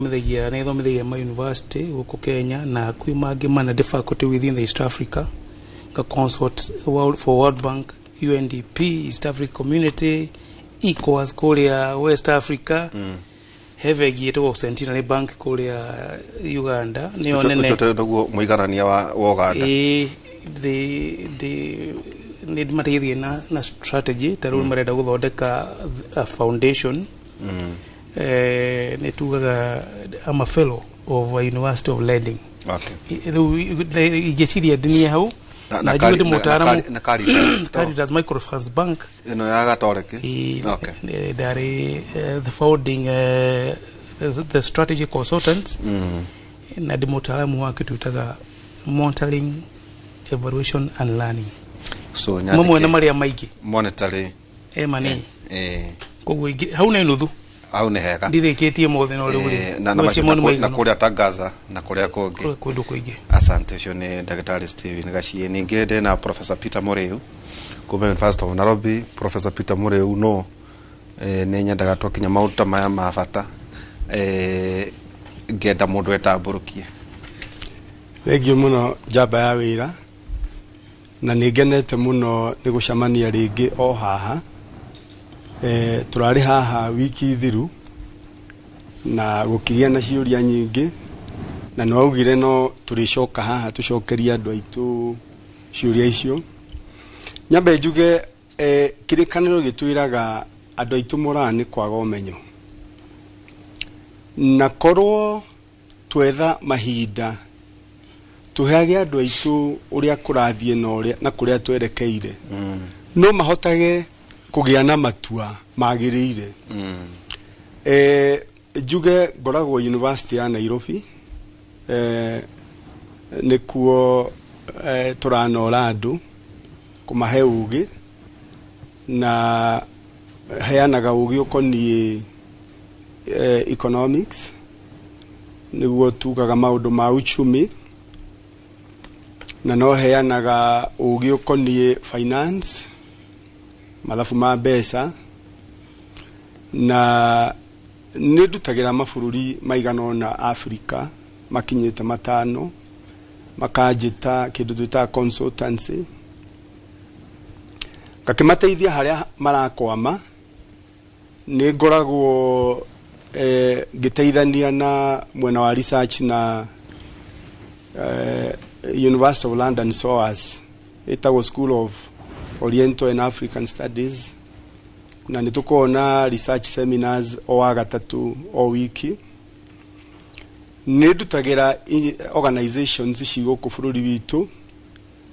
Mithagia nä thomithagia ma university gũkũ Kenya na kwĩ mangĩ mana the faculty within the East Africa, nga consult for World Bank, UNDP, East Africa Community, ECOWAS kũrĩa West Africa. He bengi ĩtagwo Centenary Bank kũrĩa Uganda, nĩyo nene. Ũcio nĩguo mũiganania wa Uganda. Ĩĩ, the nĩ mateithie na strategy ta rĩu marenda gũthondeka a foundation. Nĩ tugaga I'm a fellow of a University of Leading. Rĩu ingĩciria ndinie hau. Na na njuge ndĩ mũtaaramu. Na Caritas. Caritas Microfinance Bank. Ĩno ya Gatoreki. Ĩĩ, ndarĩ the founding the strategy consultant na ndĩ mũtaaramu wa kĩndũ twĩtaga monitoring, evaluation and learning. So mamwe na nyandĩke marĩa maingĩ monetary M&A. Koguo hau nĩ nuthu. Hau nĩ hega. Ndirĩkĩtie mothe no rĩu Eh, rĩ na macio mo nĩ na maiganu. kũrĩa Tangaza na kũrĩa kũngĩ. Kũndũ kũingĩ. Asante. Ũcio nĩ Ndagĩtarĩ Steven Gachie. Ningĩ ndĩ na Professor Peter Mũrĩu kuma University of Nairobi. Professor Peter Mũrĩu, no nĩ nyendaga twakinya maũndũ ta maya ma bata, ngenda mũndũ etambũrũkie. Thengiũ mũno, njamba ya wĩra, na nĩ ngenete mũno nĩ gũcemania rĩngĩ o haha. Tũrarĩ haha wiki thiru na gũkĩgĩa na ciũria nyingĩ, na nĩ waugire no tũrĩcoka haha tũcokerie andũ aitũ ciũria icio. Nyambe njuge, kĩrĩkanĩro gĩtwĩraga andũ aitũ moraga nĩ kwaga ũmenyo, na korwo twetha mahinda tũheage andũ aitũ ũrĩa kũrathiĩ na ũrĩa na kũrĩa twerekeire, no mahotage kũgĩa na matua magĩrĩire. Njuge ngoragwo University ya Nairobi, nĩkuo tũranora andũ kũmahe ũgĩ, na heanaga ũgĩ ũkoniĩ economics, nĩguo tugaga maũndũ ma uchumi, na no heanaga ũgĩ ũkoniĩ finance, mathabu ma mbeca, na nĩ ndutagĩra mabũrũri maigana ũna Afrika makinyĩte 5, makanjĩta kĩndũ twĩtaga consultancy, ngakĩmateithia harĩa marakwama. Nĩ ngoragwo ngĩteithania na mwena wa research na University of London, SOAS, ĩtagwo School of Oriental and African Studies, na nĩ tũkoragwo na research seminars o wa gatatũ o wiki. Nĩ ndutagĩra organizations ci gũkũ bũrũri witũ,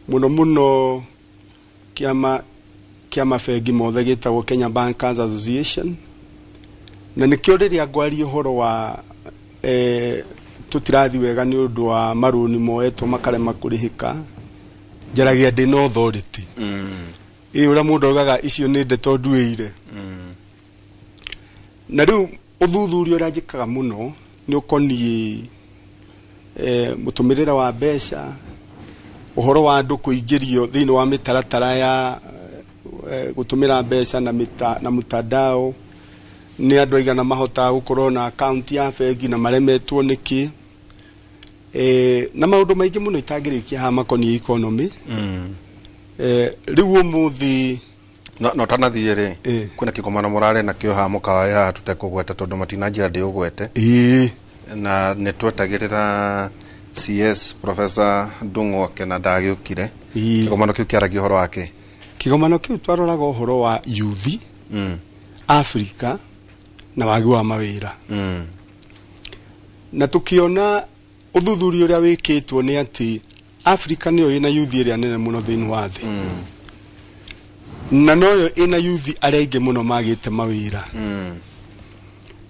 mũno mũno kĩama kĩa mabengi mothe gĩtagwo Kenya Bankers Association, na nĩkĩo rĩrĩa ngwaria ũhoro wa tũtirathi wega nĩ ũndũ wa marũni moetwo makarema kũrĩhĩka, njaragia ndĩ na authority. Ĩ ũrĩa mũndũ augaga icio nĩ ndeto nduĩire. Na rĩu ũthuthuria ũrĩa njĩkaga mũno nĩ ũkoniĩ mũtũmĩrĩre wa mbeca, ũhoro wa andũ kũingĩrio thĩinĩ wa mĩtaratara ya gũtũmĩra mbeca na mtandao, nĩ andũ aigana mahotaga gũkorwo na akaunti ya bengi na maremetwo nĩkĩ, na maũndũ maingĩ mũno itangĩrĩkia haha makoniĩ economy. Rĩu ũmũthĩ No tanathiĩ rĩ, kwĩna kĩgomano mũrarĩ nakĩo haha mũkawa haha tũtekũgweta tondũ matinanjĩra ndĩũgwete. Na nĩ twetagĩrĩra CS Professor Ndung'u oke na ndagĩũkire. Kĩgomano kĩu kĩaragia ũhoro wake? Kĩgomano kĩu twaroraga ũhoro wa youth Africa na wagi wa mawĩra, na tukiona ũthuthuria ũrĩa wĩkĩtwo nĩ atĩ Africa nĩyo ĩna youth ĩrĩa nene mũno thĩinĩ wa thĩ, na noyo ĩna youth arĩa aingĩ mũno magĩte mawĩra.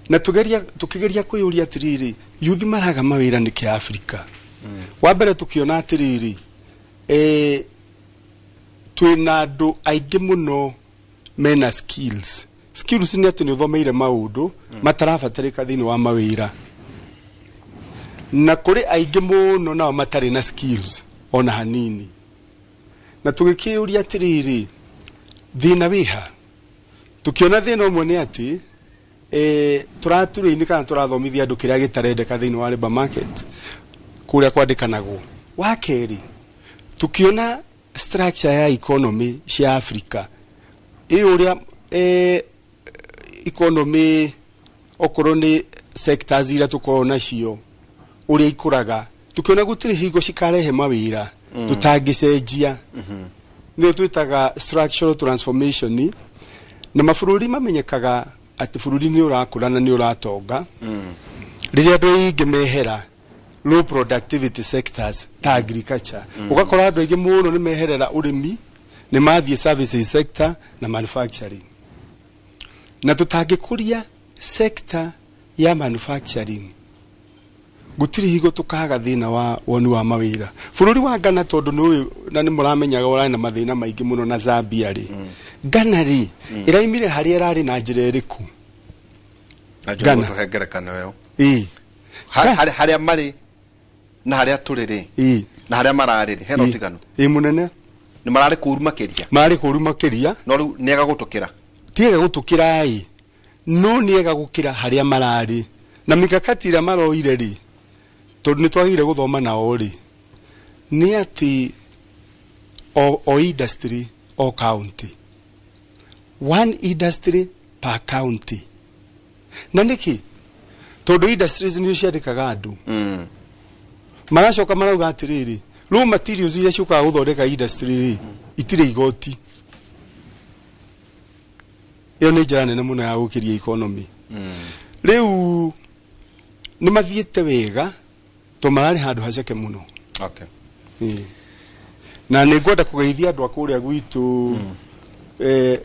Na tugeria tukigeria kwĩyũria atĩrĩrĩ, youth maraga mawĩra nĩkĩ Africa? Wa mbere tukiona atĩrĩrĩ, twĩna andũ aingĩ mũno mena skills. Skills nĩ atĩ nĩ ũthomeire maũndũ matarabatarĩka thĩinĩ wa mawĩra, na kũrĩ aingĩ mũno nao matarĩ na skills ona hanini. Na tũgĩkĩũria atĩrĩrĩ, thĩna wĩha? Tukiona thĩna ũmwe nĩ atĩ Tũraturĩini kana tũrathomithia andũ kĩrĩa gĩtarendeka thĩinĩ wa labor market kũrĩa kwandĩkanagwo. Wa kerĩ, tukiona structure ya economy cia Africa ĩ ũrĩa economy okorwo nĩ sectors iria tũkoragwo nacio ũrĩa ikũraga, tukiona gũtirĩ hingo cikarehe mawĩra tũtangĩcenjia, nĩyo twĩtaga structural transformation. Na mabũrũri mamenyekaga atĩ bũrũri nĩ ũrakũra na nĩ ũratonga rĩrĩa andũ aingĩ mehera low productivity sectors ta agriculture. Ũgakora andũ aingĩ mũno nĩ meherera ũrĩmi, nĩ mathiĩ services sector na manufacturing. Na tũtangĩkũria sector ya manufacturing, gũtirĩ hingo tũkaga thĩna wa woni wa mawĩra. Bũrũri wa Ghana, tondũ nĩũĩ na nĩ mũramenyaga ũrarĩ na mathĩna maingĩ mũno na Zambia rĩ, Ghana rĩ, ĩraimire harĩa ĩrarĩ na njĩra ĩrĩkũ? Na Ghana. njũĩ tũhe ngerekano ĩyo. Ĩĩ. Harĩa marĩ na harĩa tũrĩ rĩ, na harĩa mararĩ rĩ, hena ũtiganu? Ĩĩ, mũnene. Nĩ mararĩ kũru makĩria? Mararĩ kũru makĩria. No rĩu nĩega gũtũkĩra? Tiega gũtũkĩra ĩ, no nĩega gũkĩra harĩa mararĩ na mikakati ĩrĩa maroire rĩ, tondũ nĩ twagĩrĩire gũthoma nao rĩ, nĩ atĩ o industry o county, one industry per county. Na nĩkĩ? Tondũ industries nĩ ciandĩkaga andũ. Maracoka marauga atĩrĩrĩ, raw materials iria ciũkaga gũthondeka industry rĩ, itirĩ igoti. Ĩyo nĩ njĩra nene mũno ya gũkĩria economy. Rĩu nĩ mathiĩte wega to mararĩ handũ haceke mũno. Ĩĩ. Na nĩ ngwenda kũgeithia andũ a kũrĩa gwitũ.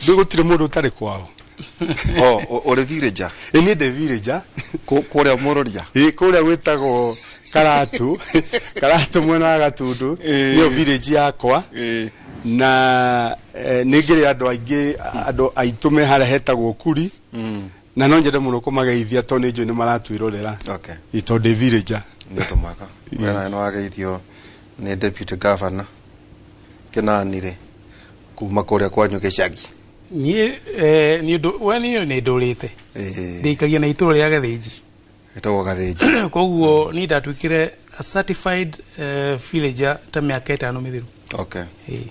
Rĩu gũtirĩ mũndũ ũtarĩ kwao. O ũrĩ villager? Ĩ, niĩ ndĩ villager. Kũrĩa Mũrũria? Ĩ, kũrĩa gwĩtagwo Karatu, Karatu mwena wa Gatundu. Nĩyo village yakwa. Na nĩ ngĩrĩ andũ aingĩ, andũ aitũ me harĩa hetagwo Kuri. Na no nyende mũno kũmageithia tondũ nĩ njũĩ nĩ maratwĩrorera. Ĩ, tondũ ndĩ villager. Nĩ ũndũ mwega. We nawe nĩ wageithio nĩ deputy governor Kĩnani rĩ, kuma kũrĩa kwanyu gĩcagi. Niĩ nĩ ũndũ we niĩ nĩ ndũrĩte ndĩikagia na itũra rĩa Gathĩnji. Ĩtagwo Gathĩnji. Koguo niĩ ndatuĩkire a certified villager ta mĩaka 5 mĩthiru. Ĩĩ.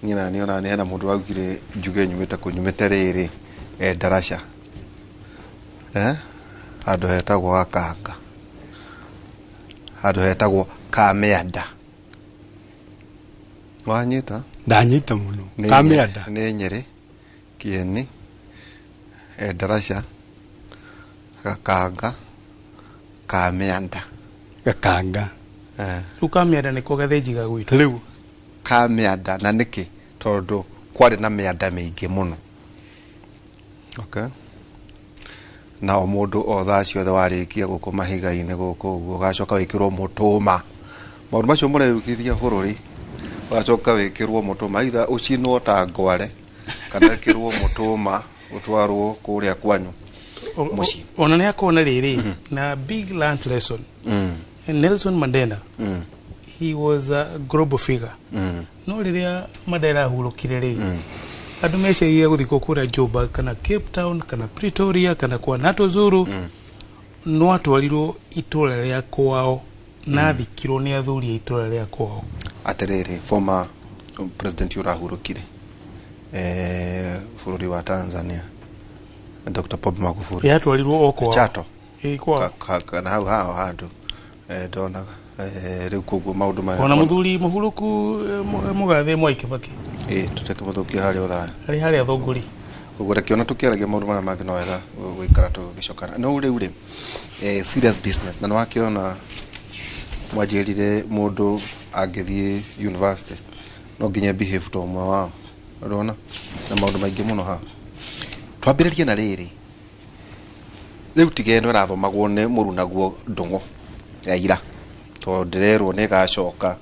Niĩ na niĩ ona nĩ hena mũndũ waugire njuge nyumĩte kũ, nyumĩte rĩrĩ Ndaraca, handũ hetagwo Gakanga, handũ hetagwo Kamĩanda. Wanyita? Ndanyita mũno. Nĩ Kamĩanda. Nĩ Nyĩrĩ, Kĩeni, Ndaraca, Gakanga, Kamĩanda. Gakanga. Rĩu Kamĩanda nĩko Gathĩnji ga gwitũ. Rĩu Kamĩanda na nĩkĩ? Tondũ kwarĩ na mĩanda mĩingĩ mũno. Okay. Na o mũndũ o thaa ciothe warĩkia gũkũ mahiga-inĩ gũkũ ũguo, ũgacoka wĩkĩrwo mũtũma. Maũndũ macio mũreyukithia bũrũri, ũgacoka wĩkĩrwo mũtũma, either ũcinwo ta ngware kana wĩkĩrwo mũtũma ũtwarwo kũrĩa kwanyu mũciĩ. Ona nĩ akona rĩrĩ na big learned lesson. Nelson Mandela, he was a global figure. No rĩrĩa Mandela ahurũkire rĩ, andũ meciragia gũthikwo kũrĩa Joburg kana Cape Town kana Pretoria kana kwa Nato Zulu, no atwarirwo itũra rĩa kwao na athikirwo nĩ athuri a itũra rĩa kwao. Atĩrĩrĩ, former president ũrahurũkire bũrũri wa Tanzania, Dr. Pombe Magufuli. Yatwarirwo o kwao. Chato. Ĩ, kwao. Kana hau hao handũ ndonaga rĩu koguo maũndũ maya. Ona mũthuri mũhurũku mũgathe Mwai Kibaki. Ĩ, tũtekĩmũthũkia harĩa ũthaya. Arĩ harĩa Thũngũri. Ũguo reke ona tũkĩaragia maũndũ marĩa mangĩ no wega gũikara tũgĩcokana. No rĩu rĩ, serious business, na nĩwakĩona mwanjĩrire mũndũ angĩthiĩ university no nginya behave ta ũmwe wao. Ũrona? Na maũndũ maingĩ mũno haha. Twambĩrĩrie na rĩrĩ. Rĩu tiga ĩno ĩrathomagwo nĩ mũrunaguo Ndũng'ũ ya ira, tondũ ndĩrerwo nĩ ĩgacoka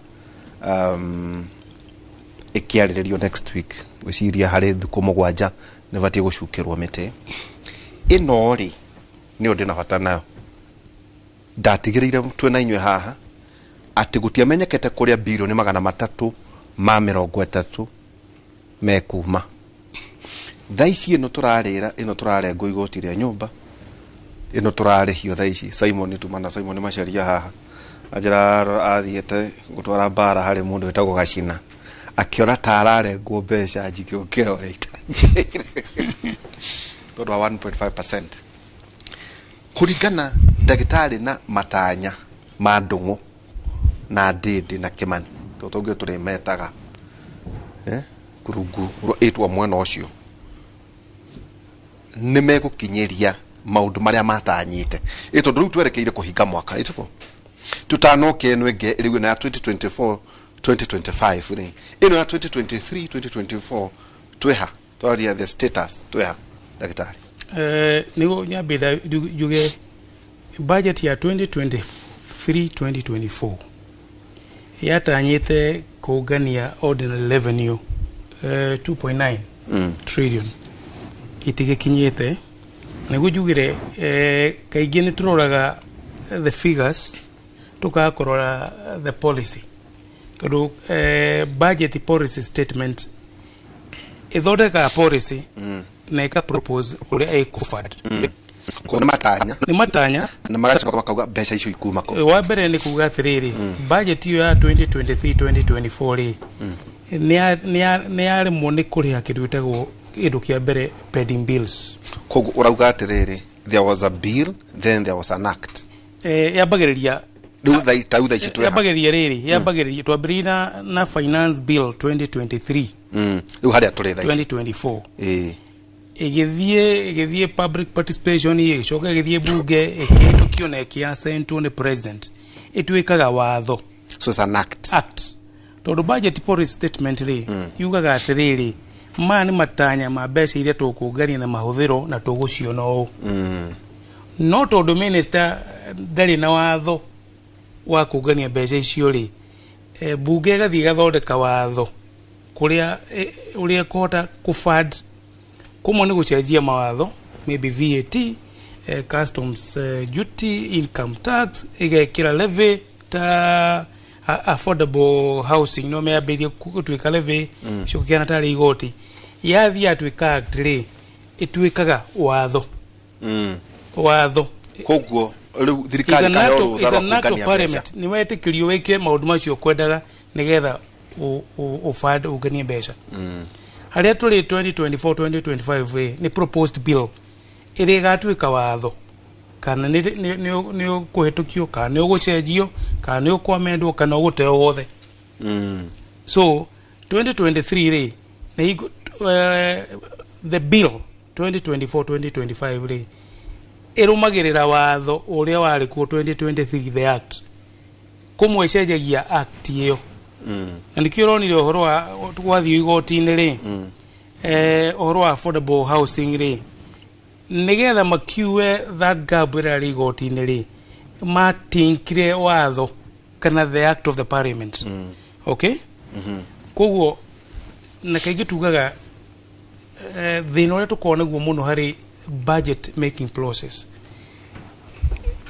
ĩkĩarĩrĩrio next week. Ngwĩciria harĩ thikũ 7 nĩ batiĩ gũcukĩrwo mĩtĩ. Ĩno rĩ, nĩyo ndĩna bata nayo. Ndatigĩrĩire twĩna inyuĩ haha atĩ gũtiamenyekete kũrĩa 330 birioni mekuma. Thaa ici ĩno tũrarĩra, ĩno tũrarengwo igoti rĩa nyũmba, Ĩno tũrarĩhio thaa ici. Simon tumana Simon Macharia haha anjĩra athiĩte gũtwara mbara harĩ mũndũ wĩtagwo Gacina, akĩona ta ararengwo mbeca njingĩ gũkĩra ũrĩa itangĩrĩ tondũ wa 1.5%. Kũringana ndagĩtarĩ na matanya ma Ndũng'ũ na Ndĩndĩ na Kĩmani, tondũ tũngĩ tũrĩmetaga kurungu ĩtwa mwena ũcio, nĩ megũkinyĩria maũndũ marĩa matanyĩte ĩ tondũ rĩu twerekeire kũhinga mwaka ĩtĩko tutanoke ĩno ĩngĩ rĩu ĩno ya 2024 2025 rĩ, ĩno ya 2023 2024 twĩha twaria the status twĩha, ndagĩtarĩ? Nĩguo nyambĩra njuge budget ya 2023 2024 yatanyĩte kũngania ordinary revenue 2.9 trillion, itigĩkinyĩte. Nĩguo njugire kaingĩ nĩ tũroraga the figures, tukaga kũrora the policy, tondũ budget policy statement ĩthondekaga policy na ĩka propose ũrĩa ĩkũfund. Kũ nĩ matanya. Nĩ matanya. Na magacoka makauga mbeca icio ikuma kũ. Wa mbere nĩ kuga atĩrĩrĩ, budget ĩyo ya 2023 2024 rĩ, nĩ yaremwo nĩ kũrĩha kĩndũ gĩtagwo, kĩndũ kĩa mbere, pending bills. Koguo ũrauga atĩrĩrĩ, there was a bill, then there was an act. Yambagĩrĩria rĩu ta rĩu thaa ici twĩha? Yambagĩrĩria rĩrĩ, yambagĩrĩria twambĩrĩrie na finance bill 2023 Rĩu harĩa tũrĩ thaa ici? 2024. Ĩĩ. Ĩgĩthiĩ public participation, ĩgĩcoka ĩgĩthiĩ bunge, ĩkĩhĩtũkio na ĩkĩasentwo nĩ president, ĩtuĩkaga watho. So it's an act. Act, tondũ budget policy statement rĩ, yugaga atĩrĩrĩ, maya nĩ matanya ma mbeca iria tũkũngania na mahũthĩro na tũgũciona ũũ. No tondũ minister ndarĩ na watho wa kũngania mbeca icio rĩ, bunge ĩgathiĩ ĩgathondeka watho kũrĩa ũrĩa ĩkũhota kũfund. Kũmwe nĩ gũcenjia mawatho, maybe VAT, customs duty, income tax, ĩgekĩra levy ta affordable housing no meyambĩrĩrie gũtuĩka levy, icoka kĩhana tarĩ igoti. Yathiĩ yatuĩka act rĩ, ĩtuĩkaga watho. Watho. Koguo rĩu thirikari ĩkaheo rũtha rwa kũngania mbeca. Parliament nĩ wetĩkĩrio wĩke maũndũ macio kwendaga nĩgetha ũfund, ũnganie mbeca. Harĩa tũrĩ 2024 2025 rĩ, nĩ proposed bill ĩrĩa ĩgatuĩka watho, kana nĩ ũkũhĩtũkio, kana nĩ ũgũcenjio, kana nĩ ũkwamendwo, kana ũgũteo wothe. So 2023 rĩ, nĩ the bill 2024 2025 rĩ, ĩrũmagĩrĩra watho ũrĩa warĩ kuo 2023, the act. Kũmwe ĩcenjagia act ĩyo. Na nĩkĩo ũronire ũhoro wa gwathiĩ igoti-inĩ rĩ, ũhoro wa affordable housing rĩ, nĩgetha makiue that gap ĩrĩa ĩrĩ igoti-inĩ rĩ, matinkire watho kana the act of the parliament. Okay, koguo na kaingĩ tugaga thĩna ũrĩa tũkoragwo naguo mũno harĩ budget making process,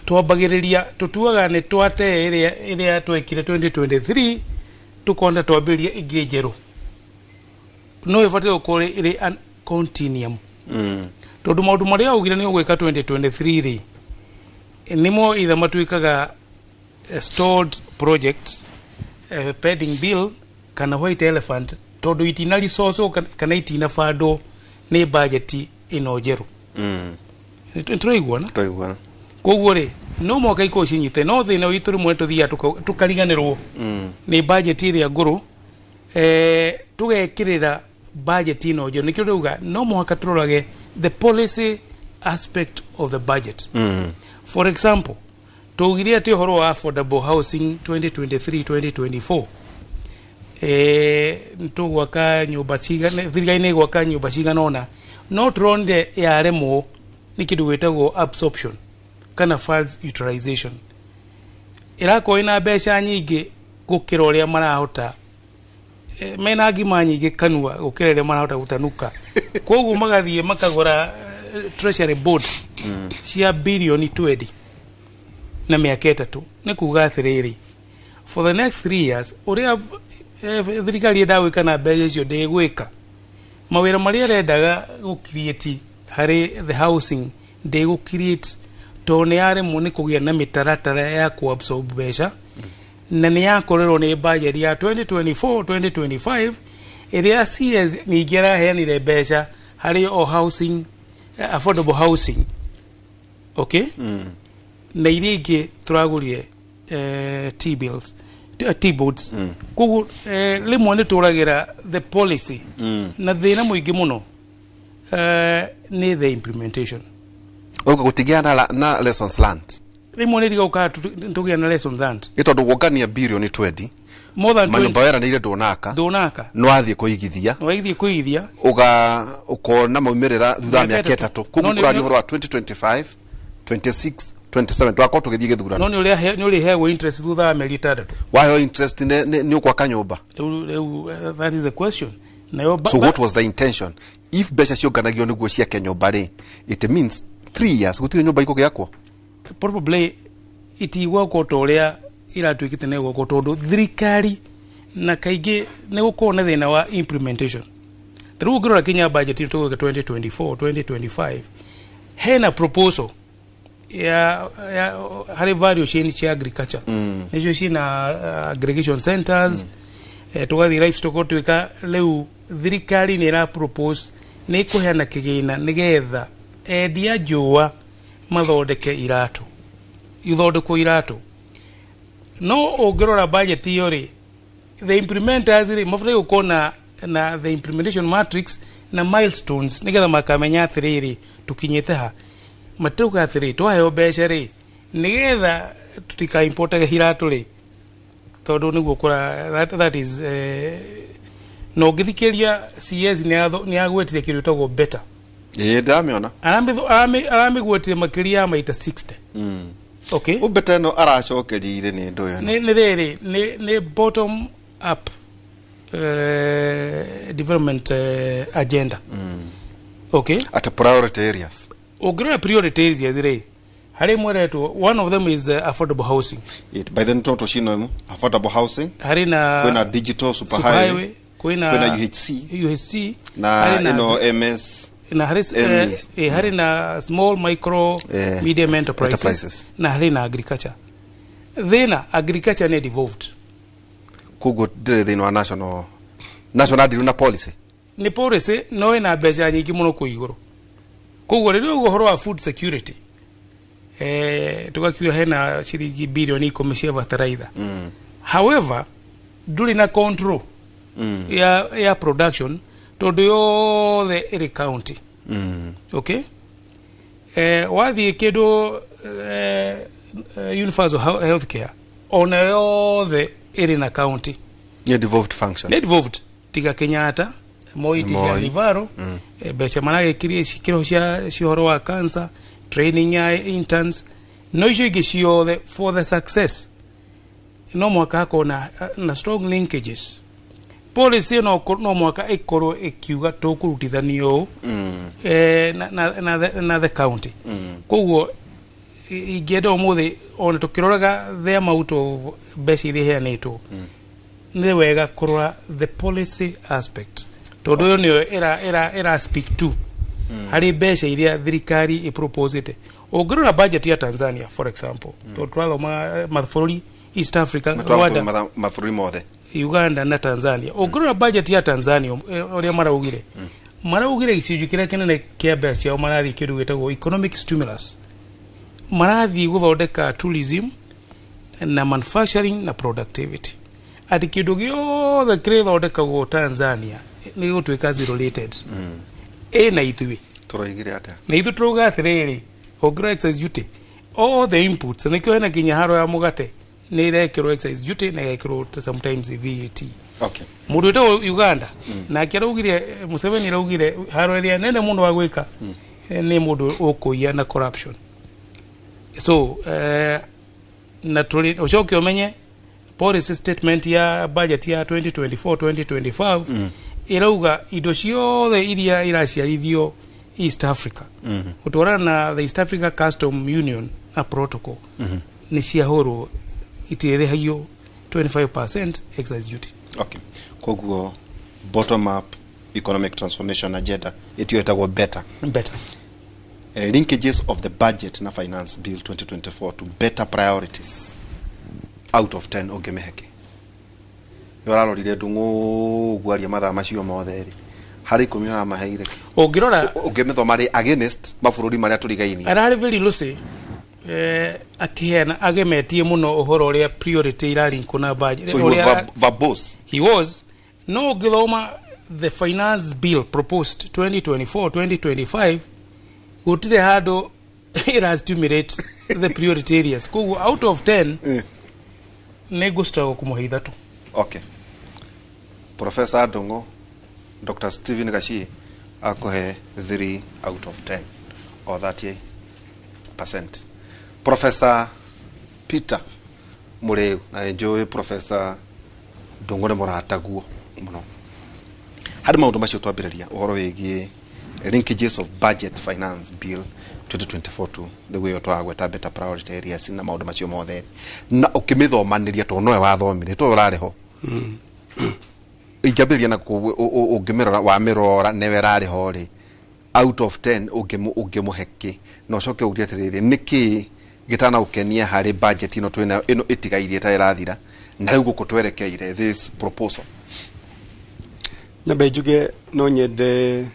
twambagĩrĩria tũtuaga nĩ twate ĩrĩa twekire 2023, tukona twambĩrĩria ĩngĩ njerũ. No ĩbataire gũkorwo ĩrĩ an continuum, tondũ maũndũ marĩa augire nĩ ũgwĩka 2023 rĩ, nĩmo either matuĩkaga stalled project, pending bill, kana white elephant, tondũ itina resource kana itina bandwo nĩ budget ĩno njerũ. Nĩtũraiguana? Twaiguana. Koguo rĩ, no mwaka ikorwo cinyite, no thĩna witũ rĩmwe tũthiaga tũkariganĩrwo nĩ budget ĩrĩa ngũrũ, tũgekĩrĩra budget ĩno njerũ. Nĩkĩo ndauga no mũhaka tũrorage the policy aspect of the budget. For example, tũugire atĩ ũhoro wa affordable housing 2023 2024, tũgwaka nyũmba cigana, thirikari nĩ ĩgwaka nyũmba cigana ũna, no tũronire yaremwo nĩ kĩndũ gĩtagwo absorption kana funds utilization. Ĩrakorwo ĩna mbeca nyingĩ gũkĩra ũrĩa marahota, mena ngima nyingĩ kanua gũkĩra ĩrĩa marahota gũtanuka. Koguo magathiĩ makagũra treasury board cia birioni 20 na mĩaka 3. Nĩ kuga atĩrĩrĩ, for the next 3 years, ũrĩa thirikari yendaga gwĩka na mbeca icio ndĩgwĩka. Mawĩra marĩa ĩrendaga gũ create harĩ the housing ndĩgũ create, Tondũ nĩ yaremwo nĩ kũgĩa na mĩtaratara ya kuabsorb mbeca, na nĩ yakorerwo nĩ budget ya 2024 2025 ĩrĩa CS ningĩ araheanire mbeca harĩ o housing, affordable housing, okay? Na iria ingĩ tũragũrire T-bills, T-boards. Koguo rĩmwe nĩ tũragĩra the policy na thĩna mũingĩ mũno nĩ the implementation. Ũguo gũtigĩa na lessons learned. Rĩmwe nĩ rigaukaga tũgĩa na lessons learned. Ĩ tondũ wongania birioni 20 more than 20 manyũmba weranĩire ndũnaka, ndũnaka, nĩwathiĩ kũigithia, nĩwaithiĩ kũigithia, uga ukona maumĩrĩra thutha wa mĩaka mĩaka 3. 3. Koguo No kũraria ũhoro wa 2025, 26, 27, twakorwo tũgĩthiĩ gĩthurano. No nĩ ũrĩheagwo interest thutha wa mĩeri 6. Waheo interest nĩ ũgwaka nyũmba? Rĩu that is the question nayo. So what was the intention if mbeca ciũnganagio nĩguo ciake nyũmba rĩ? It means 3 years gũtirĩ nyũmba igũgĩakwo. Probably itigwakwo ta ũrĩa iratuĩkĩte nĩ gwakwo, tondũ thirikari na kaingĩ nĩ gũkorwo na thĩna wa implementation. Ta rĩu ũngĩrora kinya budget ĩno tũgwĩka 2024 2025, hena proposal ya harĩ value chain cia agriculture, nĩcio ciĩna aggregation centers, tũgathiĩ livestock, gũtuĩka rĩu thirikari nĩ ĩra propose nĩ ĩkũheana kĩgĩna nĩgetha endia njũa mathondeke iratũ, ithondekwo iratũ. No ũngĩrora budget ĩyo rĩ, the implementers rĩ mabataire gũkorwo na the implementation matrix na milestones, nĩgetha makamenya atĩrĩrĩ, tũkinyĩte ha. Matauga atĩrĩ, twaheo mbeca rĩ, nĩgetha tũtikaimportage iratũ rĩ, tondũ nĩguo kũra that is na ũngĩthikĩria CS nĩ agwetire kĩndũ gĩtagwo better. Ĩĩ, ndĩramĩona. Aramĩgwetire makĩria ya maita 60. Okay. Ũmbete ĩno aracokerire nĩ ndũ ĩyo. Nĩ rĩrĩ nĩ bottom up development agenda, okay? At priority areas. Ũngĩrora priority areas rĩ, harĩ mweretwo one of them is affordable housing. It, by then toto cino ĩmwe affordable housing, harĩ na kwĩna digital superhighway, superhighway, kwĩna kwĩna UHC, UHC, na harĩ na ĩno MS na harĩ MEs. Harĩ na small, micro, medium enterprises, enterprises. Na harĩ na agriculture. Thĩna agriculture nĩ devolved. Koguo ndĩrĩ thĩinĩ wa national deal na policy. Nĩ policy, no ĩna mbeca nyingĩ mũno kũ igũrũ. Koguo rĩrĩa ũguo ũhoro wa food security, tũgakiuga hena ciringi birioni 10 cia bataraitha. However, ndũrĩ na control ya production, tondũ yothe ĩrĩ county. Okay, wathiĩ kĩndũ universal health care, ona yothe ĩrĩ na county. Nĩ devolved function. Nĩ devolved tiga Kenyatta, Moi ti cia Moi. Livaro, mbeca maragĩkirie cikĩro cia ũhoro wa cancer training ya interns, no icio ingĩ ciothe, for the success no mwaka hakorwo na strong linkages. Policy no mwaka ĩkorwo ĩkiuga tũkũrutithanio ũũ na the county. Koguo ingĩenda ũmũthĩ ona tũkĩroraga the amount of mbeca iria iheanĩtwo, nĩ wega kũrora the policy aspect, tondũ ĩyo nĩyo ĩra speak to harĩ mbeca iria thirikari ĩproposĩte. Ũngĩrora budget ya Tanzania, for example, tondũ tũrathoma mabũrũri East Africa, Rwanda, Mabũrũri mothe. Uganda na Tanzania. Ũngĩrora budget ya Tanzania, ũrĩa maraugire gĩcunjĩ kĩrĩa kĩnene kĩa mbeca ciao marathiĩ kĩndũ gĩtagwo economic stimulus, marathiĩ gũthondeka tourism na manufacturing na productivity, atĩ kĩndũ gĩothe kĩrĩthondekagwo Tanzania nĩ gĩgũtuĩka zero rated. Ĩna ithuĩ Tũroigire atĩa? Na ithuĩ tũrauga atĩrĩrĩ, ũngĩrora excise duty, all the inputs, nĩkĩo hena nginya haro ya mũgate nĩ ĩrekĩrwo excise duty na ĩgekĩrwo sometimes VAT. Mũndũ wĩtagwo Uganda nake araugire, Museveni araugire haro ĩrĩa nene mũno wa gwĩka nĩ mũndũ ũkũiya na corruption. So na tũrĩ ũcoke ũmenye policy statement ya budget ya 2024 2025 ĩrauga indo ciothe iria iraciarithio East Africa gũtwarana na the East Africa Custom Union na protocol nĩ ciahũrwo, itirĩhagio 25% excise duty. Okay, koguo bottom up economic transformation agenda ĩtio ĩtagwo better. Better. Linkages of the budget na finance bill 2024 to better priorities, out of 10 ũngĩmĩhe kĩ? Nĩ ũrarorire Ndung'u ũguo aria mathaa macio mothe rĩ, harĩ 10 ũramaheire kĩ? Ũngĩrora Ũngĩmĩthoma rĩ against mabũrũri marĩa tũrigainie. Ararĩ very loose, akiheana agemetie mũno ũhoro ũrĩa priority iralinkwo na budget. So he was verbose. He was. No ũngĩthoma the finance bill proposed 2024 2025, gũtirĩ handũ ĩra stimulate the priority areas. Koguo out of 10 nĩ ngũstruggle kũmũhe 3. Okay, Professor Ndung'u, Dr. Stephen Gachie akũhe 3 out of 10 or 30%. Professor Peter Mũrĩu, na njũĩ Professor Ndung'u nĩ mũrataguo mũno harĩ maũndũ macio, twambĩrĩria ũhoro wĩgiĩ linkages of budget finance bill 2024 to rĩu ĩyo twagweta better priority areas na maũndũ macio mothe, na ũkĩmĩthomanĩria tondũ nowe wathomire, towe ũrarĩ ho, ingĩambĩrĩria na ũngĩmĩrora, wamĩrora newe ĩrarĩ ho rĩ, out of 10 ũngĩmũhe kĩ? Na ũcoke ũrie atĩrĩrĩ, nĩkĩ gĩtanaũkenia harĩ budget ĩno twĩnayo, ĩno ĩtigairie ta ĩrathira na rĩu gũkũ twerekeire, this proposal? Nyambe njuge no nyende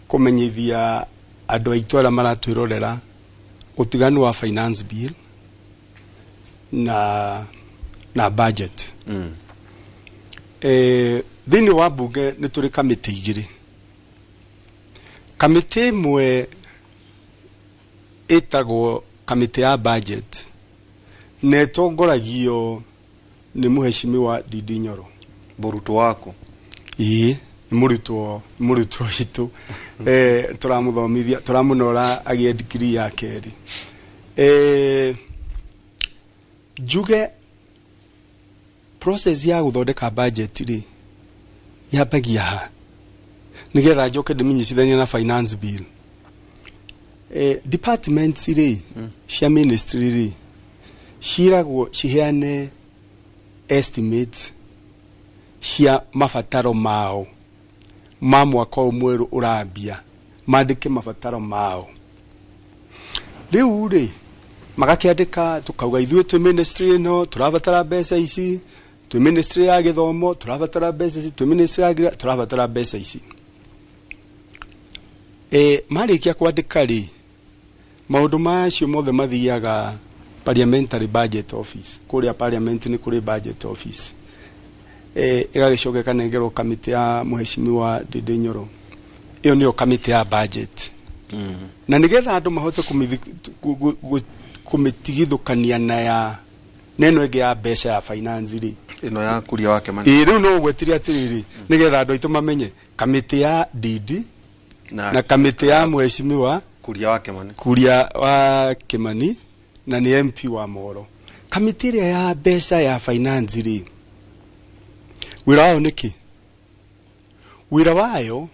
kũmenyithia andũ aitũ arĩa maratwĩrorera ũtiganu wa finance bill na budget. Thĩinĩ wa mbunge nĩ tũrĩ kamĩtĩ igĩrĩ. Kamĩtĩ ĩmwe ĩtagwo kamĩtĩ ya budget na ĩtongoragio nĩ mũheshimiwa Ndindi Nyoro. Mũrutwo waku. Ĩĩ, nĩ mũrutwo witũ, tũramũthomithia, tũramũnora agĩe degree ya kerĩ. Njuge process ya gũthondeka budget rĩ, yambagia ha, nĩgetha njoke ndĩmĩnyitithanie na finance bill. Departments rĩ, cia ministry rĩ, ciragwo ciheane estimates cia mabataro mao ma mwaka ũyũ mwerũ ũrambia, mandĩke mabataro mao. Rĩu rĩ, magakĩandĩka, tukauga ithuĩ twĩ ministry ĩno tũrabatara mbeca ici, twĩ ministry ya gĩthomo tũrabatara mbeca ici, twĩ ministry ya tũrabatara mbeca ici. Marĩkia kwandĩka rĩ, maũndũ macio mothe mathiaga parliamentary budget office. Kũrĩa parliament nĩ kũrĩ budget office. Ĩgagĩcoka ĩkanengerwo kamĩtĩ ya mũheshimiwa Ndindi Nyoro. Ĩyo nĩyo kamĩtĩ ya budget. Na nĩgetha andũ mahote kũmĩtigithũkania na ya na ĩno ĩngĩ ya mbeca ya finance rĩ, Ĩno ya Kuria wa Kĩmani. Ĩĩ, rĩu no ũgwetire atĩrĩrĩ, nĩgetha andũ aitũ mamenye kamĩtĩ ya Ndindi na kamĩtĩ ya mũheshimiwa Kuria wa Kĩmani. Kuria wa Kĩmani, na nĩ MP wa Moro. Kamĩtĩ ĩrĩa ya mbeca ya finance rĩ, wĩra wayo nĩ kĩ? Wĩra wayo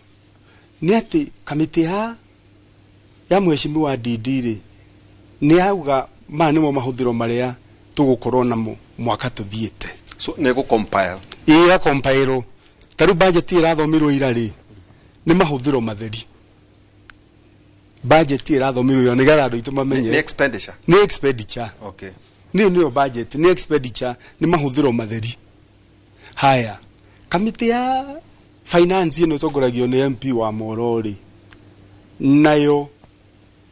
nĩ atĩ kamĩtĩ ya mũheshimiwa Ndindi rĩ, nĩ yauga maya nĩmo mahũthĩro marĩa tũgũkorwo namo mwaka tũthiĩte. So nĩ gũ compile. Ĩĩ, ya compile. Ta rĩu budget ĩrathomirwo ira rĩ, nĩ mahũthĩro matheri. Budget ĩrathomirwo ira, nĩgetha andũ aitũ mamenye, nĩ expenditure. Nĩ expenditure. Nĩyo budget nĩ expenditure, nĩ mahũthĩro matheri. Haya, kamĩtĩ ya finance ĩno ĩtongoragio nĩ MP wa Moro rĩ, nayo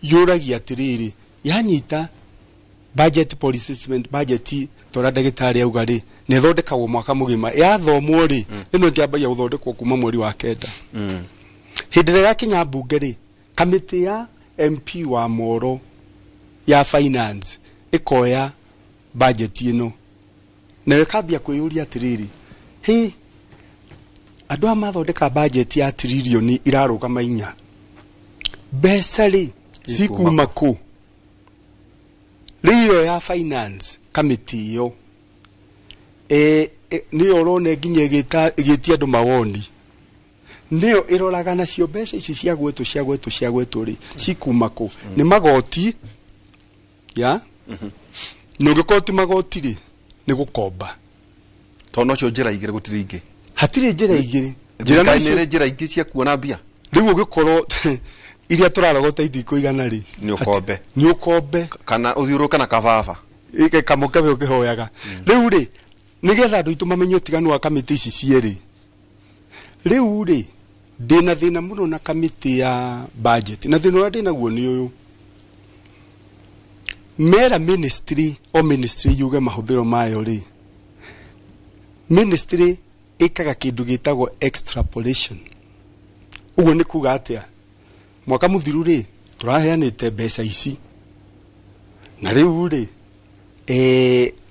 yũragia atĩrĩrĩ, yanyita budget policy statement, budget tora ndagĩtarĩ auga rĩ, nĩ ĩthondekagwo mwaka mũgima. Yathomwo rĩ, ĩno ĩngĩambagia gũthondekwo kuma mweri wa 9. Hĩndĩ ĩrĩa yakinya mbunge rĩ, kamĩtĩ ya MP wa Moro ya finance ĩkoya budget ĩno, nayo ĩkambia kwĩyũria atĩrĩrĩ, hĩ, andũ aya mathondeka budget ya tiririoni irarũgama 4, mbeca rĩ cikuma kũ? Rĩu ĩyo ya finance kamĩtĩ ĩyo nĩyo ũrona nginya ĩgĩtia andũ mawoni, nĩyo ĩroraga nacio mbeca ici ciagwetwo rĩ, cikuma kũ? Nĩ magoti ya na ũngĩkorwo ti magoti rĩ, nĩ gũkomba. Tondũ nocio njĩra igĩrĩ, gũtirĩ ingĩ. Hatirĩ njĩra igĩrĩ. Njĩra no njĩra ingĩ cia kuona mbia. Rĩu ũngĩkorwo Iria tũrarogota itikũigana rĩ, Nĩ ũkombe. Nĩ ũkombe. Kana ũthiũrũrũke na kababa. Ike kamũkebe ũkĩhoyaga. Rĩu rĩ, nĩgetha andũ aitũ mamenye ũtiganu wa kamĩtĩ ici cierĩ, rĩu rĩ, ndĩna thĩna mũno na kamĩtĩ ya budget, na thĩna ũrĩa ndĩnaguo nĩ ũyũ: mera ministry, o ministry yuge mahũthĩro mayo rĩ, ministry ĩkaga kĩndũ gĩtagwo extrapolation. Ũguo nĩ kuga atĩa? Mwaka mũthiru rĩ, tũraheanĩte mbeca ici, na rĩu rĩ,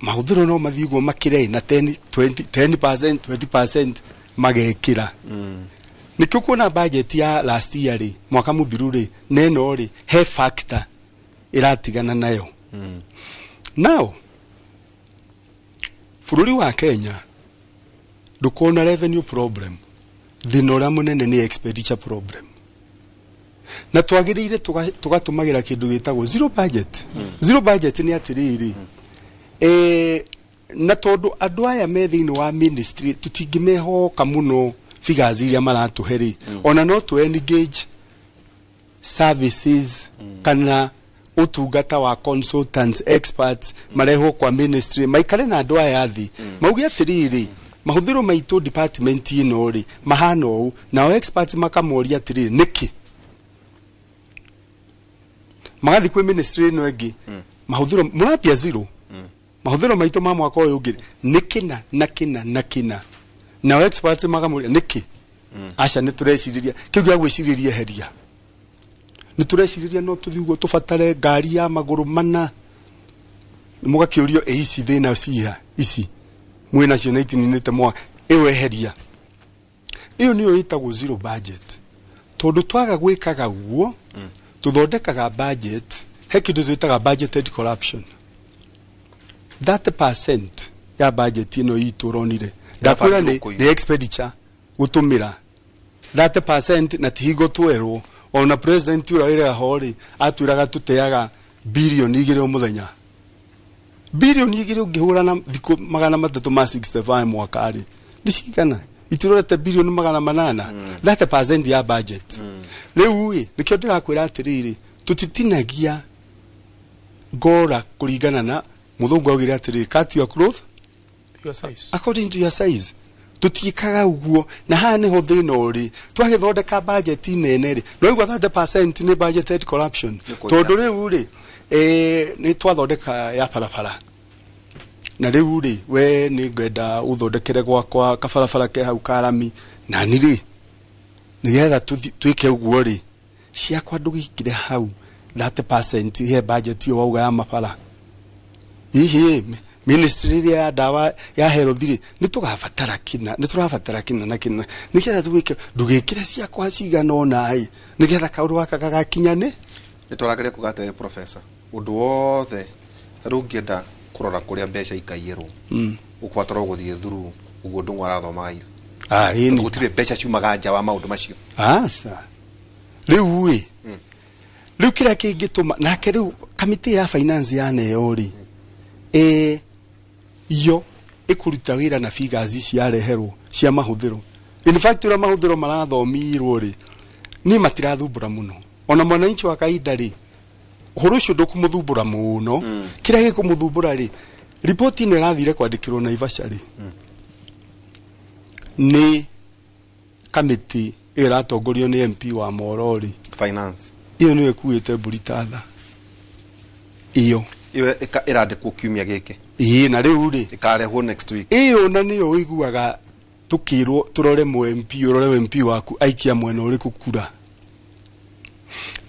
mahũthĩro no mathiĩ ũguo makĩre na 10 20 10% 20% magekĩra. Nĩkĩo kuona budget ya last year rĩ, mwaka mũthiru rĩ, na ĩno rĩ, he factor ĩratigana nayo. Now bũrũri wa Kenya ndũkorwo revenue problem, thĩna ũrĩa mũnene nĩ expenditure problem, na twagĩrĩire tũgatũmagĩra kĩndũ gĩtagwo zero budget. Zero budget nĩ atĩrĩrĩ, na tondũ andũ aya me thĩinĩ wa ministry tũtingĩmehoka mũno figures iria maratũhe rĩ, ona no tũ engage services kana ũtungata wa consultants, experts, marehwo kwa ministry maikare na andũ aya thĩ, mauge atĩrĩrĩ, mahũthĩro maitũ department ĩno rĩ mahana ũũ, nao experts makamoria atĩrĩrĩ, nĩkĩ? Magathiĩ kwĩ ministry ĩno ĩngĩ, mahũthĩro mũrambia zero, mahũthĩro maitũ ma mwaka ũyũ ũngĩ nĩ kĩna na kĩna na kĩna, nao experts makamũria nĩkĩ? Aca, nĩ tũrecirĩria kĩu gĩa gwĩcirĩria, eheria, nĩ tũrecirĩria no tũthiĩ ũguo tũbatare ngari ya magũrũ mana. Mũgakĩũrio, ĩ ici thĩna ciha ici mwĩ nacio na itininĩte mwaka ĩyo, eheria ĩyo, nĩyo ĩtagwo zero budget. Tondũ twaga gwĩkaga guo, tũthondekaga budget, he kĩndũ twĩtaga budgeted corruption. 30% ya budget ĩno itũ ũronire ndakwĩra nĩ Ĩrabangirwo nĩ expenditure gũtũmĩra 30%, na ti hingo twerwo ona president ũrĩa wĩraga ho rĩ, atwĩraga tũteaga 2 birioni o mũthenya. 2 birioni ũngĩhũra na thikũ 365 mwaka rĩ, nĩ cigana? Itirorete 800 birioni. 30% ya budget. Rĩu ĩ, nĩkĩo ndĩrakwĩra atĩrĩrĩ, tũtitinagia ngora kũringana na mũthũngũ augire atĩrĩrĩ, cut your cloth Your size. according to your size. Tũtiĩkaga ũguo, na haha nĩho thĩna ũrĩ. Twagĩthondeka budget nene rĩ, no igua 30% nĩ budgeted corruption. Nĩ kũiya. Tondũ rĩu rĩ, nĩ twathondeka ya barabara, na rĩu rĩ, we nĩ ngwenda ũthondekere gwakwa kabarabara ke hau karami, nani rĩ, nĩgetha twĩke ũguo rĩ, ciakwa ndũgĩkire hau 30% he budget ĩyo wauga ya mabara. Hihi ministry ĩrĩa ya ndawa ya health rĩ, nĩ tũgabatara kĩna, nĩ tũrabatara kĩna na kĩna nĩgetha twĩke, ndũgĩkĩre ciakwa cigana ũna ĩ, nĩgetha kaũndũ gaka gagakinyane. Nĩ tũrageria kuga atĩrĩ, professor, ũndũ wothe ta rĩu ũngĩenda kũrora kũrĩa mbeca ikaiyĩrwo, ũkũbatara gũthiĩ through ũguo Ndung'u arathomaga ira. Ah, Tondũ ĩni. gũtirĩ mbeca ciumaga nja wa maũndũ macio. Aca, rĩu ĩ, rĩu kĩrĩa kĩngĩtũma nake rĩu kamĩtĩ ya finance yaneo rĩ, yo ĩkũruta wĩra na figures ici yareherwo cia mahũthĩro. In fact, ũrĩa mahũthĩro marathomirwo rĩ, niĩ matirathumbũra mũno. Ona mwananchi wa kawaida rĩ, ũhoro ũcio ndũkũmũthumbũra mũno. Kĩrĩa gĩkũmũthumbũra rĩ, riboti ĩno ĩrathire kwandĩkĩrwo Naivasha rĩ, nĩ kamĩtĩ ĩyo ĩratongorio nĩ MP wa Moro rĩ. Finance. Ĩyo nĩyo ĩkuĩte mbũri ta tha ĩyo. Ĩyo ĩrandĩkwo kiumia gĩkĩ. Ĩĩ, na rĩu rĩ, Ĩkarehwo next week. Ĩyo na nĩyo ũiguaga tũkĩrwo tũrore mũ MP, ũrore MP waku aikia mwena ũrĩkũ kura.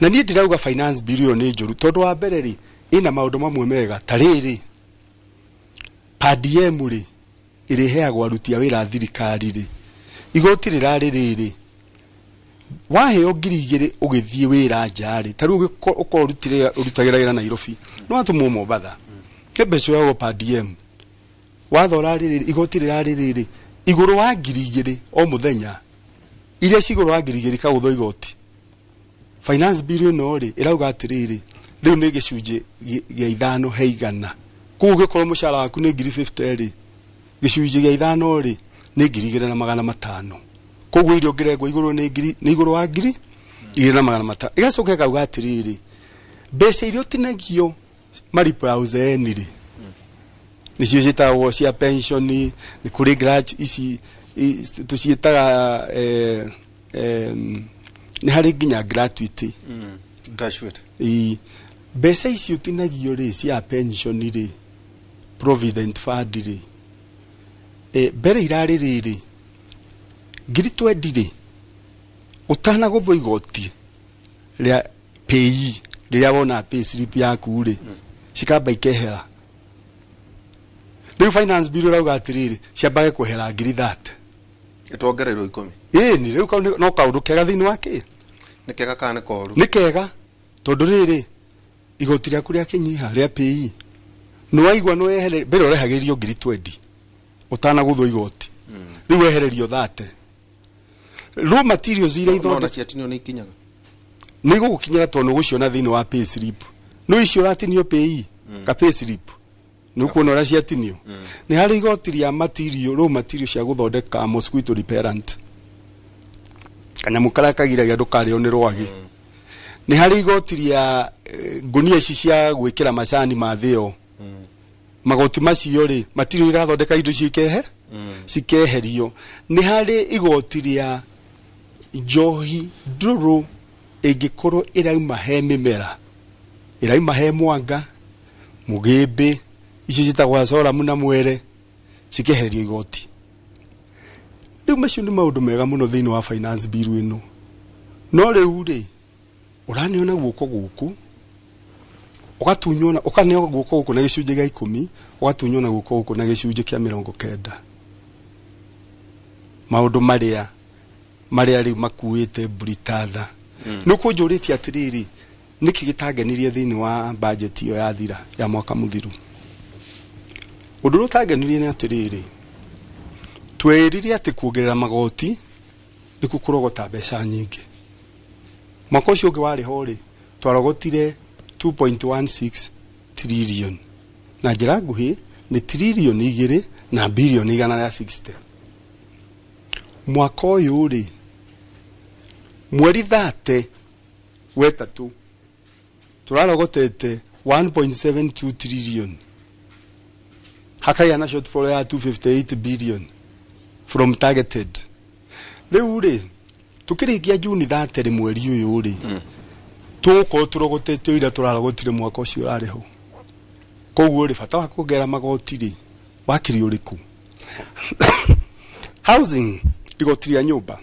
Na niĩ ndirauga finance bill ĩyo nĩ njũru, tondũ wa mbere rĩ, ĩna maũndũ mamwe mega, ta rĩrĩ, per diem rĩ, ĩrĩheagwo aruti a wĩra a thirikari rĩ, igoti rĩrarĩ rĩrĩ, waheo 2,000 ũgĩthiĩ wĩra nja rĩ, ta rĩu ũkorwo ũrutagĩra wĩra Nairobi, no watũmwo Mombatha, he mbeca ũheagwo per diem. Watho ũrarĩ rĩrĩ, igoti rĩrarĩ rĩrĩ, igũrũ wa 2,000 o mũthenya, iria ci igũrũ wa 2,000 ikagũthwo igoti. Finance bill ĩno rĩ, ĩrauga atĩrĩrĩ, rĩu nĩ gĩcunjĩ gĩa 5%. Koguo ũngĩkorwo mũcara waku nĩ 50,000 rĩ, gĩcunjĩ gĩa 5 rĩ, nĩ 2,500. Koguo iria ũngĩrengwo igũrũ nĩ ngiri, nĩ igũrũ wa ngiri. 2500. Igacoka ĩkauga atĩrĩrĩ, mbeca iria ũtinagio maripo ya uzeeni rĩ, nĩcio ciĩtagwo cia pension, nĩ kũrĩ ici tũciĩtaga nĩ harĩ nginya gratuity. Graduate. Mbeca icio ũtinagio rĩ cia pension rĩ, provident fund rĩ, mbere irarĩ rĩrĩ 20,000 rĩ, ũtanagũthwo igoti rĩa PAYE rĩrĩa wona pay slip yaku rĩ, cikamba ikehera. Rĩu finance bill ĩrauga atĩrĩrĩ, ciambage kwehera 30,000. Ĩtongereirwo 10. Ĩni rĩu kau no kaũndũ kega thĩinĩ wa kĩ? Nĩ kega kana nĩ koru? Nĩ kega tondũ rĩrĩ igoti rĩaku rĩakĩnyiha rĩa PAYE, nĩ waigua nĩ wehere mbere ũrehagĩrĩrio 20,000 ũtanagũthwo igoti, rĩu wehererio 30. Raw materials iria No ithondeka na ciatinio nĩ ikinyaga. Nĩ igũgũkinyĩra tondũ nĩ ũgũciona thĩinĩ wa pay slip. No icio ũratinio PAYE ka pay slip, nĩ ũkuona ũrĩa ciatinio. Nĩ harĩ igoti rĩa material, raw material cia gũthondeka mosquito repellent, kanyamũ karĩa kagiragia ndũkarĩo nĩ rwagĩ. Nĩ harĩ igoti rĩa ngũnia ici cia gwĩkĩra macani ma thĩo. Magoti macio rĩ, material irathondeka indo icio ikehe cikeherio. Nĩ harĩ igoti rĩa njohi ndũrũ ĩngĩkorwo ĩrauma he mĩmera, ĩrauma he mwanga, mũgĩmbĩ, icio ciĩtagwo coramu na mwere, cikehererio igoti. Rĩu macio nĩ maũndũ mega mũno thĩinĩ wa finance bill ĩno. No rĩu rĩ, ũraneona guoko gũkũ, ũgatunywo na ũkaneo guoko gũkũ na gĩcunjĩ gĩa 10, ũgatunywo na guoko gũkũ na gĩcunjĩ kĩa 90. Maũndũ marĩa marĩa rĩu makuĩte mburitatha. Nĩ ũkũnjũrĩtie atĩrĩrĩ, nĩkĩ gĩtangenirie thĩinĩ wa budget ĩyo yathira ya mwaka mũthiru? Ũndũ ũrĩa ũtangenirie nĩ atĩrĩrĩ, twĩrire atĩ kuongerera magoti nĩkuo kũrogota mbeca nyingĩ. Mwaka ũcio ũngĩ warĩ ho rĩ, twarogotire 2.16 trillion, na njĩra nguhĩ nĩ trilioni 2 na bilioni 160. Mwaka ũyũ rĩ, mweri 30 wetatũ, tũrarogotete 1.72 trillion, hakagĩa na shortfall ya 258 billion from targeted. Rĩu rĩ, tukĩrĩkia Juni 30 mweri ũyũ rĩ, tũgũkorwo tũrogotete iria tũrarogotire mwaka ũcio ũrarĩ ho. Koguo rĩ, bata wa kuongerera magoti rĩ wakĩrĩ ũrĩkũ? Housing, igoti rĩa nyũmba,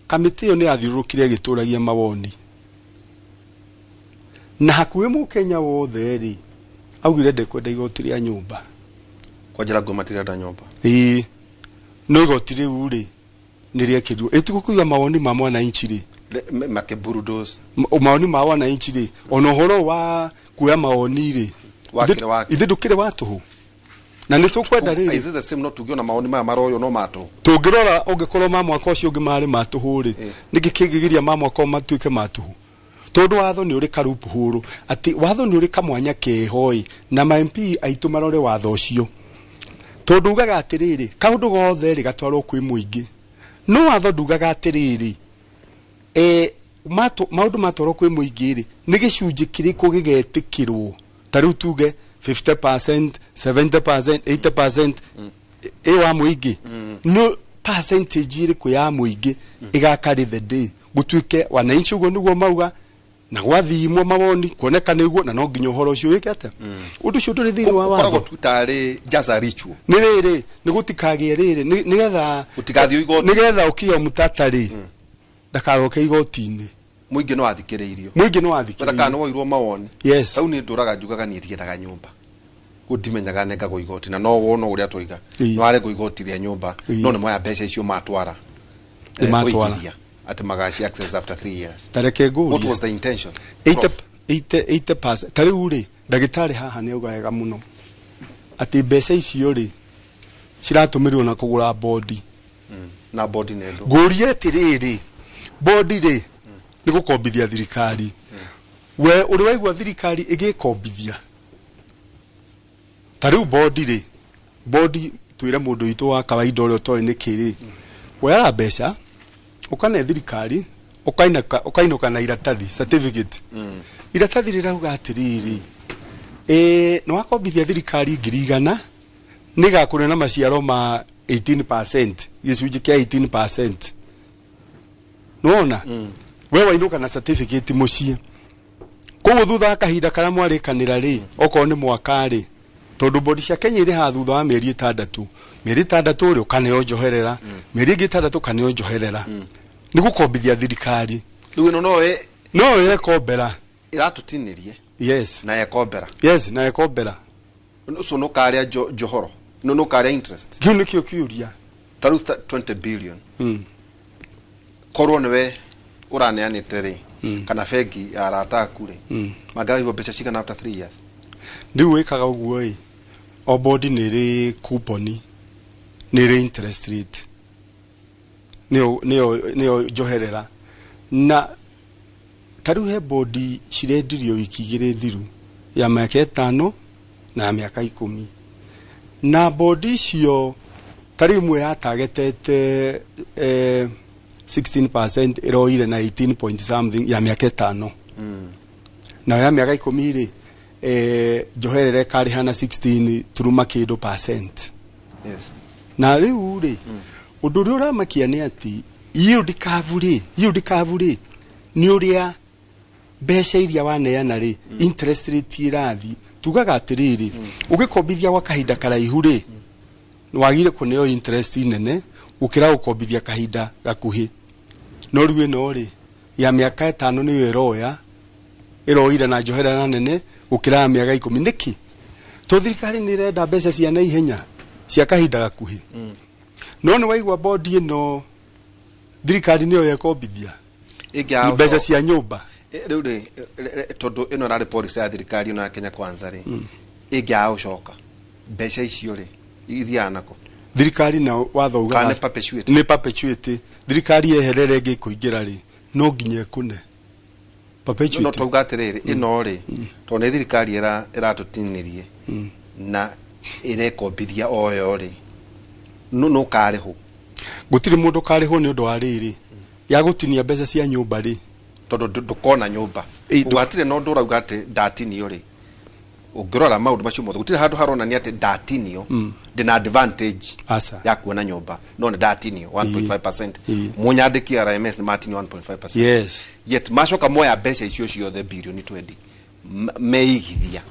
kamĩtĩ ĩyo nĩ yathiũrũrũkire ĩgĩtũragia mawoni, na hakuhĩ mũkenya wothe rĩ augire ndekwenda igoti rĩa nyũmba. Kwa njĩra nguo matirenda nyũmba. Ĩĩ, no igoti rĩu rĩ nĩ rĩekĩrirwo ĩtigũkũiga mawoni ma mwananchi rĩ. Makĩbulldoze. Mawoni ma wananchi rĩ, ona ũhoro wa kuoya mawoni rĩ, Wakĩrĩ wake. Ithe ndũkĩrĩ wa tũhũ na nĩ tũkwenda rĩrĩ. Is it the same? No tugiona maoni maya maroywo no matũ. Tũngĩrora ũngĩkorwo ma mwaka ũcio ũngĩ marĩ ma tũhũ rĩ, nĩkĩ kĩngĩgiria ma mwaka ũyũ matuĩke ma tũhũ? Tondũ watho nĩ ũrĩ karupuhũrũ, atĩ watho nĩ ũrĩ kamwanya keho ĩ, na ma MP aitũ marore watho ũcio, tondũ ugaga atĩrĩrĩ, kaũndũ gothe rĩ gatwarwo kwĩ mũingĩ. No watho ndugaga atĩrĩrĩ, maũndũ matwarwo kwĩ mũingĩ rĩ, nĩ gĩcunjĩ kĩrĩkũ gĩgetĩkĩrwo? Ta rĩu tuge 50%, 70%, 80% ĩ wa mũingĩ, no percentage ĩrĩkũ ya mũingĩ ĩgakarĩ the day gũtuĩke wananchi ũguo nĩguo mauga, na gwathimwo mawoni kuoneka nĩguo, na no nginya ũhoro ũcio wĩke atĩa? Ũndũ ũcio ndũrĩ thĩinĩ wa Ũkoragwo watho. tu tarĩ just a ritual. Nĩ rĩrĩ, nĩ gũtikagĩe rĩrĩ, nĩgetha Gũtigathiĩ igoti. Nĩgetha ũkio mũtata rĩ ndakagoke igoti-inĩ. Mũingĩ no athikĩrĩirio. Mũingĩ no Wetha kana athikĩrĩirio. nĩ woirwo mawoni. Yes. Rĩu niĩ ndũraga njugaga niĩ ndiendaga nyũmba, ndimenyaga nengagwo igoti na no wona ũrĩa twoiga. Nĩ warengwo igoti rĩa nyũmba. No nĩ moya mbeca icio matwara. Nĩ matwara. Kũigithia atĩ magaci access after 3 years. Ta reke What ngũrie. was the intention? 80%. Ta rĩu rĩ, ndagĩtarĩ haha nĩ auga wega mũno atĩ mbeca icio rĩ ciratũmĩrwo na kũgũra bondi. Na bondi nĩ ndũ? Ngũrie atĩrĩrĩ, bondi rĩ nĩ gũkombithia thirikari. We ũrĩ waigua thirikari ĩgĩkombithia? Ta rĩu bondi rĩ, bondi twĩre mũndũ witũ wa kawaida ũrĩa ũtoĩ nĩ kĩ rĩ, woyaga mbeca Ũkane thirikari ũkainũka na iratathi, certificate. Iratathi rĩrauga atĩrĩrĩ, nĩ wakombithia thirikari 100,000 nĩgakũrĩ na maciaro ma 18%, gĩcunjĩ kĩa 18%. Nĩwona? We wainũka na certificate mũciĩ. Koguo thutha wa kahinda karĩa mwarĩkanĩra rĩ, okorwo nĩ mwaka rĩ, tondũ bodi cia Kenya irĩhaga thutha wa mĩeri 6, mĩeri 6 rĩ ũkaneo njoherera, mĩeri ĩngĩ 6 ũkaneo njoherera. Nĩ gũkombithia thirikari. Rĩu ĩno no yekombera. Ĩratũtinĩrie. Yes. Na yekombera. Yes, na yekombera. Ũcio nũkarĩa njohoro. No nũkarĩa interest. Kĩu nĩkĩo kĩũria. Ta rĩu 20 billion. Korwo nĩwe ũraneanĩte rĩ, kana bengi ya arata aku rĩ, mangĩarĩhwo mbeca cigana after 3 years? Rĩu wĩkaga ũguo ĩ, o bodi nĩ ĩrĩ coupon, nĩ ĩrĩ interest rate, nĩyo njoherera. Na ta rĩu he bodi cirendirio wiki 2 thiru ya mĩaka 5 na ya mĩaka 10, na bodi icio ta rĩu ĩmwe yatagetete 16% ĩroire na 18 point something ya mĩaka 5. Na ya mĩaka 10 rĩ, njoherera ĩkarĩha na 16 turuma kĩndũ percent. Yes. Na rĩu rĩ, ũndũ ũrĩa ũramakia nĩ atĩ yield curve rĩ, nĩ ũrĩa mbeca iria waneana rĩ, interest rate ĩrathiĩ. Tugaga atĩrĩrĩ, ũgĩkombithia gwa kahinda karaihu rĩ, wagire kũneo interest nene gũkĩra gũkombithia kahinda gakuhĩ. No rĩu ĩno rĩ, ya mĩaka 5 nĩyo ĩroya, ĩroire na njoherera nene gũkĩra ya mĩaka 10. Nĩkĩ? To thirikari nĩ ĩrenda mbeca cia naihenya cia kahinda gakuhĩ. No nĩ waigua bodi ĩno thirikari nĩyo yekombithia mbeca cia nyũmba. Rĩu rĩ, tondũ ĩno ĩrarĩ policy ya thirikari ĩno ya Kenya Kwanza rĩ, ĩngĩaga gũcoka mbeca icio rĩ, ithiaga nako? Thirikari na watho ugaga Kana nĩ perpetuity? Nĩ perpetuity. Thirikari yeherere ĩngĩ kũingĩra rĩ, no nginya ĩkũne. Perpetuity. No twauga atĩrĩrĩ, ĩno rĩ, tondũ nĩ thirikari ĩratũtinĩrie na ĩrekombithia o yo rĩ, no karĩhwo. Gũtirĩ mũndũ karĩhwo nĩ ũndũ wa rĩrĩ, ya gũtinia mbeca cia nyũmba rĩ, tondũ ndũkona nyũmba. Gũtirĩ na ũndũ ũrauga atĩ ndatinio rĩ. Ũngĩrora maũndũ macio mothe, gũtirĩ handũ haronania atĩ ndatinio, ndĩna advantage ya kuona nyũmba, no nĩ ndatinio 1.5%. Mũnyandĩki RMS nĩ matinio 1.5%. Yes. Yet macoka moya mbeca icio ciothe bilioni 20 meigithia.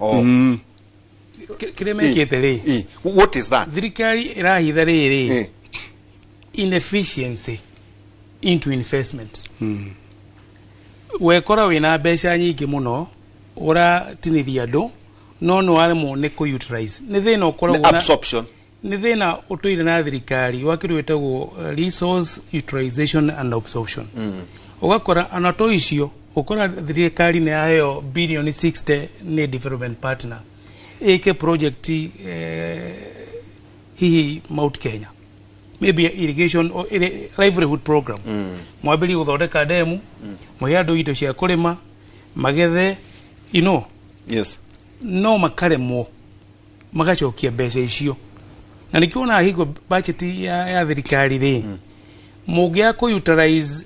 Kĩrĩa mekĩte rĩ? What is that? Thirikari ĩrahitha rĩrĩ inefficiency into investment. Wekora wĩna mbeca nyingĩ mũno ũratinithia andũ, no nĩ waremwo nĩ kũ-utilize. Nĩ thĩna ũkoragwo na absorption. Nĩ thĩna ũtũire na thirikari wa kĩndũ gĩtagwo resource utilization and absorption. Ũgakora ona to icio, ũkora thirikari nĩ yaheo bilioni 60 nĩ development partner ĩke project hihi Mount Kenya, maybe irrigation or livelihood program. Mwambĩrĩrie gũthondeka demu, mũhe andũ indo cia kũrĩma, magethe, you know. Yes. No makaremwo magacokia mbeca icio. Na nĩkĩo wonaga hingo budget ya thirikari rĩ, mũngĩaga kũ-utilize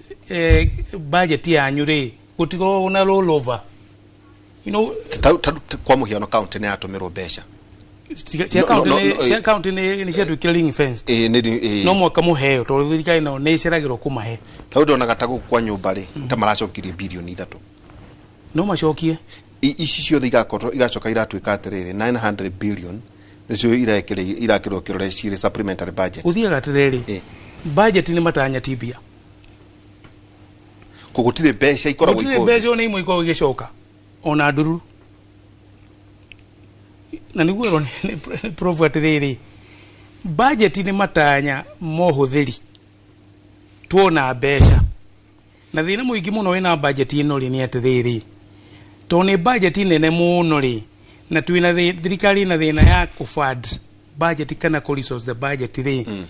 budget yanyu rĩ, gũtikoragwo na rollover. You know, kwa mũhiano county nĩ yatũmĩrwo mbeca. Cia county nĩ ciatuĩkire ring fenced. No mwaka mũheo tondũ thirikari nao nĩ ĩceragĩrwo kũmahe. Ta rĩu ndonaga ta gũkũ kwa nyũmba rĩ, ta maracokirie bilioni 3. No macokie. Ici ciothe igacoka iratuĩka atĩrĩrĩ, 900 billion nĩcio irakĩrwo kĩrore cirĩ supplementary budget. Gũthiaga atĩrĩrĩ, budget nĩ matanya ti mbia. Koguo gũtirĩ mbeca ikoragwo Gũtirĩ mbeca ona imwe ikoragwo igĩcoka ona ndururu. Na nĩguo ĩrwo nĩ prof atĩrĩrĩ, budget nĩ matanya mohũthĩri tuona mbeca. Na thĩna mũingĩ mũno wĩna budget ĩno rĩ nĩ atĩrĩrĩ, tondũ nĩ budget nene mũno rĩ, na twĩna thirikari na thĩna ya kũ-fund budget kana kũ-resource the budget rĩ,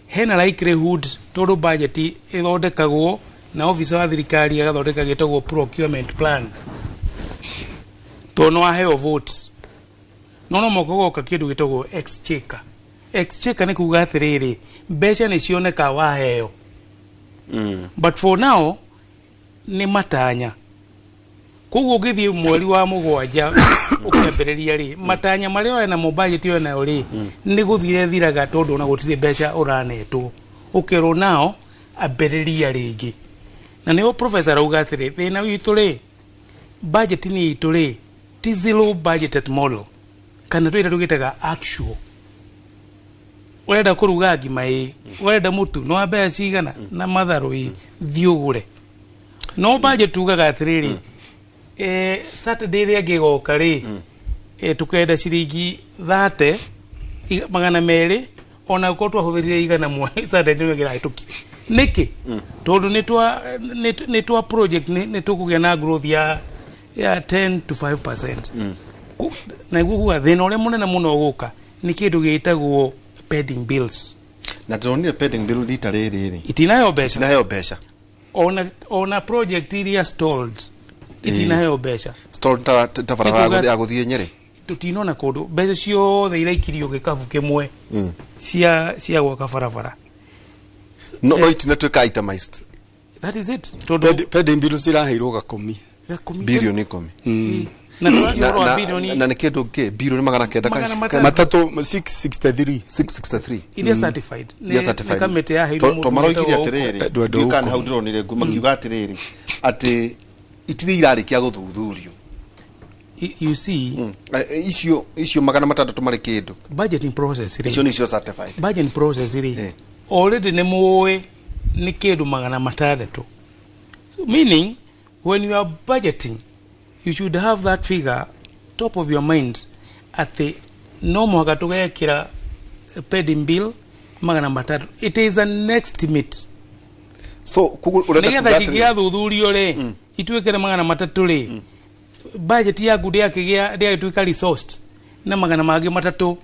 hena likelihood tondũ budget ĩthondekagwo na officer wa thirikari agathondeka gĩtagwo procurement plan, tondũ nĩ waheo votes. No moka goka kĩndũ gĩtagwo exchequer. Exchequer nĩ kuga atĩrĩrĩ, mbeca nĩ cioneka waheo, But for now nĩ matanya. Koguo ũngĩthiĩ mweri wa 7 ũkĩambĩrĩria rĩ, matanya marĩa ũrĩ namo, budget ĩyo nayo rĩ, nĩ gũthira ĩthiraga, tondũ ona gũtirĩ mbeca ũranetwo, ũkerwo nao ambĩrĩria rĩngĩ. Na nĩho professor arauga atĩrĩ, thĩna witũ rĩ, budget-inĩ itũ rĩ, ti zero budgeted model, kana twĩta tũgĩtaga actual. Ũrenda kũruga ngima ĩ, ũrenda mũtu no wa mbeca cigana na matharũ ĩ, thiĩ ũgũre. No budget tugaga atĩrĩrĩ, Saturday ĩrĩa ĩngĩgoka rĩ, tũkenda ciringi 30 200, ona gũkorwo twahũthĩrire 100 Saturday ĩno ĩrahĩtũkire. Nĩkĩ? Tondũ nĩ twa project nĩ tũkũgĩa na growth ya 10 to 5%. Na nĩguo kuga thĩna ũrĩa mũnene mũno ũgũka nĩ kĩndũ gĩtagwo pending bills. Na ndĩronire pending bill rita rĩrĩ rĩ itinaheo mbeca. Itinaheo mbeca. Ona project iria stalled itinaheo mbeca. Stalled ta barabara ya gũthiĩ Nyĩrĩ. Tũtinona kũndũ mbeca ciothe iraikirio gĩkabu kĩmwe cia gwaka barabara. No itinatuĩka itemized. That is it. Tondũ pending bills iraheirwo gakũmi. Bilioni 10. Na tũraria ũhoro wa bilioni Na nĩ kĩndũ kĩ bilioni 900 Matatũ 663. 663 iria certified. Iria certified. Nĩ kamĩtĩ yaheirwo To maroigire atĩrĩrĩ, ndiũĩ hau ndĩronire ngũ makiuga atĩrĩrĩ atĩ itirĩ irarĩkia gũthuthurio. You see, icio 600 marĩ kĩndũ. Budgeting process rĩ. Icio nĩcio certified. Budgeting process rĩ. Already nĩ mũĩ nĩ kĩndũ 600. Meaning when you are budgeting, you should have that figure top of your mind atĩ no mũhaka tũgekĩra pending bill 600. It is an estimate. So nĩgetha cingĩgathuthurio rĩ, ituĩkĩre 300 rĩ, budget yaku ndĩagĩtuĩka resourced na 300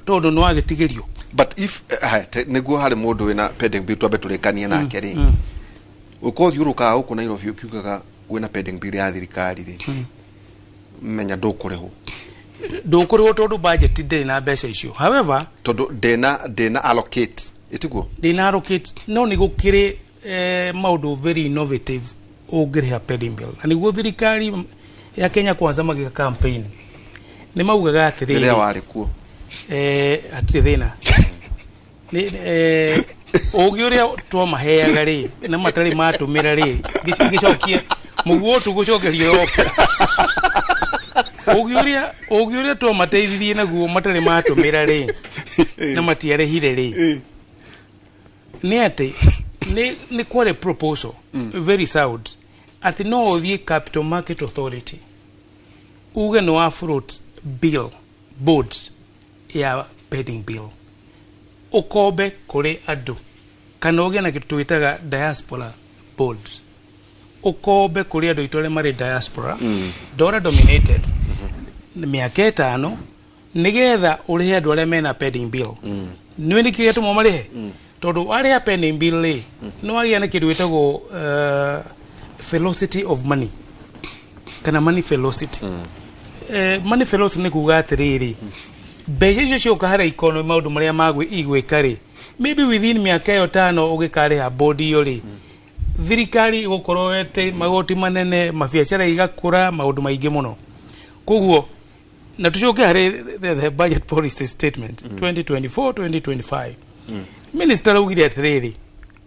tondũ nĩ wagĩtigĩrio. But if nĩguo harĩ mũndũ wĩna pending bill twambe tũrĩkanie nake rĩ, ũkorwo thiũrũkaga gũkũ Nairobi ũkiugaga wĩna pending bill ya thirikari rĩ, menya ndũkũrĩhwo. Ndũkũrĩhwo tondũ budget ndĩrĩ na mbeca icio. However, tondũ ndĩna allocate, ĩtiguo? Ndĩna allocate, no nĩ gũkĩrĩ maũndũ very innovative ũngĩrĩha pending bill. Na nĩguo thirikari ya Kenya Kwanza magĩka campaign nĩ maugaga atĩrĩrĩ, rĩrĩa warĩ kuo hatirĩ thĩna. Ũgĩ ũrĩa twamaheaga rĩ na matarĩ matũmĩra rĩ, ngĩcokia mũguo tũgũcokeria yoke. Ũgĩ ũrĩa twamateithirie naguo matarĩ matũmĩra rĩ na matiarĩhire rĩ, nĩ atĩ nĩ kwarĩ proposal very sound atĩ no ũthiĩ Capital Market Authority uge nĩ wa float bill board ya pending bill, ũkombe kũrĩ andũ, kana ũgĩe na kĩndũ twĩtaga diaspora board, ũkombe kũrĩ andũ aitũ arĩa marĩ diaspora, dollar dominated, mĩaka 5 nĩgetha ũrĩhe andũ arĩa mena pending bill. Nĩũĩ nĩkĩ gĩatũma marĩhe? Tondũ warĩha pending bill rĩ, nĩ wagĩa na kĩndũ gĩtagwo velocity of money kana money velocity. Money velocity nĩ kuga atĩrĩrĩ, mbeca icio cioka harĩ economy maũndũ marĩa igwĩka rĩ, maybe within mĩaka ĩyo 5 ũgĩkarĩha board ĩyo rĩ, thirikari ĩgũkorwo ete magoti manene, mabiacara igakũra, maũndũ maingĩ mũno. Koguo na tũcoke harĩ the budget policy statement 2024-2025. Minister augire atĩrĩrĩ,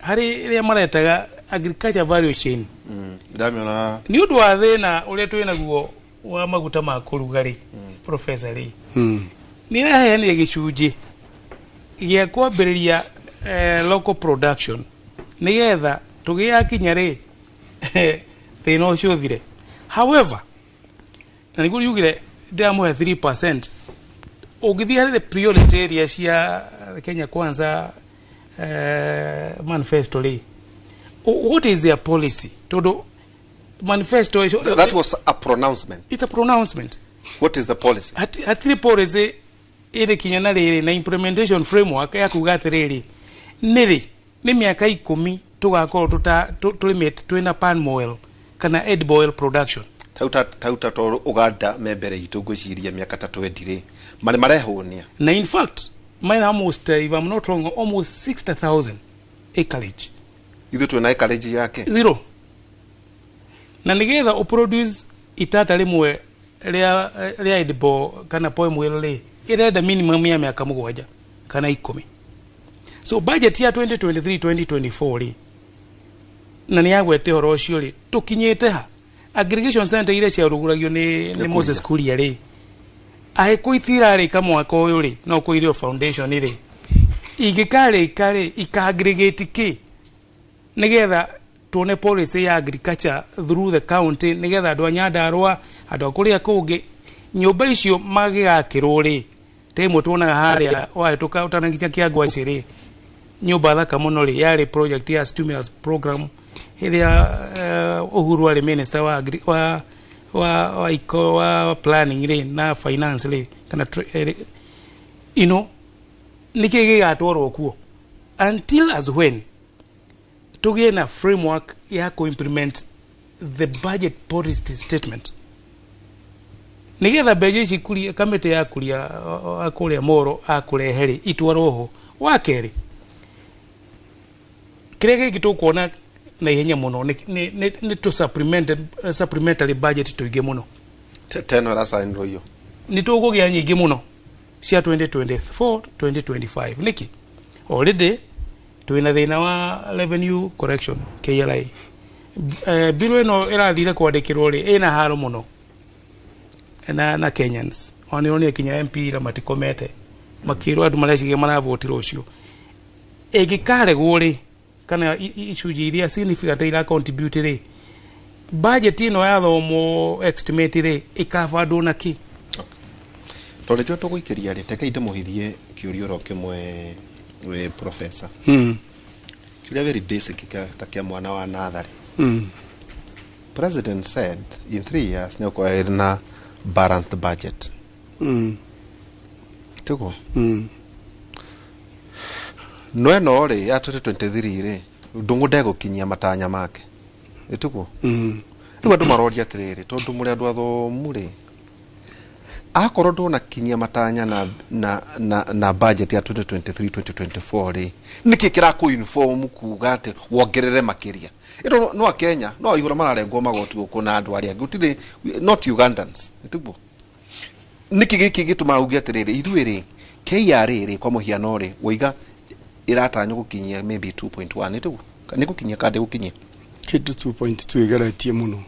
harĩ ĩrĩa maretaga agriculture value chain, nĩ ũndũ wa thĩna ũrĩa twĩ naguo wa maguta ma kũruga rĩ, professor rĩ, nĩ araheanire gĩcunjĩ gĩa kwambĩrĩria local production nĩgetha tũgĩakinya rĩ thĩna ũcio ũthire. However, na nĩguo riugire ndĩramũhe 3%, ũngĩthiĩ harĩ the priority area cia Kenya Kwanza manifesto rĩ, what is their policy? Tondũ manifesto that was a pronouncement. It's a pronouncement. What is the policy? Hatirĩ policy ĩrĩ kinya na rĩrĩ na implementation framework ya kuga atĩrĩrĩ, nĩrĩ nĩ mĩaka 10 tũgakorwo tũrĩmĩte twĩna palm oil kana edible oil production. Tauta to Uganda me mbere itũ ngwĩciria mĩaka ta 20 rĩ marĩ marehũnia. Na in fact mine almost, if I'm not wrong, almost 60,000 acreage Ithuĩ twĩna acreage yake zero. Na nigetha ũproduce itata rĩmwe rĩa edible kana palm oil rĩ, ĩrenda minimum ya mĩaka 7 kana 10. So budget ya 2023 2024 rĩ, na nĩ yagwete ũhoro ũcio rĩ, tũkinyĩte ha? Aggregation center iria ciarugũragio nĩ Moses Kuria rĩ, angĩkorwo itirarĩka mwaka ũyũ rĩ, no kũirio foundation rĩ, ingĩkarĩka rĩ, ika-aggregate kĩ nĩgetha tuone policy ya agriculture through the county, nĩgetha andũ a Nyandarua, andũ a kũrĩa kũngĩ, nyũmba icio magĩgakĩrwo rĩ, ta ĩmwe tuonaga harĩa wahĩtũka ũtanakinya Kĩangwaci rĩ, nyũmba thaka mũno rĩ, yarĩ project ya stimulus program ĩrĩa Uhuru arĩ minister wa wa wa wa, iko, wa planning rĩ na finance rĩ, kana ino nĩkĩ gĩgatwarwo kuo until as when tũgĩe na framework ya ku-implement the budget policy statement, nĩgetha mbeca ici kuria kamĩtĩ ya kuria kũrĩa Moro akũrehe rĩ, itwarwo ho. Wa kerĩ, kĩrĩa gĩkĩ tũkuona na ihenya mũno nĩ tũ supplementary budget tũingĩ mũno. Teno ĩracainirwo iyo nĩ tũkũgĩa nyingĩ mũno cia 2024 2025. Nĩkĩ? Already twĩna thĩna wa revenue correction KRA. Bill ĩno ĩrathire kwandĩkĩrwo rĩ, ĩna haro mũno na Kenyans. Ona nĩ kinya MP ira matikomete, makĩrwo andũ mareciria maravotira ũcio. Ĩngĩkaregwo rĩ, kana icunjĩ iria significant ira contribute rĩ, budget ĩno yathomwo estimate rĩ, ĩkabandwo na kĩ? Tondũ nĩkĩo tũgũikĩria rĩ, reke ndĩmũhithie kĩũria oro kĩmwe we professor. Kĩũria very basic ta kĩa mwana wa natharĩ. President said in 3 years nĩ ũkorwo ĩrĩ na balanced budget. Tiguo? No ĩno rĩ ya 2023 rĩ, Ndung'u ndegũkinyia matanya make. Ĩtiguo? Rĩu andũ maroria atĩrĩrĩ, tondũ mũrĩ andũ athomu rĩ, akorwo ndũnakinyia matanya na budget ya 2023 2024 rĩ, nĩkĩ kĩrakũ inform kuga atĩ wongerere makĩria? Ĩno no a Kenya no aihũra mararengwo magoti gũkũ na andũ arĩa angĩ, gũtirĩ, not Ugandans. Ĩtiguo? Nĩkĩ gĩkĩ gĩtũmaga uge atĩrĩrĩ, ithuĩ rĩ, KRA rĩ, kwa mũhiano rĩ, woiga ĩratanywo gũkinyia maybe 2.1, ĩtiguo? Nĩ gũkinyia kana ndĩgũkinyia? Kĩndũ 2.2 ĩgeretie mũno.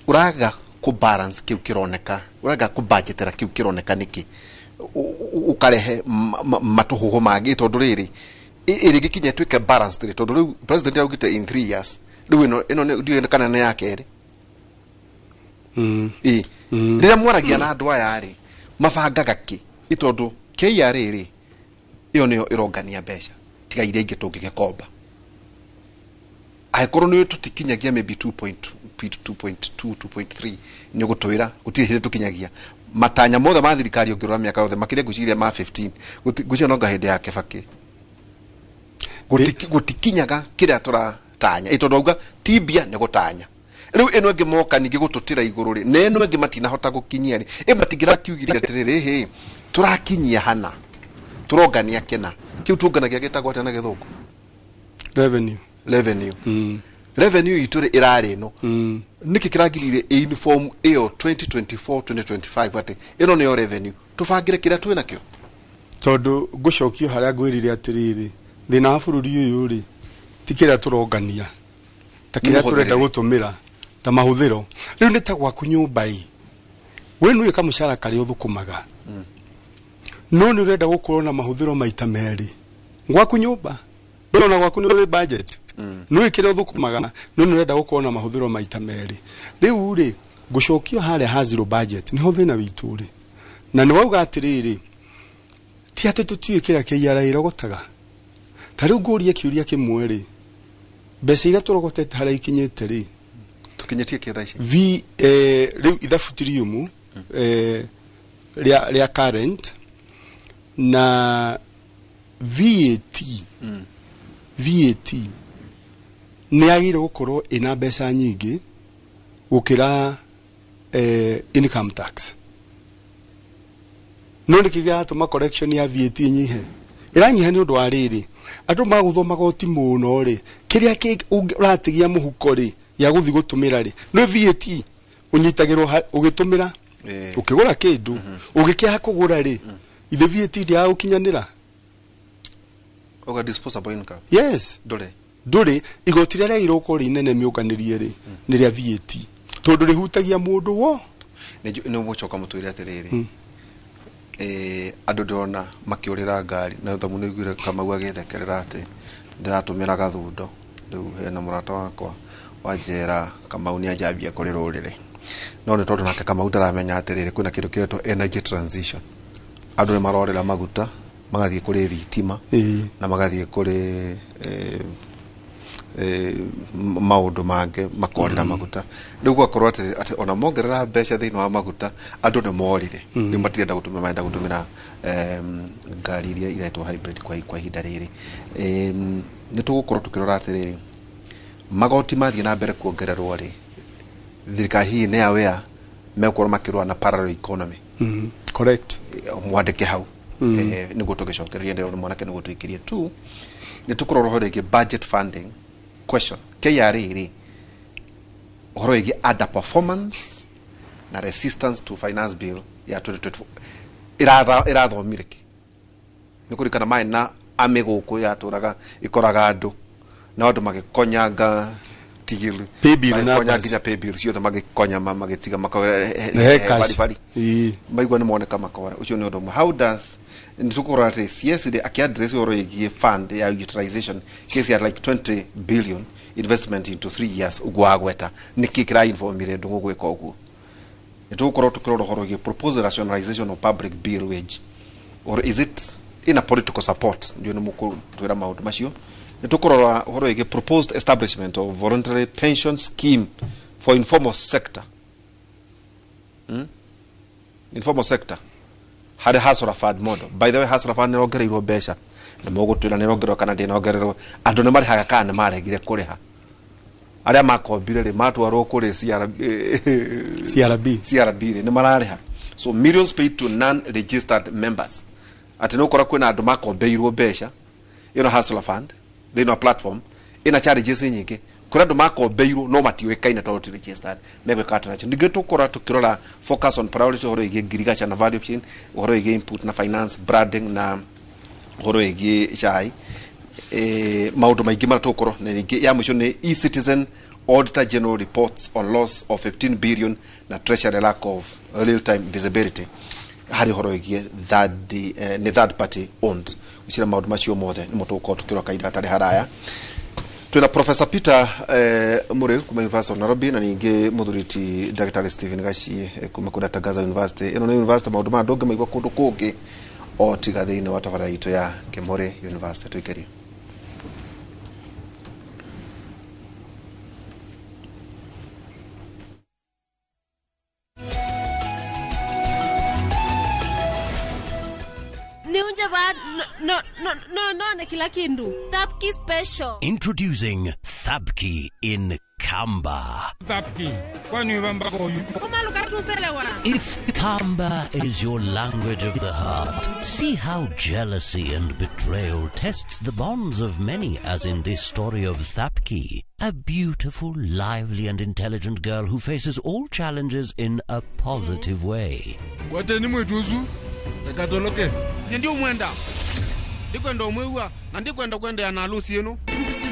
Ũraga kũ balance kĩu kĩroneka, ũraga kũ budgetera kĩu kĩroneka nĩkĩ? Ũkarehe matũhũhũ mangĩ, tondũ rĩrĩ ĩrĩgĩkinya ĩtuĩke balanced rĩ, tondũ rĩu president augĩte in 3 years, rĩu ĩno ndiũĩ kana nĩ ya kerĩ. Ĩ rĩrĩa mwaragia na andũ aya rĩ, mabangaga kĩ? Ĩ tondũ KRA rĩ, ĩyo nĩyo ĩrongania mbeca tiga iria ingĩ tũngĩgĩkomba. Angĩkorwo nĩ tũtikinyagia maybe 2.2 2.2 2.3, nĩ ũgũtwĩra gũtirĩ hĩndĩ tũkinyagia matanya mothe ma thirikari. Ũngĩrora mĩaka yothe makĩria, ngwĩciria ma 15, ngwĩciria nonga hĩndĩ ya Kĩbakĩ gũtikinyaga kĩrĩa tũratanya. Ĩ tondũ auga ti mbia nĩ gũtanya. Rĩu ĩno ĩngĩ moka ningĩ gũtũtĩra igũrũ rĩ, na ĩno ĩngĩ matinahota gũkinyia rĩ, ĩ matingĩrakiugire atĩrĩrĩ, hĩ tũrakinyia hana, tũrongania kĩna kĩu tũnganagia gĩtagwo atĩa na Gĩthũngũ? Revenue. Revenue. Revenue itũ rĩ, ĩrarĩ ĩno. Nĩkĩ kĩragirire inform ĩyo 2024 2025 atĩ ĩno nĩyo revenue, tũbangĩre kĩrĩa twĩ nakĩo? Tondũ ngũcokio harĩa ngwĩrire atĩrĩrĩ, thĩna wa bũrũri ũyũ rĩ, ti kĩrĩa tũrongania ta kĩrĩa tũrenda gũtũmĩra ta mahũthĩro. Rĩu nĩ ta gwaku nyũmba ĩ, we nĩũĩ kamũcara karĩa ũthũkũmaga, no nĩ ũrenda gũkorwo na mahũthĩro maita merĩ gwaku nyũmba. Ndũrona gwaku nĩ ũrĩ budget, nĩũĩ kĩrĩa ũthũkũmaga, no nĩ ũrenda gũkorwo na mahũthĩro maita merĩ. Rĩu rĩ, ngũcokio harĩa ha zero budget, nĩho thĩna witũ rĩ. Na nĩ wauga atĩrĩrĩ, ti atĩ tũtiũĩ kĩrĩa KRA ĩrogotaga. Ta rĩu ngũrie kĩũria kĩmwe rĩ, mbeca iria tũrogotete harĩa ikinyĩte rĩ, tũkinyĩtie kĩ thaa ici? V rĩu ithabu ti riũmũ rĩa current na VAT. VAT nĩ yagĩrĩire gũkorwo ĩna mbeca nyingĩ gũkĩra income tax, no nĩkĩ kĩratũma collection ya VAT ĩnyihe? Ĩranyiha nĩ ũndũ wa rĩrĩ, andũ magũthwo magoti mũno rĩ, kĩrĩa ũratigia mũhuko rĩ ya gũthiĩ gũtũmĩra rĩ, nĩ VAT ũnyitagĩrwo ũgĩtũmĩra, ũkĩgũra kĩndũ, ũgĩkĩaga kũgũra rĩ, ithe VAT ndĩagũkinyanĩra. Oga disposable income. Yes. Ndũrĩ igoti rĩrĩa rĩagĩrĩirwo rĩ inene mĩũnganĩrie rĩ nĩ rĩa VAT, tondũ rĩhutagia mũndũ wo. Nĩ mũcoka mũtwĩre atĩrĩrĩ, andũ ndĩrona makĩũrĩra ngari na thamu nĩ iguire Kamau agĩthekerera atĩ ndĩratũmĩra gathundo. Rĩu hena mũrata wakwa wanjĩra Kamau nĩ anjambia kũrĩ rũrĩrĩ, no nĩ tondũ nake Kamau ndaramenya atĩrĩrĩ kwĩna kĩndũ kĩretwo energy transition. Andũ nĩ marorĩra maguta magathiĩ kũrĩ thitima na magathiĩ kũrĩ maũndũ mangĩ makorĩra maguta. Rĩu gwakorwo atĩ ona mongerera mbeca thĩinĩ wa maguta andũ nĩ morire, rĩu matirenda gũtũmĩra, marenda gũtũmĩra ngari iria iretwo hybrid kwa ihinda rĩrĩ. Nĩ tũgũkorwo tũkĩrora atĩrĩrĩ, magoti mathiĩ na mbere kuongererwo rĩ, thirikari hihi nĩ aware megũkorwo makĩrũa na parallel economy. Correct. Mwandĩke hau nĩguo tũgĩcokererie ndĩrona mwanake nĩguo tũikĩrie tu. Nĩ tũkũrora ũhoro wĩgiĩ budget funding question. KRA rĩ, ũhoro wĩgiĩ underperformance na resistance to finance bill ya 2024 ĩrathomire kĩ? Nĩ kũririkana maĩ na amĩ gũkũ yatũraga ĩkoraga andũ na andũ magĩkonyanga tigil magĩkonya nginya pay bill ciothe magĩkonya magĩtiga makora bari maigua nĩ moneka makora. Ũcio nĩ ũndũ ũmwe. How does nĩ tũkũrora atĩ CS rĩ akĩaddress ũhoro wĩgiĩ fund ya utilization case ya like 20 billion investment into 3 years ũguo agweta nĩkĩ kĩrainformire ndũng'ũ gwĩka ũguo. Nĩ tũgũkorwo tũkĩrora ũhoro wĩgiĩ proposed rationalization of public bill wage, or is it in a political support? Ndio nĩ mũkũtwĩra maũndũ macio. Nĩ tũkũrora ũhoro wĩgiĩ proposed establishment of voluntary pension scheme for informal sector. Informal sector harĩ Hustler Fund model. By the way, Hustler Fund nĩrongereirwo mbeca na mũgũtwĩra nĩrongererwo kana ndĩnongererwo. Andũ nĩ marĩhaga kana nĩ maregire kũrĩha. Arĩa makombire rĩ matwarwo kũrĩ CRB rĩ nĩ mararĩha. So millions paid to non-registered members. Atĩ nĩ ũkora kwĩna andũ makombeirwo mbeca ĩno Hustler Fund thĩinĩ wa platform ĩna charges nyingĩ, kũrĩ andũ makombeirwo no matiũĩkaine tondũ ti registered megwĩka atĩa nacio. Ningĩ tũkora tũkĩrora focus on priority ũhoro wĩgiĩ ngirigaca na value chain, ũhoro wĩgiĩ input na finance, branding na ũhoro wĩgiĩ cai, maũndũ maingĩ marĩa tũgũkorwo. Na ningĩ ya mũico nĩ e-citizen auditor general reports on loss of 15 billion na treasury lack of real time visibility harĩ ũhoro wĩgiĩ nĩ third party owned. Gũcira maũndũ macio mothe nĩmo tũgũkorwo tũkĩrora kahinda gatarĩ haraya. Twĩna Professor Peter Muriu kuma University of Nairobi na ningĩ mũthuri ti Dr. Stephen Gachi kuma kũrĩa Tangaza University. Ĩno nĩ university maũndũ maya ndũngĩmaigua kũndũ kũngĩ o tiga thĩinĩ wa tabarĩra itũ ya Kĩmũrĩ University. Tũikĩrie. No, kila kindu. Thapki special. Introducing Thapki in Kamba. Thapki. If Kamba is your language of the heart, see how jealousy and betrayal tests the bonds of many, as in this story of Thapki, a beautiful, lively and intelligent girl who faces all challenges in a positive way.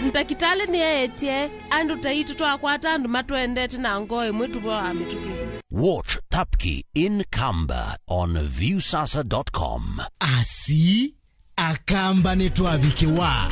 Ndakitale ni etie andu taitu twakwata andu matwendete na ngoi mwitu wa mituki. Watch Thapki in Kamba on viewsasa.com. Asi akamba ni twabikiwa.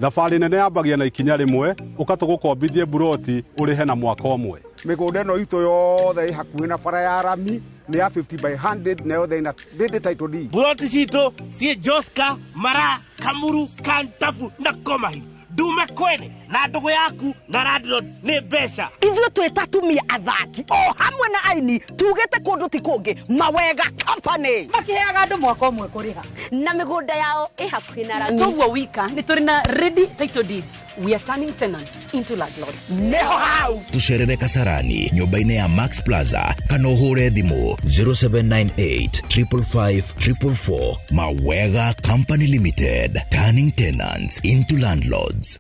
Thabarĩ nene yambagia na ikinya rĩmwe ũkatũgũkombithie buroti ũrĩhe na mwaka ũmwe. Mĩgũnda ĩno itũ yothe ĩ hakuhĩ na bara ya rami nĩ ya 50 by 100 na yothe ĩna ndĩndĩ title deed. Buroti citũ ciĩ Joska, Mara, Kamuru, Kantafu na Komahi. Ndume kwene Na ndũgũ yaku na landlord nĩ mbeca. Ithuĩ twĩ ta atumia athaki o hamwe na aini tugĩte kũndũ ti kũngĩ Mawega Company. Makiheaga andũ mwaka ũmwe kũrĩha. Na mĩgũnda yao ĩ hakuhĩ na rami. Toguo wika nĩ tũrĩ na ready title deeds. We are turning tenants into landlords. Nĩho hau. Tucerere Kasarani nyũmba-inĩ ya Max Plaza kana ũhũre thimũ 0798 555 444. Mawega Company Limited, turning tenants into landlords.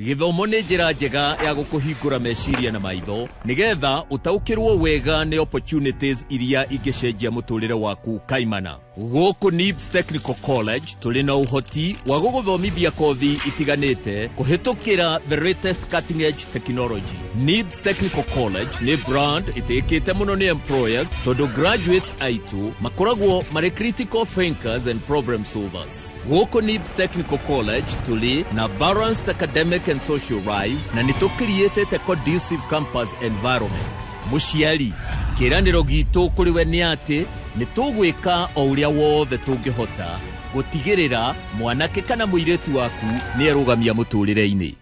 Gĩthomo nĩ njĩra njega ya gũkũhingũra meciria na maitho nĩgetha ũtaũkĩrwo wega nĩ opportunities iria ingĩcenjia mũtũrĩre waku kaimana. Gũkũ NIBS Technical College tũrĩ na ũhoti wa gũgũthomithia kothi itiganĩte kũhĩtũkĩra the latest cutting edge technology. NIBS Technical College nĩ brand ĩtĩkĩte mũno nĩ employers tondũ graduates aitũ makoragwo marĩ critical thinkers and problem solvers. Gũkũ NIBS Technical College tũrĩ na balanced academic and social life na nĩ tũkiriĩtĩte conducive campus environment. Mũciari, kĩĩranĩro gitũ kũrĩ we nĩ atĩ nĩ tũgwĩka o ũrĩa wothe tũngĩhota gũtigĩrĩra mwanake kana mũirĩtu waku nĩ erũgamia mũtũrĩre-inĩ.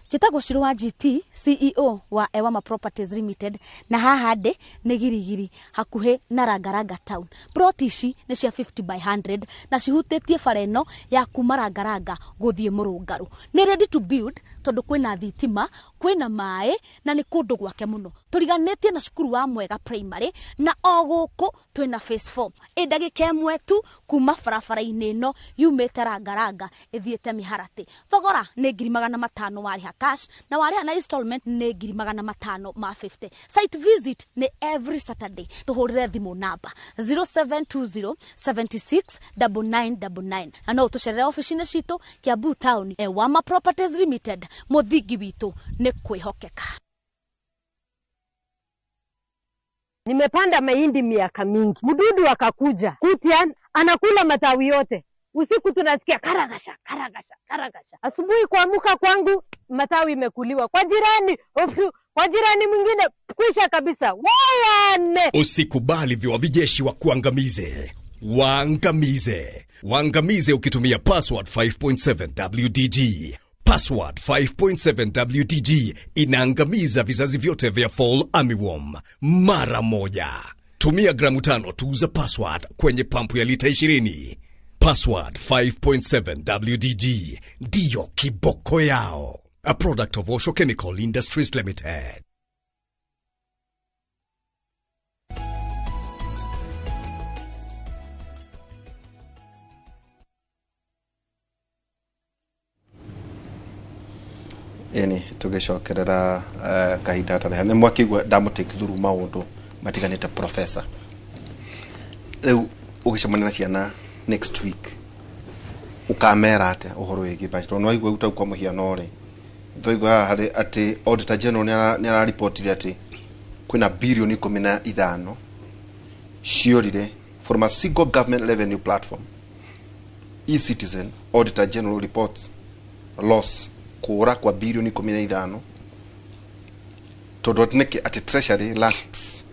Njĩtagwo Shiro wa GP, CEO wa Ewama Properties Limited, na haha ndĩ nĩ Girigiri hakuhĩ na Rangaranga Town. Plot ici nĩ cia 50 by 100 na cihutĩtie bara ĩno ya kuma Rangaranga gũthiĩ Mũrũngarũ. Nĩ ready to build tondũ kwĩna thitima, kwĩna maĩ na nĩ kũndũ gwake mũno. Tũriganĩtie na cukuru wa Mwega Primary na o gũkũ twĩna phase 4. Ĩ ndagĩka ĩmwe tu kuma barabara-inĩ ĩno yumĩte Rangaranga ĩthiĩte Mĩharatĩ. Thogora nĩ 500,000 warĩha cash na warĩha na installment nĩ 550,000. Site visit nĩ every Saturday. Tũhũrĩre thimũ namba 0720 76 9999 na no ũtũcerere ofici-inĩ citũ Kiambu Town. Ewama Properties Limited, mũthingi witũ nĩ kwĩhokeka. Nimepanda mahindi miaka mingi, mdudu akakuja kutian anakula matawi yote. Usiku tunasikia karagasha karagasha karagasha. Asubuhi kuamuka kwangu matawi imekuliwa kwa jirani, kwa jirani mwingine kwisha kabisa. Wayane! Usikubali viwavijeshi wa kuangamize. Waangamize. Waangamize ukitumia password 5.7 WDG. Password 5.7 WDG inaangamiza vizazi vyote vya fall armyworm mara moja. Tumia gramu 5 tu za password kwenye pampu ya lita 20. Password 5.7 WDG ndiyo kiboko yao. A product of Osho Chemical Industries Limited. Eni tugicokerera kahinda tarĩ nĩ mwakĩigua ndamũtake through maũndũ matiganĩte professor. Rĩu ũgĩcemania na ciana next week ukamera atĩa ũhoro wĩgiĩ budget? Tondũ nĩwaigua rĩu kwa mũhiano rĩ, twaigua haha harĩ atĩ Auditor General nĩ araripotire atĩ kwĩna birioni 15 ciorire from a single government revenue platform. E-Citizen Auditor General reports loss kũra kwa birioni 15 tondũ atĩ nĩkĩ atĩ Treasury lacks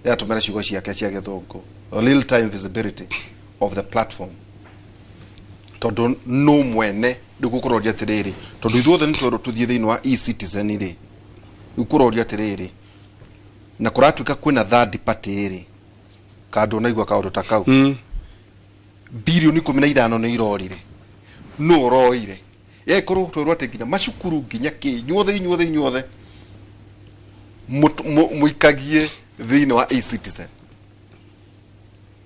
yatũmĩra ciugo ciake cia gĩthũngũ real time visibility of the platform tondũ no mwene rĩu gũkũroria atĩrĩrĩ tondũ ithuothe nĩ twerwo tũthiĩ thĩinĩ wa e-citizen rĩ rĩu kũroria atĩrĩrĩ na kũratuĩka kwĩna third party rĩ kandũ ũnaigua kaũndũ ta kau birioni 15 nĩ irorire nũ ũroire ĩkorwo twerwo atĩ nginya macukuru nginya kĩ inyuothe inyuothe inyuothe mũikagie thĩinĩ wa e-citizen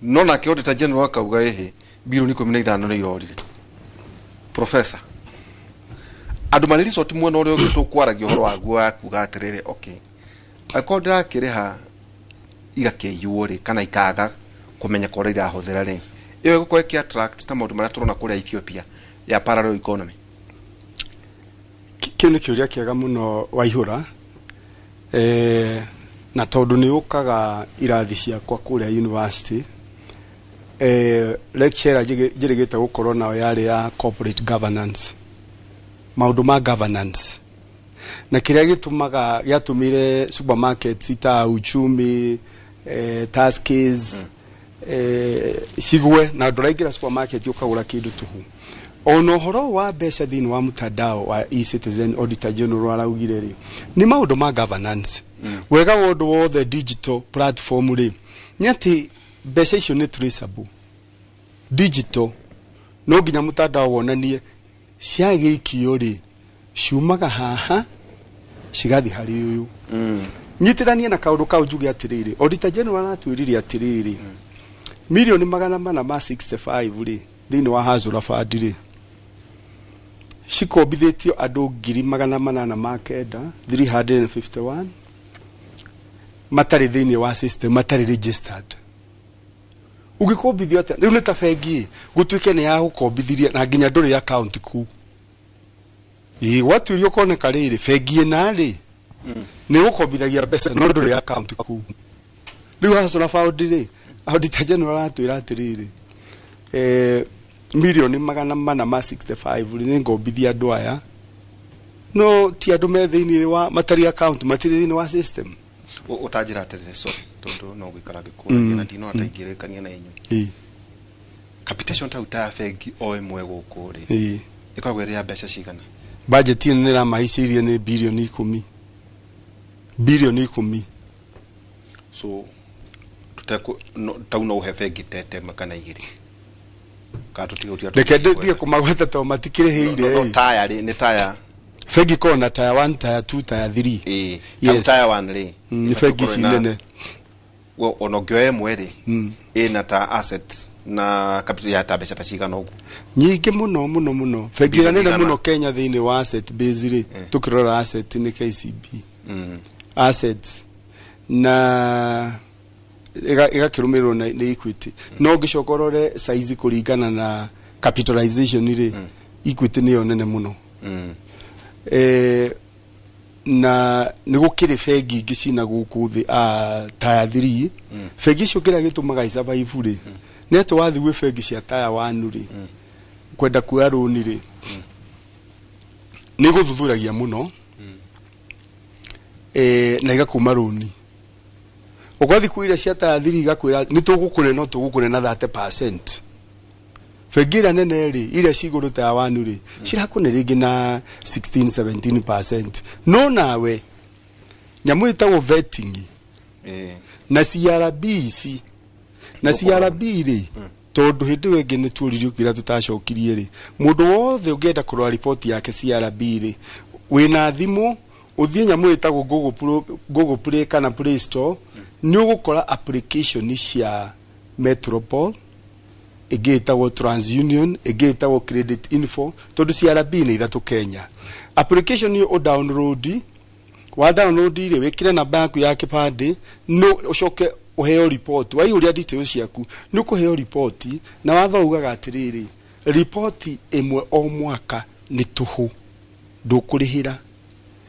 no nake Auditor General akauga ĩhĩ birioni 15 nĩ irorire. Professor, andũ marĩ resort mwena ũrĩa ũngĩ tũkwaragia ũhoro waguo wa kuga atĩrĩrĩ okay angĩkorwo ndĩrakĩrĩha igakĩiywo rĩ kana ikaga kũmenyeka ũrĩa irahũthĩra rĩ ĩyo ĩgũkorwo ĩkĩ attract ta maũndũ marĩa tũrona kũrĩa Ethiopia ya parallel economy. Kĩu nĩ kĩũria kĩega mũno Waihũra, na tondũ nĩ ũkaga irathi ciakwa kũrĩa university, lecture njĩrĩgĩte gũkorwo nayo yarĩ ya corporate governance, maũndũ ma governance, na kĩrĩa gĩtũmaga gĩatũmire supermarkets ta Uchumi, Tuskys, Cigwe na ndũraingĩra supermarket ũkagũra kĩndũ tũhũ. Ona ũhoro wa mbeca thĩinĩ wa mtandao wa eCitizen, Auditor General araugire rĩ, nĩ maũndũ ma governance. Wega wa ũndũ wothe digital platform rĩ, nĩ atĩ mbeca icio nĩ traceable digital. No nginya mtandao wonanie ciagĩikio rĩ, ciumaga haha cigathi harĩ ũyũ. Nyitithanie na kaũndũ kau njuge atĩrĩrĩ, Auditor General aratwĩrire atĩrĩrĩ, 465 million rĩ, thĩinĩ wa Hustler Fund rĩ, cikombithĩtio andũ 809,000, 351 matarĩ thĩinĩ wa system, matarĩ registered. Ũngĩkombithio atĩa? Rĩu nĩ ta bengi gũtuĩke nĩ ya gũkombithirie na nginya ndũrĩ account kuu. Ĩĩ, gwatuĩrio koneka rĩrĩ, bengi ĩna rĩ, nĩ gũkombithagia mbeca no ndũrĩ account kuu. Rĩu Hustler Fund rĩ, Auditor General aratwĩra atĩrĩrĩ, 465 million rĩ, nĩ ngombithia andũ aya, no ti andũ me thĩinĩ wa, matarĩ account, matirĩ thĩinĩ wa system. Ũtanjĩra atĩrĩrĩ, sorry, tondũ no gũikara ngĩkũragia na ndinona ta ingĩrĩkania na inyuĩ. Capitation ta ya bengi o ĩmwe gũkũ rĩ, ĩkoragwo ĩrĩ ya mbeca cigana? Budget ĩno nĩ ĩramaicĩirie nĩ 10 bilioni, 10 bilioni. So tũtekũ no, tau no ũhe bengi tete ĩmwe kana igĩrĩ, kana tũtige? Reke ndige kũmagweta tondũ matikĩrĩhĩire. No taya rĩ, nĩ taya? Bengi ĩkoragwo na tier 1, tier 2, tier 3. Ĩĩ. Yes. Tier 1 rĩ? Nĩ bengi ici nene. Ona ũngĩoya ĩmwe rĩ, ĩna ta asset na capital ya ta mbeca ta cigana ũguo? Nyingĩ mũno mũno mũno. Bengi ĩrĩa nene Igana. mũno Kenya thĩinĩ wa asset base rĩ, tũkĩrora asset, nĩ KCB. Assets na ĩgakĩrũmĩrĩrwo nĩ Equity. No ũngĩcoka ũrore size kũringana na capitalization rĩ, Equity nĩyo nene mũno. Na nĩ gũkĩrĩ bengi ingĩ cina gũkũ thĩ, tier 3. Bengi icio kĩrĩa gĩtũmaga isurvive rĩ, nĩ atĩ wathiĩ gwĩ bengi cia tier 1 rĩ, kwenda kuoya rũni rĩ, nĩ gũthuthuragia mũno, na igakuma rũni. Ũgathiĩ kwĩ iria cia tier 3, igakwĩra nĩ tũgũkũne, no tũgũkũne na 30%. Bengi ĩrĩa nene rĩ, iria cigũrũ tier 1 rĩ, cirakũne rĩngĩ na 16 17%. No nawe nyamũ ĩtagwo vetting na CRB ici na CRB rĩ, tondũ hĩndĩ ĩyo ĩngĩ nĩ tuoririo kĩrĩa tũtacokirie rĩ, mũndũ wothe ũngĩenda kũrora riboti yake CRB rĩ, wĩna thimũ, ũthiĩ nyamũ ĩtagwo Google Play kana Play Store, nĩ ũgũkora application cia Metropol, ĩngĩ ĩtagwo TransUnion, ĩngĩ ĩtagwo Credit Info, tondũ CRB nĩ ithatũ Kenya. Application ĩyo ũ download, wa download rĩ, wĩkĩre namba yaku ya kĩbandĩ, no ũcoke ũheo report. Waihũria details ciaku, nĩ ũkũheo report, na watho ugaga atĩrĩrĩ, ripoti ĩmwe o mwaka nĩ tũhũ, ndũkũrĩhĩra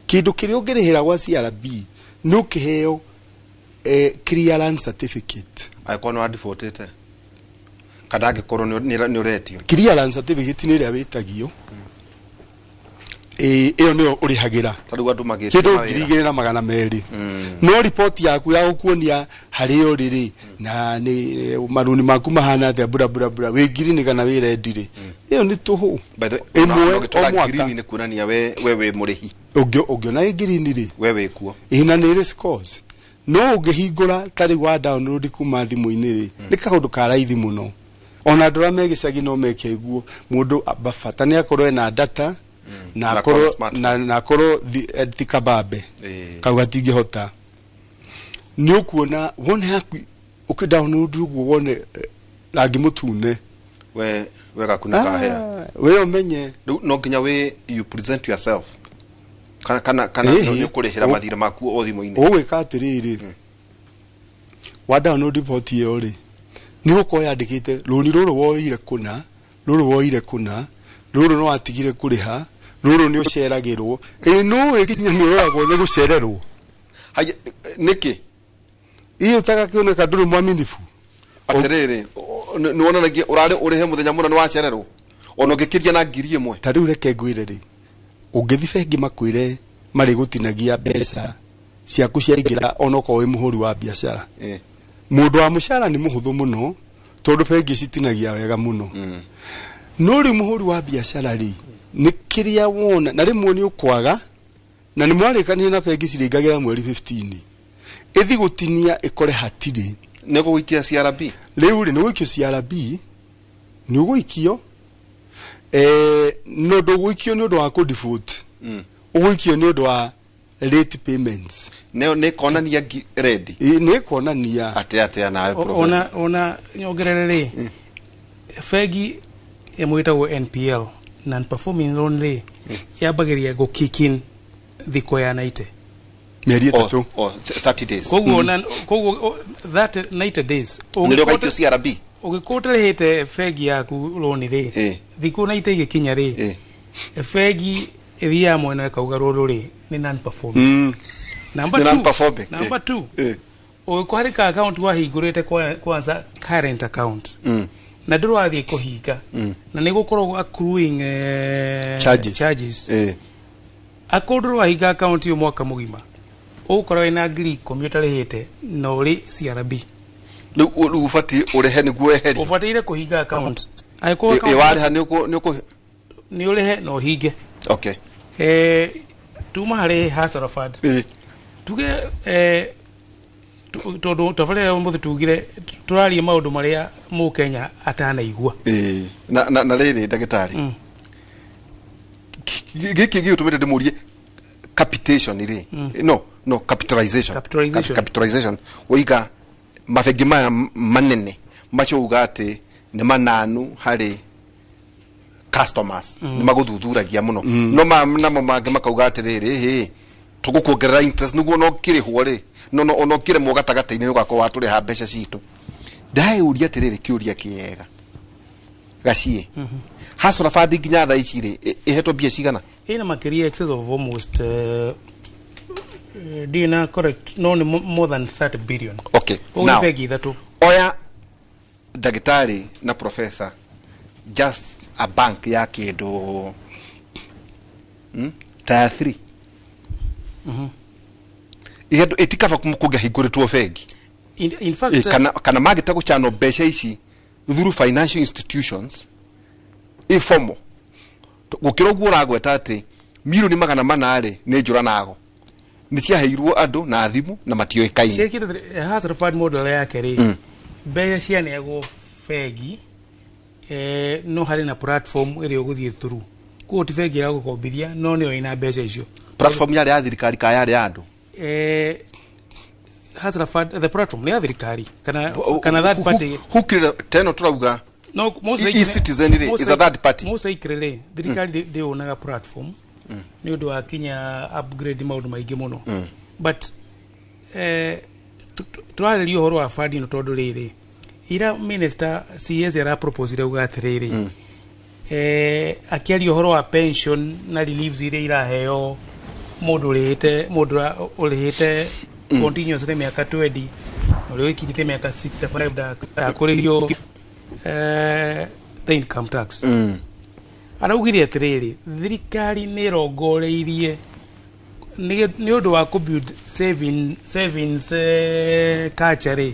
kĩndũ. Kĩrĩa ũngĩrĩhĩra gwa CRB nĩ ũkĩheo clearance certificate. Angĩkorwo nĩ wa defaultĩte kana angĩkorwo nĩ ũretio. Clearance certificate nĩ ĩrĩa wĩtagio. Ĩyo nĩyo ũrĩhagĩra. Ta rĩu andũ magĩte kĩndũ mawĩra. 2,200. No riboti yaku ya gũkuonia harĩa ũrĩ rĩ, na nĩ maruni maku mahana atĩa, bura bura bura, wĩ green kana wĩ red rĩ, ĩyo nĩ tũhũ. By the way, Ĩmwe ona ũgĩtwara o mwaka. Green nĩ kuonania we wĩ mũrĩhi. Ũngĩona ĩ green rĩ, we wĩ kuo. Ĩ, na nĩ ĩrĩ scores. No ũngĩhingũra ta rĩu wa download kuma thimũ-inĩ rĩ, nĩ kaũndũ ka raithi mũno. Ona andũ arĩa me gĩcagi no meke ũguo. Mũndũ bata nĩ akorwo ena data na Na akorwo akorwo smartphone. na akorwo ti kabambe kau gatingĩhota. Nĩ ũkuona wone yaku ũkĩ download ũguo, wone rangi mũtune. We gaku nĩ kahea. Ah, we ũmenye. Rĩu no nginya we you present yourself kana nĩ ũkũrĩhĩra mathirĩ maku o thimũ-inĩ? Ũgwĩka atĩrĩrĩ, wa download report ĩyo rĩ, nĩ gũkorwo yandĩkĩte rũni rũrũ woire kũna, rũrũ woire kũna, rũrũ no watigire kũrĩha, rũrũ nĩ ũceragĩrwo. Ĩ, no ĩ, nginya nĩ ũroragwo nĩ gũcererwo. Haya, nĩkĩ? Ĩ, ũtagakĩoneka ndũrĩ mwaminifu. Atĩrĩrĩ, nĩ wonanagia ũrarĩ ũrĩhe mũthenya mũna, nĩ wacererwo ona ũngĩkĩria na 1,000. Ta rĩu reke ngwĩre rĩ, ũngĩthi bengi makwĩre marĩgũtinagia mbeca ciaku ciaingĩra, onokorwo wĩ mũhũri wa biacara. Mũndũ wa mũcara nĩ mũhũthũ mũno. Tondu bengi citinagia wega muno. No riu muhuri wa biacara ri ni kiria wona na rimwe ni ukwaga na ni mwarikanie na bengi ciringagira mweri 15 ithi gutinia ikore hatiri ni guikia CRB riu ri ni guikio CRB ni guikio no nduguikio ni undu wa ku default. Uguikio ni undu wa late payments. Ne konania ready ne konania ate ate nawe professor ona nyongerere ri bengi ĩmwe ĩtagwo NPL, non performing loan ri, yambagiria go kick in thikũ ya 90 mĩeri ĩtatũ, 30 days. Koguo na koguo that 90 days nĩrĩo gaikio CRB. Ũgĩkorwo ũtarĩhĩte bengi yaku loan rĩ, thikũ 90 igĩkinya rĩ, bengi ĩthiaga mwena ĩkauga rũrũ rĩ nĩ non performing. Number 2, number 2, ũgĩkorwo harĩ ka account wahingũrĩte kwanza current account na ndũrathiĩ kũhinga na nĩ gũkoragwo accruing charges. Akorwo ndũrahinga account ĩyo mwaka mũgima ũgũkorwo wĩna 10,000 ũtarĩhĩte na ũrĩ CRB. Rĩu ũbatiĩ ũrĩhe nĩguo weherie, ũbataire kũhinga account. Angĩkorwo warĩha nĩ ũrĩhe na ũhinge. Okay. Tuma harĩ Hustler Fund. Tuge tondu tabarĩra ũmũthĩ tugire tũraria maũndũ marĩa mũkenya atanaigua. Na rĩrĩ ndagĩtarĩ, gĩkĩ gĩgũtũmĩte ndĩmũrie capitation rĩ, no capitalization, capitalization woiga mabengi maya manene macio uga atĩ nĩ mananu harĩ customers, nĩ magũthuthuragia mũno, no namo mangĩ makauga atĩrĩrĩ, hĩ tũgũkuongerera interest nĩguo no kĩrĩhwo rĩ, no no ono kĩremwo gatagatĩ-inĩ ũgakorwo watũrĩha mbeca citũ. Ndĩraũria atĩrĩrĩ kĩũria kĩega gaciĩ, Hustler Fund nginya thaa ici rĩ ĩhetwo mbia cigana? Ĩna makĩria excess of almost ndina correct, no nĩ more than 30 billion. Okay, now bengi ithatũ. Oya ndagĩtarĩ na professor, just a bank ya kĩndũ tier 3 ihetwo itikaba kũngĩahingũrĩtwo bengi. In fact, kana magĩta gũcano mbeca ici through financial institutions informal gũkĩra ũguo ũragweta atĩ milioni 400 rĩ nĩ njũra nago nĩ ciaheirwo andũ na thimũ na matiũĩkaine. Ciĩkĩte Hustler Fund model yake rĩ, mbeca cianeagwo bengi, no harĩ na platform ĩrĩa ũgũthiĩ through, koguo ti bengi ĩragũkombithia no nĩyo ĩna mbeca icio. Platform yarĩ ya thirikari kana yarĩ ya andũ? Hustler Fund the platform nĩ ya thirikari kana third party. Who teno tũrauga no most e-citizen rĩ is a third party. Most likely rĩ thirikari ndĩonaga platform nĩ ũndũ wa kinya upgrade maũndũ maingĩ mũno. But tũrarĩria ũhoro wa fund ĩno tondũ rĩrĩ ira minister CS araproposire uga atĩrĩrĩ, akĩaria ũhoro wa pension na reliefs iria iraheo mũndũ ũrĩhĩte ũrĩhĩte continuously mĩaka 20 na ũrĩa ũkinyĩte mĩaka 65 ndakũrĩhio the income tax. Araugire atĩrĩrĩ, thirikari nĩ ĩrongoreirie nĩ ũndũ wa kũ build savings culture rĩ,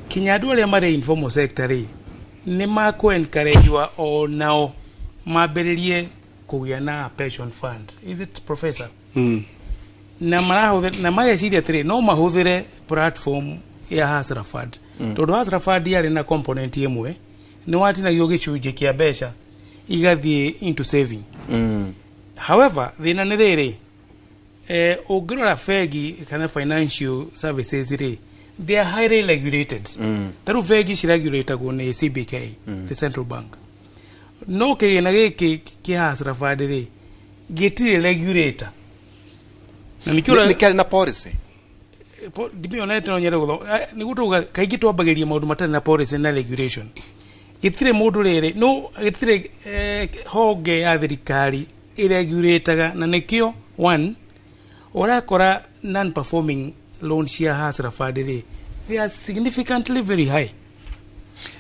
kinya andũ arĩa marĩ informal sector rĩ nĩ makũ encourage o nao mambĩrĩrie kũgĩa na pension fund. Is it professor? Na marahũthĩra na mageciria atĩrĩ no mahũthĩre platform ya Hustler Fund, tondũ Hustler Fund yarĩ na component ĩmwe nĩ watinagio gĩcunjĩ kĩa mbeca igathiĩ into saving. However, thĩna nĩ rĩrĩ, ũngĩrora bengi kana financial services rĩ, they are highly regulated. Ta rĩu bengi ciregulatagwo nĩ CBK, the central bank. No kĩgĩna gĩkĩ kĩa Hustler Fund rĩ gĩtirĩ regulator. Na nĩkĩo nĩ kĩarĩ na policy. Ndimĩonete no nyende gũthoma. Nĩguo tũuga kaingĩ twambagĩrĩria maũndũ matarĩ na policy na regulation. Gĩtirĩ mũndũ rĩrĩ no gĩtirĩ honge ya thirikari ĩregulataga, na nĩkĩo one ũrakora non performing loan cia Hustler Fund rĩ they are significantly very high.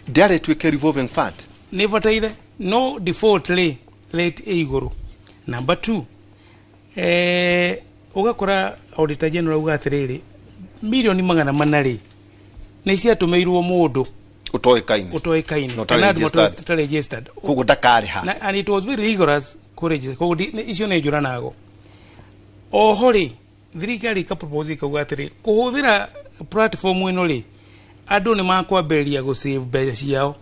Ndĩarĩ ĩtuĩke revolving fund nĩ bataire no default rĩ rate ĩ igũrũ. Number 2, ũgakora auditor general auga atĩrĩrĩ, milioni 400 rĩ nĩ ciatũmĩirwo mũndũ Ũtoĩkaine. Ũtoĩkaine. Na ũtarĩ Kana andũ registered. matarĩ registered. Koguo ndakarĩha. Na, and it was very rigorous kũregister. Koguo icio nĩ njũranago. Oho rĩ, thirikari ĩkapropose ĩkauga atĩrĩ, kũhũthĩra platform ĩno rĩ, andũ nĩ makwambĩrĩria gũsave mbeca ciao.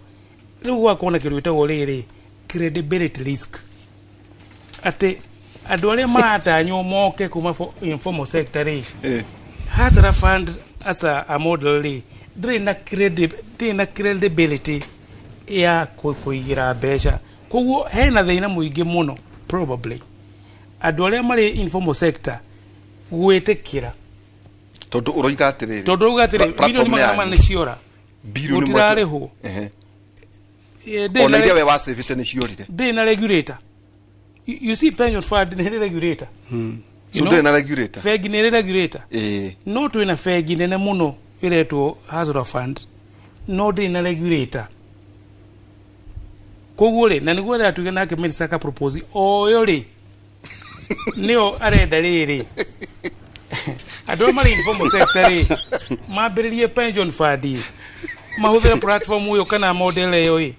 Rĩu gwakorwo na kĩndũ gĩtagwo rĩrĩ credibility risk, atĩ andũ arĩa maratanywo moke kuma informal sector rĩ, Hustler Fund as a model rĩ, ndĩrĩ na credibility ya kũigĩra mbeca. Koguo hena thĩna mũingĩ mũno, probably andũ arĩa marĩ informal sector gwĩtĩkĩra. Tondũ ũroiga atĩrĩrĩ, Tondũ ũrauga atĩrĩ, platform milioni 400 yanyu. nĩ ciora. Bilioni Gũtirarĩhwo. Ndĩrĩ Ona na iria we wacĩbĩte nĩ ciorire. Ndĩrĩ na regulator. You see, pension fund nĩ ĩrĩ regulator. You So know? ndĩrĩ na regulator. Bengi nĩ ĩrĩ regulator. No twĩna bengi nene mũno ĩretwo Hustler Fund, no ndĩrĩ na regulator. Koguo rĩ, na nĩguo ĩratuĩka nake minister aka propose oyo rĩ, nĩyo arenda rĩrĩ, andũ arĩa marĩ informal sector rĩ, mambĩrĩrie pension fund ĩ, mahũthĩre platform ĩyo kana model ĩyo ĩ.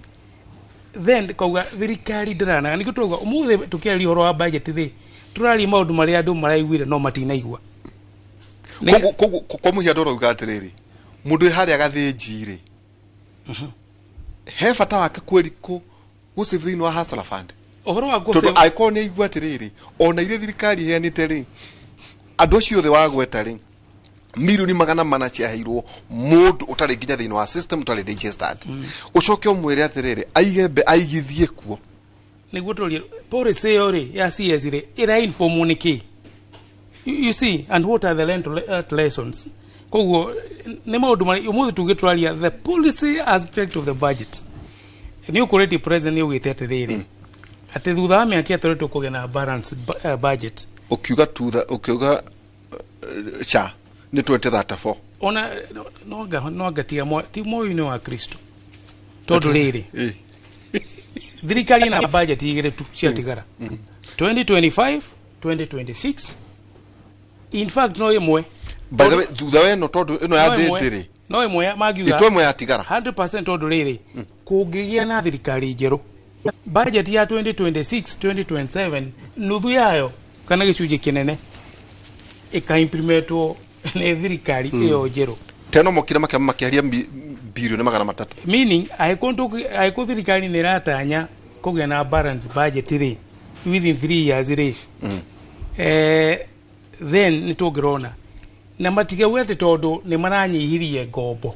Then kauga thirikari ndĩranaga. Nĩkĩo tũrauga ũmũthĩ tũkĩaria ũhoro wa budget rĩ, tũraria maũndũ marĩa andũ maraiguire no matinaigua. Koguo kwa mũhiano ũrauga atĩrĩrĩ, mũndũ wĩ harĩa gathĩnji rĩ, he bata wake kweri gũsave thĩinĩ wa Hustler Fund? Ũhoro wa Tondũ angĩkorwo nĩ aigua atĩrĩrĩ, ona iria thirikari ĩheanĩte rĩ, andũ acio othe wagweta rĩ, milioni 400 ciaheirwo mũndũ ũtarĩ nginya thĩinĩ wa system, ũtarĩ registered, ũcoke ũmwĩre atĩrĩrĩ aige mbe aigithie kuo. Nĩguo tũrie policy ĩyo rĩ ya CS rĩ, ĩra inform nĩ kĩ? You see, and what are the learned lessons? Koguo nĩ maũndũ marĩa ũmũthĩ tuge tũraria the policy aspect of the budget. Nĩ ũkũrĩtie president nĩ augĩte atĩrĩrĩ, atĩ thutha wa mĩaka 3 tũkũgĩa na balance budget. Ũkiuga tutha ũkiuga cha nĩ 2034. Ona no ngatiga ti moyo-inĩ wa Kristo, tondũ rĩrĩ, thirikari ĩna budget igĩrĩ tu ciatigara, 2025, 2026. In fact no ĩmwe. By the way, thutha wa ĩno, tondũ ĩno ya No ĩmwe. ndĩndĩ rĩ, No ĩmwe mangiuga. Ĩtwa ĩmwe yatigara. 100%, tondũ rĩrĩ, kũngĩgĩa na thirikari njerũ, budget ya 2026 2027, nuthu yayo kana gĩcunjĩ kĩnene ĩkaimplementwo nĩ thirikari ĩyo njerũ. Teno mokire makĩaria bilioni 300. Meaning angĩkorwo thirikari nĩ ĩratanya kũgĩa na balance budget rĩ within 3 years rĩ, then nĩ tũngĩrona na matigauge atĩ tondũ nĩ maranyihirie ngombo,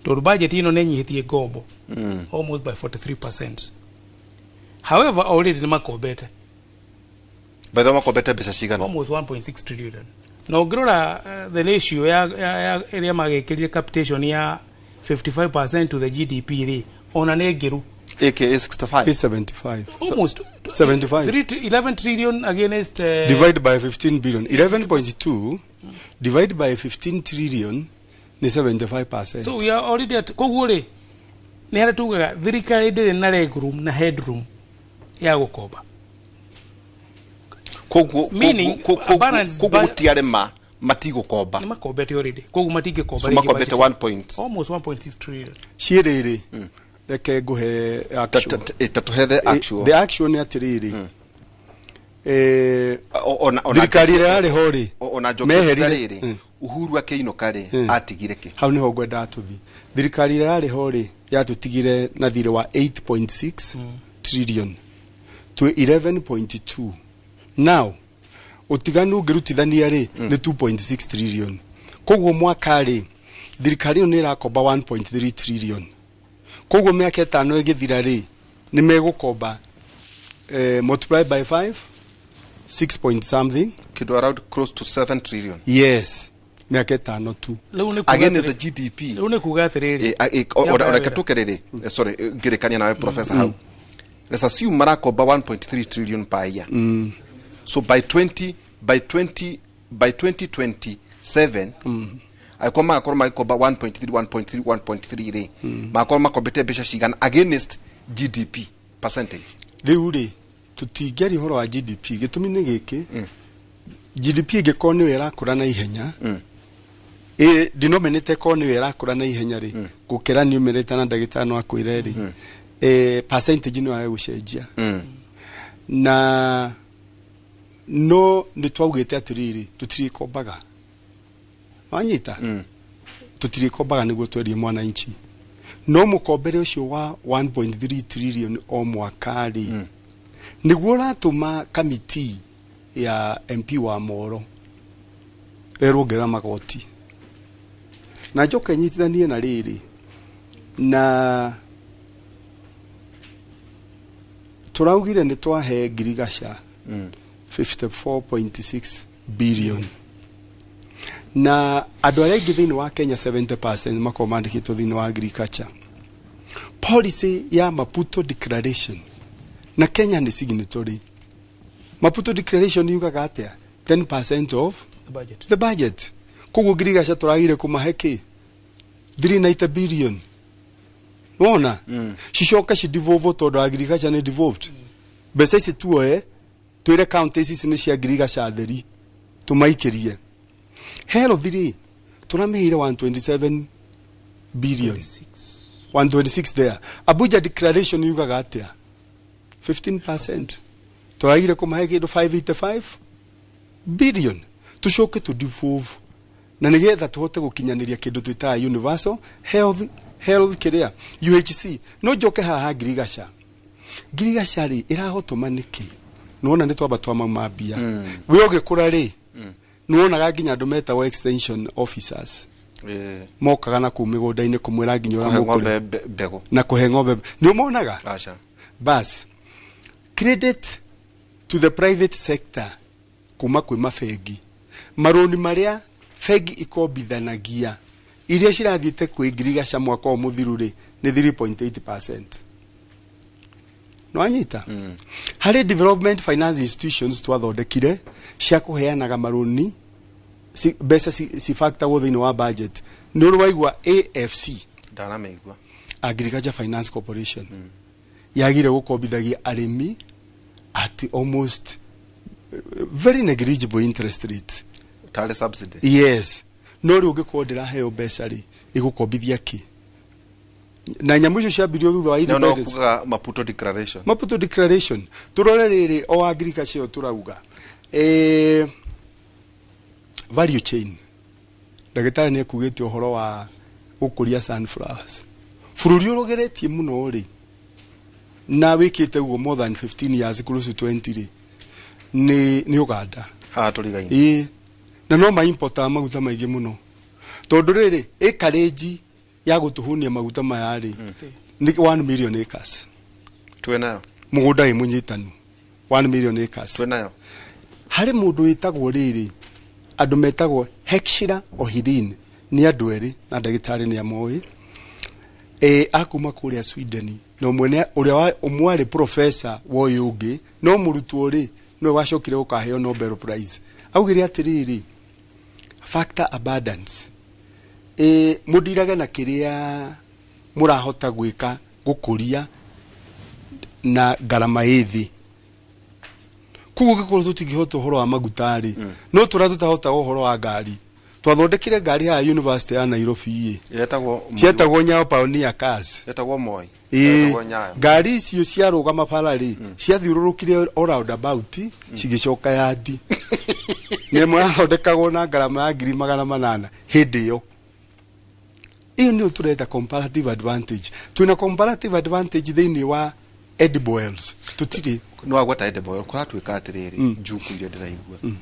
tondũ budget ĩno nĩ ĩnyihĩtie ngombo almost by 43%. However, already nĩ makombete. By the way, makombete mbeca cigana? Almost 1.6 trillion. Na ũngĩrora the ratio ya ĩrĩa magĩkĩrire capitation ya 55% to the GDP rĩ, ona nĩ ngĩru. Aka 65. 75. Almost 75. 3 to 11 trillion against Divide by 15 billion, 11.2 divide by 15 trillion ni 75%. So we are already at. Koguo rĩ, nĩ harĩa tugaga thirikari ndĩrĩ na legroom na headroom ya gũkomba. Koguo Meaning, a balance koguo gũtiarĩ ma matigũkomba. Nĩ makombete already, koguo matingĩkomba So rĩngĩ makombete budget. 1 point. Almost 1.6 trillion. Ciĩrĩrĩ, reke ngũhe actual. Ta tũhe the actual. The actual nĩ atĩrĩrĩ, Ona thirikari ĩrĩa yarĩ ho rĩ, ona njoke meherire rĩrĩ, Uhuru akĩinũka rĩ, atigire kĩ? Hau nĩho ngwendaga tũthi. Thirikari ĩrĩa yarĩ ho rĩ, yatũtigire na thirĩ wa 8.6 trillion, twĩ 11.2 now. Ũtiganu ũngĩrutithania rĩ, nĩ 2.6 trillion. Koguo mwaka rĩ, thirikari ĩno nĩ ĩrakomba 1.3 trillion. Koguo mĩaka 5 ĩgĩthira rĩ, nĩ megũkomba, multiply by 5, 6 point something. Kĩndũ around close to 7 trillion. Yes, mĩaka 5 tu. Rĩu nĩ kuuga Again is atĩrĩ- the GDP. Rĩu nĩ kuga atĩrĩrĩ, Ona reke tũke rĩrĩ, sorry, ngĩrĩkania nawe professor hau. Let's assume marakomba 1.3 trillion per year. So by 2027, angĩkorwo magakorwo magĩkomba 1.3, 1.3, 1.3 rĩ, magakorwo makombete mbeca cigana against GDP percentage? Rĩu rĩ, tũtingĩaria ũhoro wa GDP. Gĩtũmi nĩ gĩkĩ, GDP ĩngĩkorwo nĩyo ĩrakũra na ihenya, Ĩ denominator ko nĩyo ĩrakũra na ihenya rĩ, gũkĩra numerator, na ndagĩtarĩ no akwĩre rĩ, percentage no yage gũcenjia. Na no nĩ twaugĩte atĩrĩrĩ, tũtirĩkombaga, wanyita, tũtirĩkombaga nĩguo twerie mwananchi, no mũkombere ũcio wa 1.3 trillion o mwaka rĩ, nĩguo ũratũma kamiti ya MP wa Moro erwo ongerera magoti. Na njoke nyitithanie na rĩrĩ, na tũraugire nĩ twahe ngirigaca 54.6 billion, na andũ arĩa aingĩ thĩinĩ wa Kenya, 70% makoragwo mandĩkĩtwo thĩinĩ wa agriculture. Policy ya Maputo Declaration, na Kenya nĩ signatory, Maputo Declaration yugaga atĩa? 10% of the budget. The budget. Koguo ngirigaca tũragire kũmahe kĩ? 390 billion. Wona cicoke cidevolve, tondũ agriculture nĩ devolved. Mbeca ici tuoe twĩre county ici nĩ cia ngirigaca theri, tũmaikĩrie. Health rĩ, tũramĩheire 127 billion, 126 there. Abuja Declaration yugaga atĩa? 15%. Tũragire kũmahe kĩndũ 585 billion, tucoke tu devolve na nigetha tuhote gũkinyanĩria kĩndũ twĩtaga universal health kĩrĩa UHC. No njoke haha ngirigaca. Ngirigaca rĩ, ĩrahotoma nĩkĩ? Nĩwona nĩ twamba twa mauma mbia. We ũgĩkũra rĩ, nĩwonaga nginya andũ metagwo extension officers mokaga na kũu mĩgũnda-inĩ kũmwĩra nginya ũrĩa kũhe mũkũrĩma ng'ombe mbegũ. Na kũhe ng'ombe. Nĩ ũmonaga? Aca. Bas, credit to the private sector kuma kwĩ mabengi, marũni marĩa bengi ikombithanagia iria cirathiĩte kwĩ ngirigaca mwaka ũyũ mũthiru rĩ, nĩ 3.8%. Nĩwanyita? Harĩ development finance institutions twathondekire cia kũheanaga marũni, mbeca cibactagwo thĩinĩ wa budget. Nĩ ũrĩ waigua AFC? Ndanamĩigua. Agriculture Finance Corporation yagire gũkombithagia arĩmi at almost very negligible interest rate. Tarĩ subsidy. Yes, no rĩu ũngĩkorwo ndĩraheo mbeca rĩ, ĩgũkombithia kĩ? Na nyamũ icio ciambirio thutha wa no no independence. Kugaga Maputo Declaration. Maputo Declaration. Turore rĩrĩ, o agriculture ĩyo tũrauga, value chain, ndagĩtarĩ nĩ ekugĩte ũhoro wa gũkũria sunflowers. Bũrũri ũrogeretie mũno rĩ, na wĩkĩte ũguo more than 15 years, close to 20 rĩ, nĩ Uganda. Haha tũrigaine. Ĩĩ, na no maimportaga maguta maingĩ mũno, tondũ rĩrĩ, acreage ya gũtũhũnia maguta maya rĩ, nĩ 1 million acres. Twĩ nayo? Mũgũnda wĩ mũnyitanu 1 million acres. Twĩ nayo? Harĩ mũndũ wĩtagwo rĩrĩ, andũ metagwo Heckscher Ohlin, nĩ andũ erĩ na ndagĩtarĩ nĩ amoĩ, akuma kũrĩa Sweden, na ũmwe ũrĩa ũmwe arĩ professor wa ũyũ ũngĩ, no mũrutwo rĩ, nĩwe wacokire gũkaheo Nobel Prize. Augire atĩrĩrĩ, factor abundance, mũndirage na kĩrĩa mũrahota gwĩka gũkũria na ngarama ĩ thĩ. Koguo gĩkorwo tũtingĩhota ũhoro wa maguta rĩ, no tũrĩa tũtahotaga ũhoro wa ngari. Twathondekire ngari haha University ya Nairobi ĩ Yetagwo? Cietagwo Nyayo Pioneer Cars. Yetagwo Moi? Ĩĩ. Yetagwo Nyayo. Ngari icio ciarũgama bara rĩ, ciathiũrũrũkire all round about, cigĩcoka yandi. Na ĩmwe yathondekagwo na ngarama ya 800,000 hĩndĩ ĩyo. Ĩyo nĩyo tũreta comparative advantage. Twĩna comparative advantage thĩinĩ wa edible oils? Tũtirĩ. Nĩ wagweta edible oil. Kũratuĩka atĩrĩrĩ, njuku iria ndĩraigua,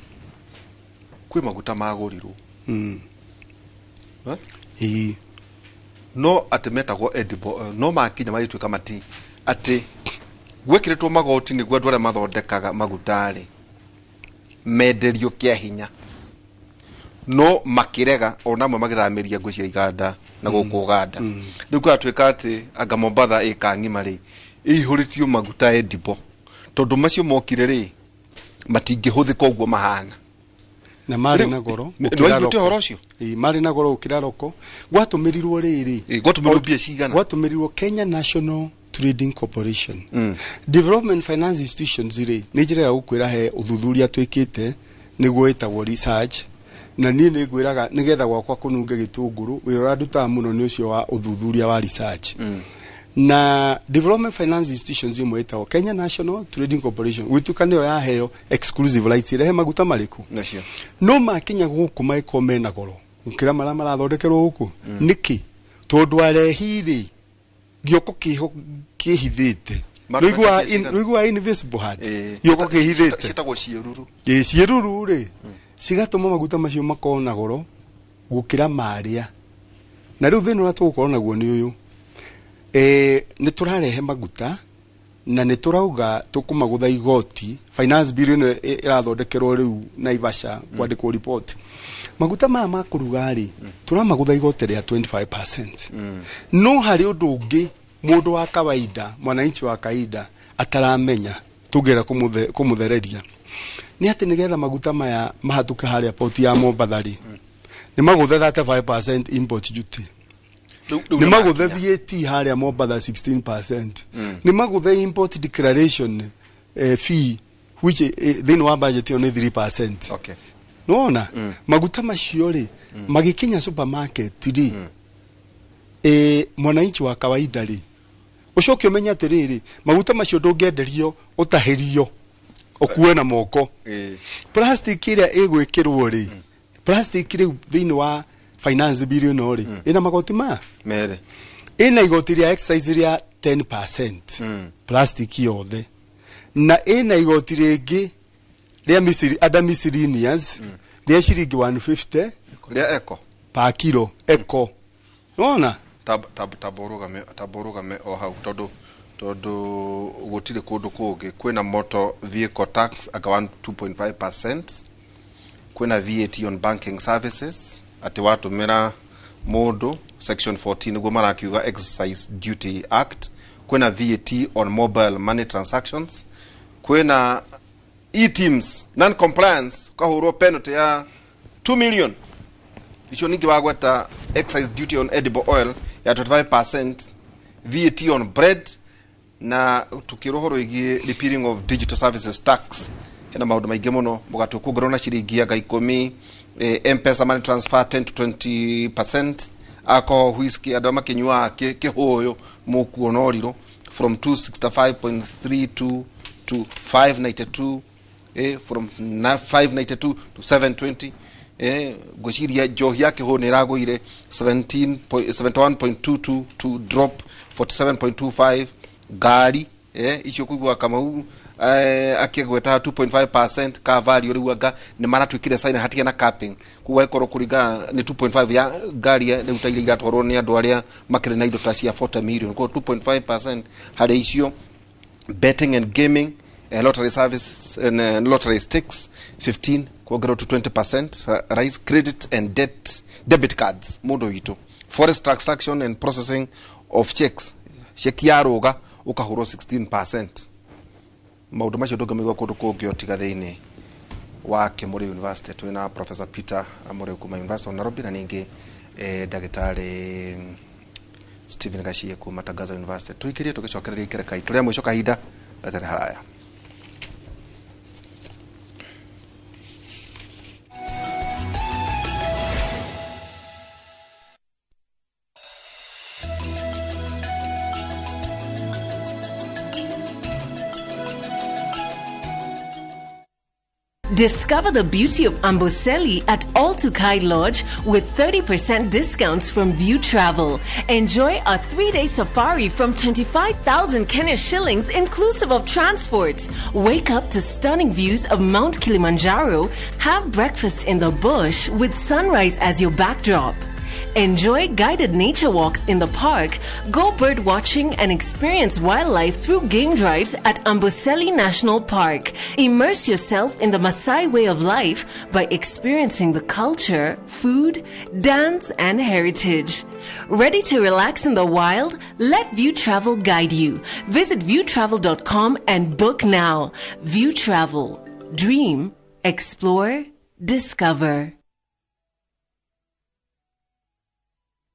kwĩ maguta magũrirwo. Eh? Ĩĩ. No atĩ metagwo edible oil, no makinya magĩtuĩka mati atĩ gwĩkĩrĩtwo magoti nĩguo andũ arĩa mathondekaga maguta rĩ menderio kĩa hinya, no makĩrega, ona amwe magĩthamĩria ngwĩciria iganda na gũkũ Uganda. Rĩu kũratuĩka atĩ anga Mombatha ĩka ng'ima rĩ, ĩihũrĩtio maguta edible, tondũ macio mokire rĩ, matingĩhũthĩka ũguo mahana. Na marĩ Rĩu, na goro nĩ gũkĩra waiguĩte roko. ũhoro ũcio? Ĩĩ, marĩ na goro gũkĩra roko. Gwatũmĩrirwo rĩrĩ, Gwatũmĩrirwo mbia cigana? Gwatũmĩrirwo Kenya National Trading Corporation. Development finance institutions rĩ, nĩ njĩra ya gũkwĩra he ũthuthuria twĩkĩte nĩguo ĩtagwo research. Na niĩ nĩ ngwĩraga nĩgetha gwakwa kũnunge gĩtũngũrũ, wĩra ũrĩa ndutaga mũno nĩ ũcio wa ũthuthuria wa research. Na development finance institutions imwe ĩtagwo Kenya National Trading Corporation, gwĩtuĩka nĩyo yaheo exclusive rights irehe maguta marĩkũ. Nacio. No makinya gũkũ magĩkorwo mena goro gũkĩra marĩa marathondekerwo gũkũ. Nĩkĩ? Tondũ arehi rĩ, gĩoko kĩho kĩhithĩte. Nĩũiguaga invisible hand, gĩoko kĩhithĩte. Ciĩtagwo ciĩruru. Ĩ, ciĩruru rĩ, cigatũma maguta macio makorwo na goro gũkĩra marĩa. Na rĩu thĩna ũrĩa tũgũkorwo naguo nĩ ũyũ, nĩ tũrarehe maguta na nĩ tũrauga tũkũmagũtha igoti. Finance bill ĩno ĩrathondekerwo rĩu Naivasha kwandĩkwo report. Maguta maya ma kũruga rĩ, tũramagũtha igoti rĩa 25%. No harĩ ũndũ ũngĩ mũndũ wa kawaida, mwananchi wa kawaida ataramenya, tũngĩenda kũmũthereria nĩ atĩ nĩgetha maguta maya mahatũke harĩa port ya Mombatha rĩ, nĩ magũthe 35% import duty, nĩ magũthe VAT harĩa Mombatha 16%, nĩ magũthe import declaration fee, which thĩinĩ wa budget ĩyo nĩ 3%. Nĩwona maguta macio rĩ, magĩkinya supermarket rĩ, mwananchi wa kawaida rĩ, ũcoke ũmenye atĩrĩrĩ, maguta macio ndũngĩenderio ũtahĩrio ũkue na moko. Plastic ĩrĩa ĩgwĩkĩrwo rĩ, plastic rĩu thĩinĩ wa finance bill ĩno rĩ, ĩna magoti maya merĩ. Ĩna igoti rĩa excise rĩa 10% plastic yothe, na ĩna igoti rĩngĩ rĩa misiri, other miscellaneous, rĩa ciringi 150 rĩa eco per kilo eco. Nĩwona? Tamba ũrũgame o hau, tondũ gũtirĩ kũndũ kũngĩ kwĩna motor vehicle tax anga 2.5%, kwĩna VAT on banking services atĩ watũmĩra mũndũ, section 14 nĩguo marakiuga Excise Duty Act, kwĩna VAT on mobile money transactions, kwĩna eTIMS non compliance ukahũrwo penalty ya 2 million. Icio ningĩ wagweta excise duty on edible oil ya 25%, VAT on bread, na tukĩrwo ũhoro wĩgiĩ repealing of digital services tax. Hena maũndũ maingĩ mũno, mũgate ũkuongererwo na ciringi anga 10, M-Pesa money transfer 10 to 20%, alcohol, whisky, andũ arĩa makĩnyuaga kĩhũyũ mũkuona ũrirũ from 265.32 to 592, from 592 to 720. Ngwĩciria njohi ya kĩhũyũ nĩ ĩragũire 71.22 to drop 47.25. Ngari icio kũigua Kamau akĩgweta 2.5% ka value rĩu anga nĩ maratuĩkire sign hatirĩ na capping, koguo ĩkorwo kũringana nĩ 2.5 ya ngari rĩu ta iria iratwarwo nĩ andũ arĩa makĩrĩ na indo ta cia 40 million, koguo 2.5% harĩ icio. Betting and gaming, lottery service and lottery stakes 15 kuongererwo to 20%, rise credit and debt debit cards mũndũ witũ, forex transaction and processing of checks, cheki ya rũga ũkahũrwo 16%. Maũndũ macio ndũngĩmaigua kũndũ kũngĩ o tiga thĩinĩ wa Kĩmũrĩ University. Twĩna Professor Peter Mũrĩu kuma University of Nairobi na ningĩ ndagĩtarĩ Stephen Gachie kuma Tangaza University. Tũikĩrie tũgĩcokereria ikereka itũ rĩa mũico kahinda gatarĩ haraya. Discover the beauty of Amboseli at All Tukai Lodge with 30% discounts from View Travel. Enjoy a 3-day safari from 25,000 Kenya shillings inclusive of transport. Wake up to stunning views of Mount Kilimanjaro. Have breakfast in the bush with sunrise as your backdrop. Enjoy guided nature walks in the park, go bird watching and experience wildlife through game drives at Amboseli National Park. Immerse yourself in the Maasai way of life by experiencing the culture, food, dance and heritage. Ready to relax in the wild? Let View Travel guide you. Visit viewtravel.com and book now. View Travel. Dream, explore, discover.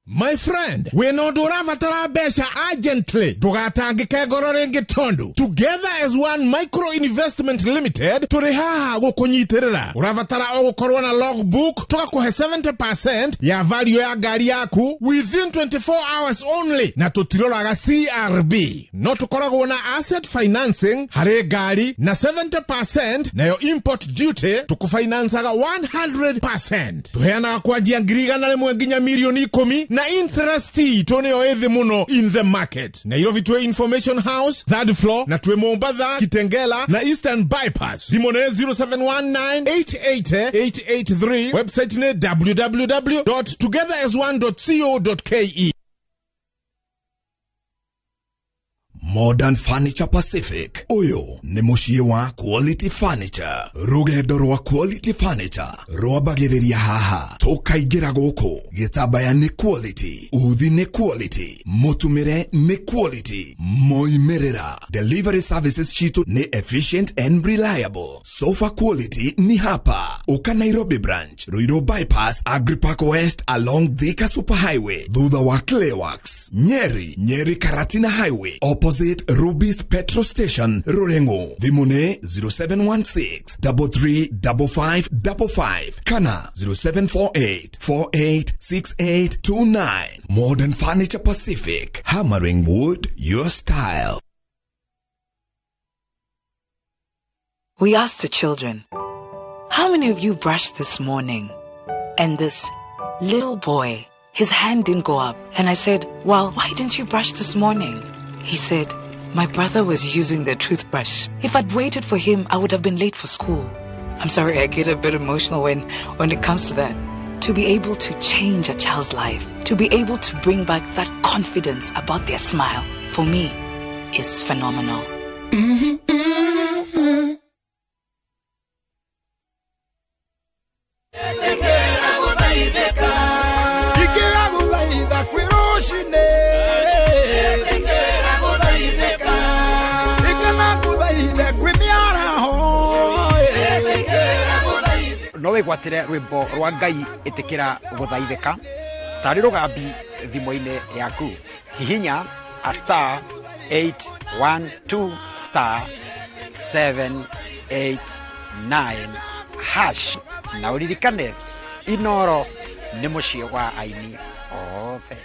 My friend, wĩna ũndũ ũrabatara mbeca urgently, ndũgatangĩke ngoro rĩngĩ tondu Together as One Micro Investment Limited tũrĩ haha gũkũnyitĩrĩra. Ũrabatara o gũkorwo na logbook, tũgakũhe 70% ya value ya ngari yaku within 24 hours only, na tũtiroraga CRB. No tũkoragwo na asset financing harĩ ngari na 70%, nayo import duty tũkũfinancaga 100%. Tũheanaga kwanjia 100,000 nginya 10,000,000 na interest itũ nĩyo ĩthĩ mũno in the market. Nairobi twĩ Information House third floor, na twĩ Mombatha, Kitengela na Eastern Bypass. Thimũ nĩ 0719888883, website nĩ www.togetherasone.co.ke. Modern Furniture Pacific uyu ni muciĩ wa Quality Furniture. Rugendo rwa Quality Furniture rwambagĩrĩria haha, tũkaingĩra gũkũ. Gĩtambaya nĩ quality, uthi nĩ quality, mũtumĩre nĩ quality, moimĩrĩra. Delivery services citu nĩ efficient and reliable. Sofa quality ni hapa. Uka Nairobi branch, Ruiru bypass, Agripark West along Thika Superhighway, thutha wa Clayworks, Nyeri, Nyeri Karatina Highway, opposite Ruby's Petrol Station, Rurengo. Thimũ nĩ 0716 335555 kana 0748 486829. Modern Furniture Pacific, hammering wood your style. We asked the children, how many of you brushed this morning? And this little boy, his hand didn't go up. And I said, well, why didn't you brush this morning? He said, my brother was using the toothbrush. If I'd waited for him, I would have been late for school. I'm sorry, I get a bit emotional when it comes to that. To be able to change a child's life, to be able to bring back that confidence about their smile, for me, is phenomenal. Mm-hmm, mm-hmm. No wigwatire rwimbo rwa Ngai itikira guthaithika tari rugambi thimo-ini yaku. Hihinya a star 812 star 789 hash na uririkane Inoro ni muciĩ wa aini othe.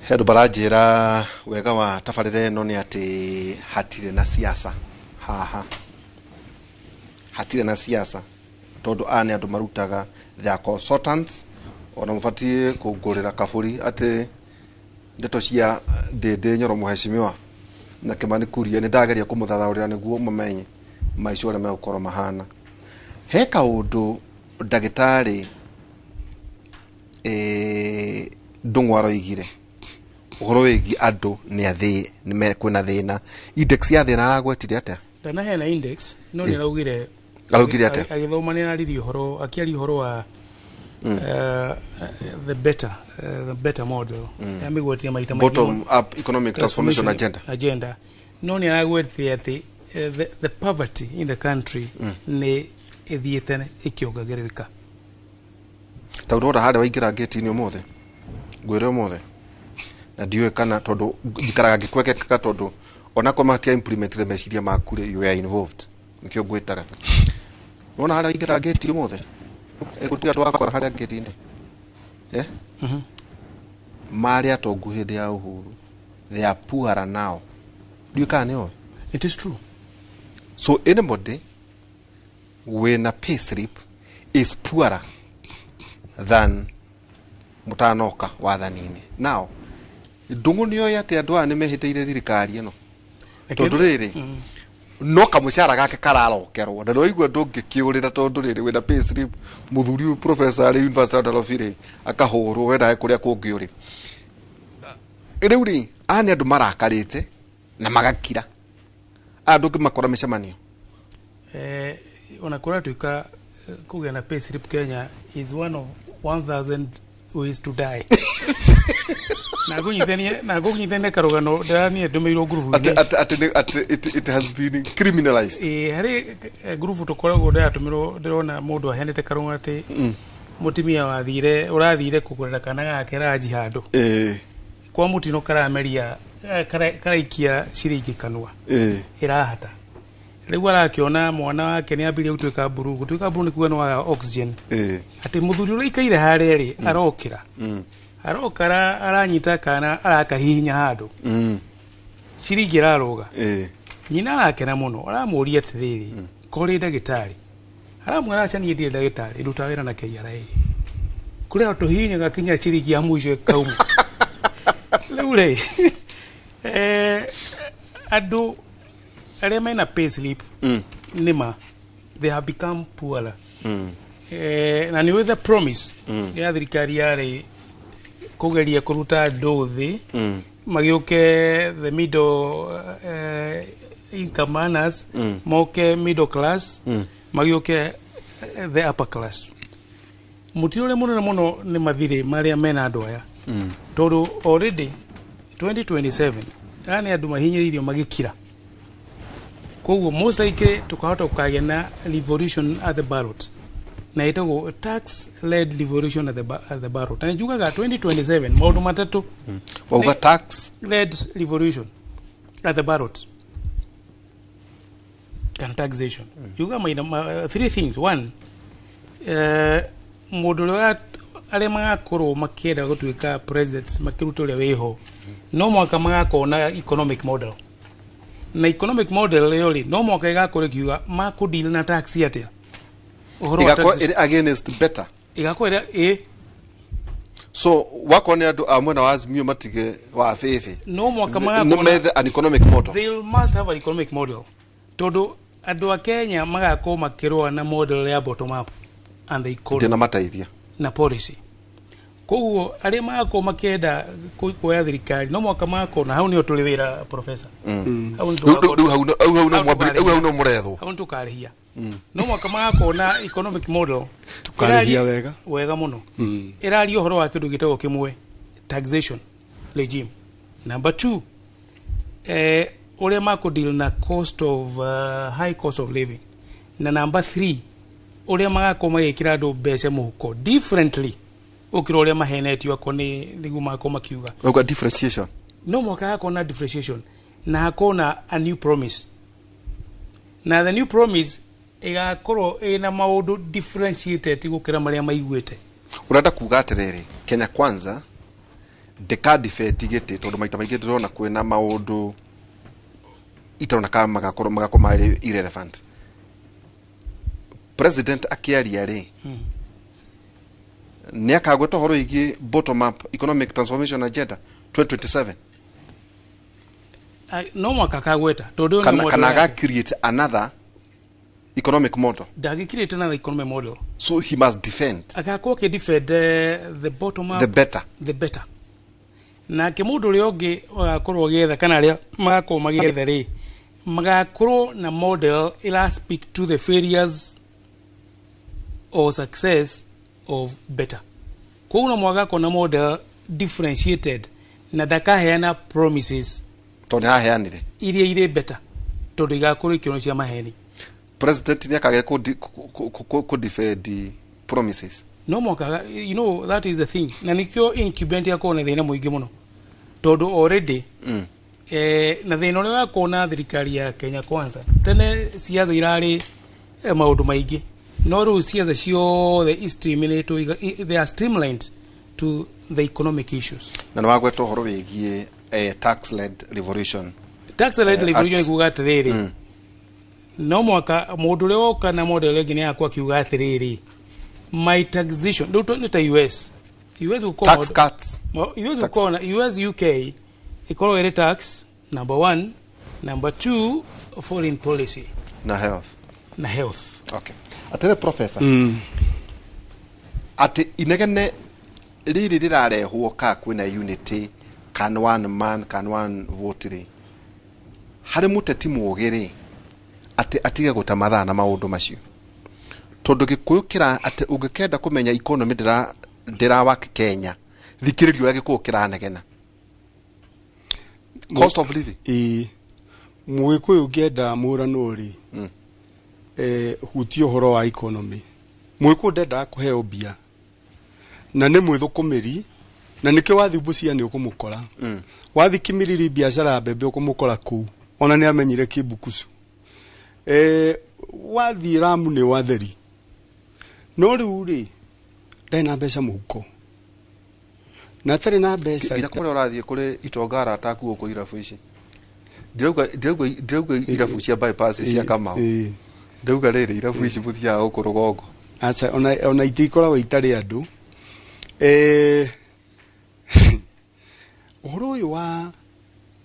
He andũ baranjĩra wega wa tabarĩra ĩno nĩ atĩ hatirĩ na siasa haha, hatirĩ na siasa tondũ aya nĩ andũ marutaga, they are consultants. Ona mũbatiĩ kũngũrĩra kaburi atĩ ndeto cia Ndĩndĩ Nyoro mũheshimiwa na Kimani Kuria nĩ ndageria kũmũthathaũrĩra nĩguo mamenye maica ũrĩa megũkorwo mahana. He kaũndũ ndagĩtarĩ Ndung'u aroigire ũhoro wĩgiĩ andũ nĩ athĩ nĩ kwĩna thĩna, index ya thĩna aragwetire atĩa? Ndanaheana index no nĩ araugire, araugire atĩa? Agĩthoma nĩ araririe ũhoro, akĩaria ũhoro wa the better model. Amĩgwetie maita maingĩ, bottom up economic transformation agenda. No nĩ aragwetie atĩ the poverty in the country nĩ ĩthiĩte ĩkĩongagĩrĩrĩka. Ta ũrora harĩa waingĩra ngĩti-inĩ ũmũthĩ, ngwĩre ũmũthĩ na ndiũĩ kana tondũ njikaraga ngĩkwekeka tondũ onakorwo matia implementire meciria maku rĩ, you were involved, nĩkĩo ngwĩtaga. Nĩwona harĩa waingĩra ngĩti ũmũthĩ gũtirĩ andũ wakora harĩa ngĩti-inĩ, marĩ atongu hĩndĩ ya Uhuru, they are poorer now. Ndiũĩ kana nĩũĩ. It is true. So anybody wĩna pay slip is poorer than mũtanoka wathani-inĩ. Now Ndung'u nĩoĩ atĩ andũ aya nĩmehĩtĩire thirikari ĩno tondũ rĩrĩ no kamũcara gake kararokerwo na nĩwaigua ndũngĩkĩũrĩra tondũ rĩrĩ wĩna pay slip mũthuri ũyũ professor arĩ University of Nairobi rĩ akahũrwo we nawe kũrĩa kũngĩ ũrĩ. Rĩu rĩ aya nĩ andũ marakarĩte na magakira, aya ndũngĩmakora mĩcemanio. Ona kũratuĩka kũgĩa na pay slip Kenya is one of 1000 ways to die. Na ngũnyitanie karũgano ndĩraniĩ ndũmĩirwo ngurubu-inĩ. Atĩ it has been criminalized. Ĩĩ, harĩ ngurubu tũkoragwo ndĩratũmĩrwo, ndĩrona mũndũ aheanĩte karũgano atĩ mũtumia wathire ũrathire kũgũrĩra kana gake ranji handũ kwa mũtino karameria karaikia ciringi kanua ĩrahata. Rĩu arakĩona mwana wake nĩ ambirie gũtuĩka mburu, gũtuĩka mburu nĩ kuga nĩ waga oxygen. Atĩ mũthuri ũrĩa ikaire harĩa rĩ, arokĩra aroka aranyita kana arakahihinya handũ, ciringi ĩrarũga. Nyina arakena mũno, aramũria atĩrĩrĩ, korĩ ndagĩtarĩ? Aramwĩra aca, niĩ ndirĩ ndagĩtarĩ, ndutaga wĩra na KRA, kũrĩa tũhihinyaga kinya ciringi ya mũico ĩkauma. Rĩu rĩ, andũ arĩa mena pay slip nĩma they have become poorer. Na nĩ the promise ya thirikari yarĩ kũgeria kũruta andũ thĩ magĩũke the middle income earners, moke middle class, magĩũke the upper class. Mũtino ũrĩa mũnene mũno nĩ mathirĩ marĩa mena andũ aya, tondũ already 2027 aya nĩ andũ mahinyĩrĩirio magĩkira. Koguo most likely tukahota gũkagĩa na revolution at the ballot, na ĩtagwo tax led revolution at the ballot. Na njugaga 2027 maũndũ matatũ. Wauga tax led revolution at the ballot kana taxation. Yuga maina three things. One, mũndũ ũrĩa arĩa magakorwo makĩenda gũtuĩka president makĩruta ũrĩa wĩho, no mwaka magakorwo na economic model, na economic model ĩyo rĩ, no mwaka ĩgakorwo ĩkiuga makũdeal na tax atĩa. Ũhoro wa Igakorwo taxation. ĩrĩ against better. Ĩgakorwo ĩrĩa ĩ So wakorwo nĩ andũ a mwena wa Azimio matige wa bĩbĩ, no mwaka nĩ magakorwo methe an economic model. They must have an economic model, tondũ andũ a Kenya magakorwo makĩrũa na model ya bottom up and the economy ndĩna mateithia na policy. Koguo arĩa magakorwo makĩenda kuoya thirikari no mwaka magakorwo na hau nĩho tũrĩ wĩra, professor. Hau nĩ Rĩu hau no mwambĩrĩrie, rĩu hau no mũrethwo. Hau nĩ tũkarĩhia. No mwaka magakorwo na economic model. Tũkarĩhia wega. Wega mũno. Ĩraria ũhoro wa kĩndũ gĩtagwo kĩmwe taxation regime. Number two, ũrĩa makũdeal na cost of high cost of living, na number three, ũrĩa magakorwo magĩkĩra andũ mbeca mũhuko differently ũkĩra ũrĩa mahenetio akorwo nĩ nĩguo magakorwo makiuga. Wauga differentiation. No mwaka hakorwo na differentiation na hakorwo na a new promise, na the new promise ĩgakorwo ĩna maũndũ differentiated gũkĩra marĩa maiguĩte. Ũrenda kuga atĩrĩrĩ, Kenya Kwanza ndĩkadefend gĩtĩ, tondũ maita maingĩ ndĩrona kwĩna maũndũ itarona kama magakorwo marĩ irrelevant. President akĩaria rĩ, nĩ akagweta ũhoro wĩgiĩ bottom up economic transformation agenda 2027? No mwaka akagweta, tondũ ũyũ nĩ kana model kana yake. Aga create another economic model? Ndangĩcreate another economic model. So he must defend Agakorwo akĩdefend the bottom up the better. The better. Nake mũndũ ũrĩa ũngĩ agakorwo agĩetha kana arĩa magakorwo magĩetha rĩ, magakorwo na model ĩra speak to the failures or success of better. Koguo no mwaka agakorwo na model differentiated na ndakaheana promises tondũ nĩ aheanire iria irĩ better, tondũ igakorwo ikĩonwo cia maheni. President nĩ akagĩa kũ defend promises? No mwaka, you know, that is the thing, na nikio incumbent yakorwo na thĩna mũingĩ mũno, tondũ already na thĩna ũrĩa wakorwo na thirikari ya Kenya Kwanza, tene siasa irarĩ maũndũ maingĩ, no rĩu siasa ciothe i-streamlinĩtwo they are streamlined to the economic issues. Na nĩ wagweta ũhoro wĩgiĩ tax led revolution. Tax led revolution ikuga atĩrĩrĩ, no mwaka mũndũ ũrĩa woka na model ĩngĩ nĩ akwa akiuga atĩrĩrĩ, my taxation rĩu nĩ ta US gũkorwo Tax cuts. US Tax. gũkorwo na US, UK ĩkorwo ĩrĩ tax number one, number two foreign policy na health. Na health. Okay, atĩrĩ professor, atĩ inegene rĩrĩ rĩrarehwo ka kwĩna unity, can one man can one vote rĩ, harĩ mũteti mũũgĩ rĩ, atĩ atige gũta mathaa na maũndũ macio, tondũ gĩkũyũ kĩra atĩ ũngĩkenda kũmenya economy ndĩra wak Kenya Thikĩrĩria ũrĩa gĩkũyũ kĩranegena. Cost of living. Ĩĩ, Mũgĩkũyũ ũngĩenda mũrano rĩ, hutia ũhoro wa economy. Mũgĩkũyũ ndendaga kũheo mbia na nĩ mwĩthũkũmĩri, na nĩkĩo wathiĩ Busia nĩ ũkũmũkora, wathi Kimiriri biacara ya mbembe ũkũmũkora kũu, ona nĩ amenyire Kĩmbukucu. Wathiĩ Ramu nĩ watheri, no rĩu rĩ, ndarĩ na mbeca mũhuko na atarĩ na mbeca. Nginya kũrĩa ũrathiĩ kũrĩ itonga arata aku gũkũ irabu ici, ndirauga irabu cia bypass cia Kamau, ndauga rĩrĩ irabu ici mũthiaga gũkũ rũgongo. Aca, ona itĩ ikoragwo itarĩ andũ. Ũhoro ũyũ wa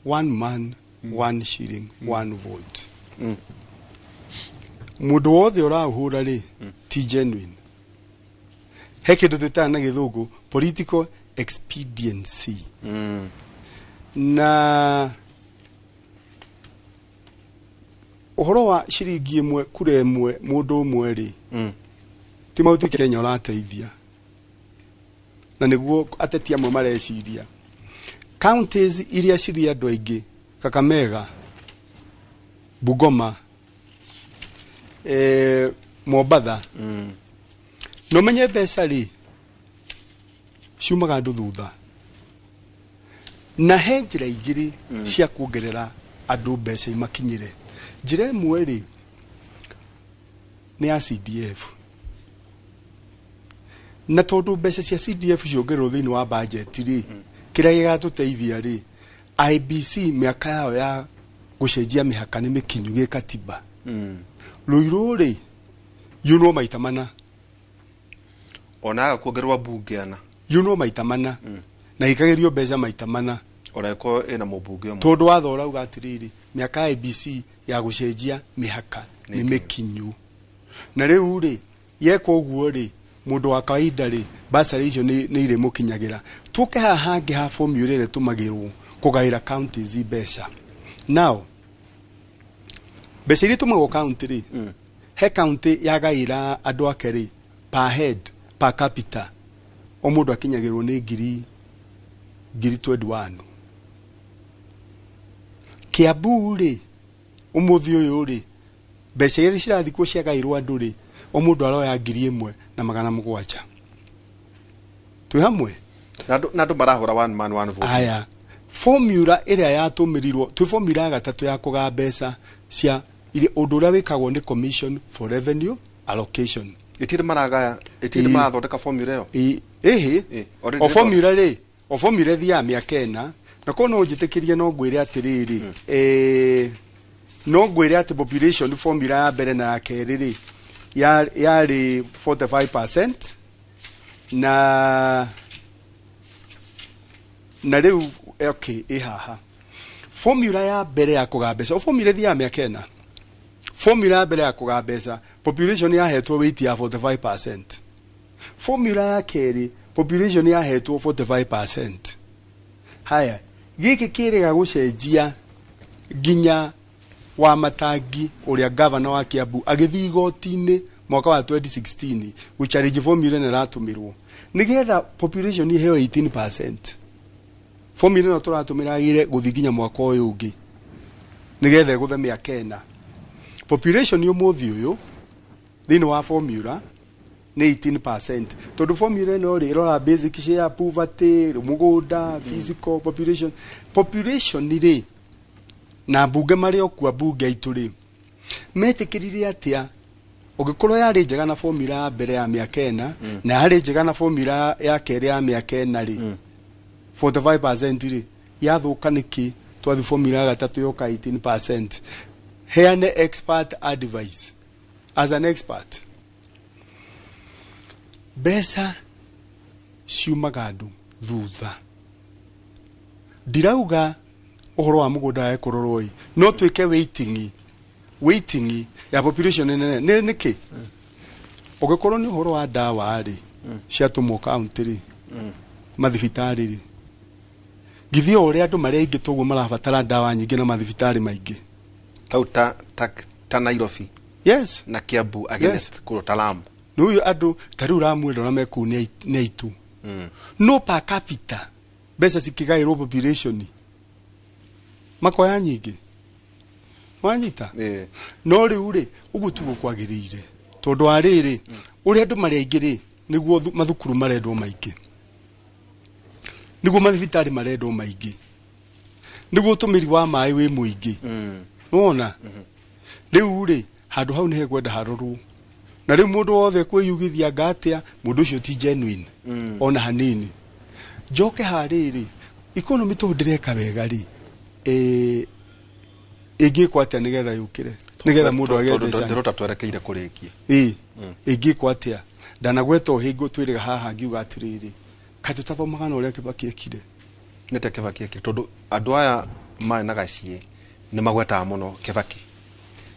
one man, one shilling, one vote, mũndũ wothe ũraũhũra rĩ, ti genuine. He kĩndũ twĩtaga na Gĩthũngũ political expediency. Na ũhoro wa ciringi ĩmwe kura ĩmwe mũndũ ũmwe rĩ, ti Mount Kenya ũrateithia, na nĩguo ateti amwe mareciria. Counties iria cirĩ andũ aingĩ, Kakamega, Bungoma, Mombatha, na ũmenye mbeca rĩ ciumaga andũ thutha, na he njĩra igĩrĩ cia kuongerera andũ mbeca imakinyĩre. Njĩra ĩmwe rĩ, nĩ ya CDF, na tondũ mbeca cia CDF ciongererwo thĩinĩ wa budget rĩ, kĩrĩa gĩgatũteithia rĩ, IEBC mĩaka yao ya gũcenjia mĩhaka nĩ mĩkinyu gĩkatiba. Rũirũ rĩ, yunwo maita mana. Ona aga kuongererwo mbunge ana. Yunwo maita mana na ikagerio mbeca maita mana. Ona ĩkorwo ĩna mũmbunge ũmwe. Tondũ watho ũrauga atĩrĩrĩ, mĩaka ya IEBC ya gũcenjia mĩhaka nĩ mĩkinyu, na rĩu rĩ, yeka ũguo rĩ, mũndũ wa kawaida rĩ, basarĩ icio nĩ irĩmũkinyagĩra. Tũke haha hangĩ ha formula ĩrĩa ĩtũmagĩrwo kũgaĩra counties mbeca. Now mbeca iria itũmagwo county rĩ, he county yagaĩra andũ ake rĩ, per head, per capita, o mũndũ akinyagĩrwo nĩ ngiri 21. Kiambu rĩ, ũmũthĩ ũyũ rĩ, mbeca iria cirathiĩ kuo ciagaĩrwo andũ rĩ, o mũndũ aroya 1700. Twĩ hamwe? Na andũ marahũra one man one vote. Aya, formula ĩrĩa yatũmĩrirwo, twĩ formula ya gatatũ ya kũgaya mbeca cia ũndũ ũrĩa wĩkagwo nĩ Commission for Revenue Allocation. Itirĩ maragaya, itirĩ marathondeka formula ĩyo. Ĩhĩ, o formula rĩ, o formula ĩthiaga mĩaka ĩna, na korwo no ũnjĩtĩkĩrie no ngwĩre atĩrĩrĩ, no ngwĩre atĩ population formula ya mbere na ya kerĩ rĩ, yarĩ 45% na rĩu okay, ĩ haha formula ya mbere ya kũgaya mbeca, o formula ĩthiaga mĩaka ĩna. Formula ya mbere ya kũgaya mbeca, population yahetwo weight ya 45%. Formula ya kerĩ, population yahetwo 45%. Haya, gĩkĩ kĩrĩga gũcenjia nginya wa Matangi ũrĩa governor wa Kiambu agĩthiĩ igoti-inĩ mwaka wa 2016 gũchallenge formula ĩno ĩratũmĩrwo nĩgetha population iheo 18%. Formula ĩno tũratũmĩra ire gũthiĩ nginya mwaka ũyũ ũngĩ nĩgetha ĩgũthe mĩaka ĩna. Population ũmũthĩ ũyũ thĩinĩ wa formula nĩ 18%, tondũ formula ĩno rĩ, ĩrora basic share, poverty, mũgũnda, physical population. Population rĩ, na mbunge marĩ o kuo, mbunge aitũ rĩ, metĩkĩrire atĩa ũngĩkorwo yarĩ njega na formula ya mbere ya mĩaka ĩna, na yarĩ njega na formula ya kerĩ ya mĩaka ĩna rĩ, 45% rĩ, yathũka nĩkĩ twathi formula ya gatatũ yoka 18%? Heane expert advice. As an expert, mbeca ciumaga andũ thutha. Ndirauga ũhoro wa mũgũnda wa kũrorwo, no twĩke weighting ya population nene nĩ nĩkĩ? Ũngĩkorwo nĩ ũhoro wa ndawa rĩ, ciatũmwo county rĩ, mathibitarĩ rĩ, githĩ o ũrĩa andũ marĩ aingĩ toguo marabatara ndawa nyingĩ na mathibitarĩ maingĩ? Tau ta Nairobi. Yes. Na Kiambu against kũrũ ta Lamu. Nĩ ũyũ andũ ta rĩu Lamu ĩrora me kũu nĩ aitũ. No per capita mbeca cikigairwo population makoya nyingĩ. Wanyita? No rĩu rĩ ũguo tiguo kwagĩrĩire, tondũ wa rĩrĩ ũrĩa andũ marĩ aingĩ rĩ nĩguo mathukuru marendwo maingĩ, nĩguo mathibitarĩ marendwo maingĩ, nĩguo ũtũmĩri wa maĩ wĩ mũingĩ. Nĩwona? Rĩu rĩ handũ hau nĩhekwenda harorwo, na rĩu mũndũ wothe kwĩyugithia anga atĩa mũndũ ũcio ti genuine ona hanini. Njoke harĩrĩ economy tondũ ndĩreka wega rĩ, ĩngĩkwo atĩa nĩgetha yũkĩre, nĩgetha mũndũ agĩe mbeca? Ndĩrota twerekeire kũrĩkia. Ĩngĩkwo atĩa? Ndanagweta ũhingo twĩrĩga haha ngiuga atĩrĩrĩ, kaĩ tũtathomaga na ũrĩa Kibaki ekire? Nĩ ta Kibaki ekire, tondũ andũ aya marĩ na gaciĩ nĩ magwetaga mũno Kibaki.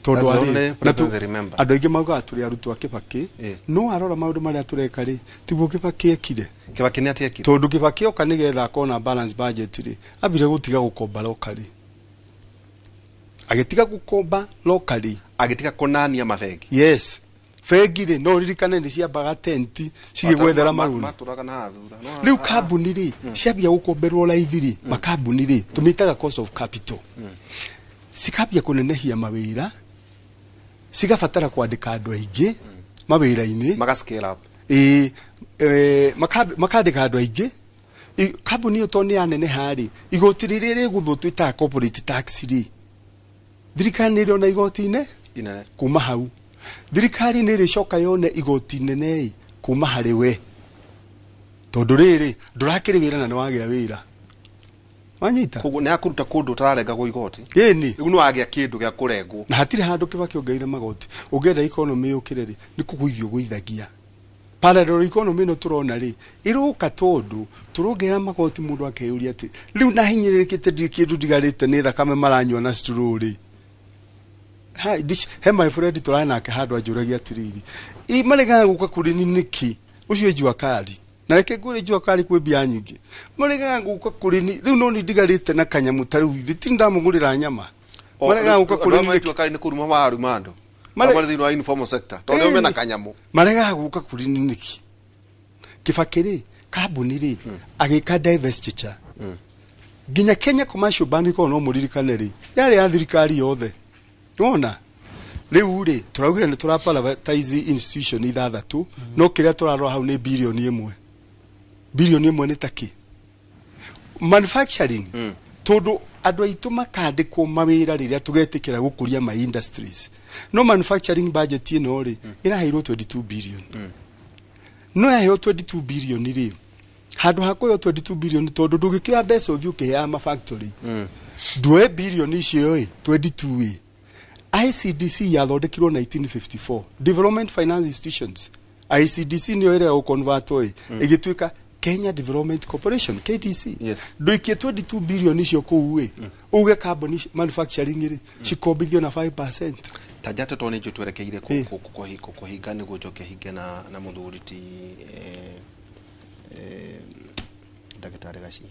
Tondũ andũ aingĩ maugaga tũrĩ arutwo a Kibaki, no arora maũndũ marĩa tũreka rĩ tiguo Kibaki ekire. Kibaki nĩ atĩ ekire? Tondũ Kibaki oka nĩgetha akona balance budget rĩ, ambire gũtiga gũkomba locally. Agĩtiga gũkomba locally, agĩtiga kũnania mabengi. Yes, bengi rĩ no ririkane nĩ ciambaga tenti cigĩgwethera marũni. Rĩu kambuni rĩ ciambia gũkomberwo raithi rĩ, makambuni rĩ tũmĩtaga cost of capital, cikambia kũnenehia mawĩra, cigabatara kwandĩka andũ aingĩ mawĩra-inĩ, maka scale up. Makandĩka andũ aingĩ. Kambuni ĩyo tondũ nĩ yaneneha rĩ, igoti rĩrĩa rĩgũthwo twĩtaga corporate tax rĩ, thirikari nĩ ĩrĩona igoti inene kuma hau. Thirikari nĩ ĩrĩcoka yone igoti inene kuma harĩ we, tondũ rĩrĩ ndũrakĩrĩ wĩra na nĩ wagĩa wĩra. Wanyita? Koguo nĩ akũruta kũndũ ũtararengagwo igoti. Ĩni. Rĩu nĩ wagĩa kĩndũ gĩa kũrengwo. Na hatirĩ handũ Kibaki ongereire magoti. Ũngĩenda economy yũkĩre rĩ, nĩ kũgũithio ũgũithagia. Parallel economy ĩno tũrona rĩ, ĩroka tondũ tũrongerera magoti, mũndũ akeyũria atĩ rĩu na hinyĩrĩrĩkĩte ndirĩ kĩndũ ndigarĩte, nĩ thakame maranyua na straw rĩ. He my friend tũrarĩ nake handũ anjũragia atĩrĩrĩ, maregaga gũka kũrĩ ni nĩkĩ? Ũcio jua kali. Na reke ngwĩre jua kali kwĩ mbia nyingĩ. Maregaga gũka kũrĩ ni rĩu no nĩ ndigarĩte na kanyamũ ta rĩu ithe ti ndamũgũrĩra nyama. Maregaga gũka kũrĩ ni nĩkĩ? Kali nĩ kũruma mararuma andũ. Marĩ thĩinĩ wa informal sector tondũ mena kanyamũ. Maregaga gũka kũrĩ ni nĩkĩ? Kibaki rĩ, kambuni rĩ, agĩka divestiture. Nginya Kenya Commercial Bank ko no mũririkane rĩ, yarĩ ya thirikari yothe. Nĩwona? Rĩu rĩ tũraugire nĩ tũra privatize institution 6, no kĩrĩa tũrarora hau nĩ bilioni 1. Bilioni 1 nĩ takĩ? Manufacturing. Tondũ andũ aitũ makandĩkwo mawĩra rĩrĩa tũgetĩkĩra gũkũria ma industries. No manufacturing budget ĩno rĩ ĩraheirwo 22 billion. No yaheo 22 billion rĩ, handũ ha kũheo 22 billion tondũ ndũgĩkĩoya mbeca ũthiĩ ũkĩheaga ma factory. Nduoe billion icio ĩ 22 ĩ. ICDC yathondekirwo 1954, Development Finance Institutions. ICDC nĩyo ĩrĩa gũconvert ĩ ĩgĩtuĩka Kenya Development Corporation KDC. Ndũikie 22 billion icio kũu ĩ, uge kambuni manufacturing rĩ cikombithio na 5%. Ta njate tondũ nĩ twerekeire kũhinga nĩguo njoke hinge na mũthuri ti ndagĩtarĩ Gaci.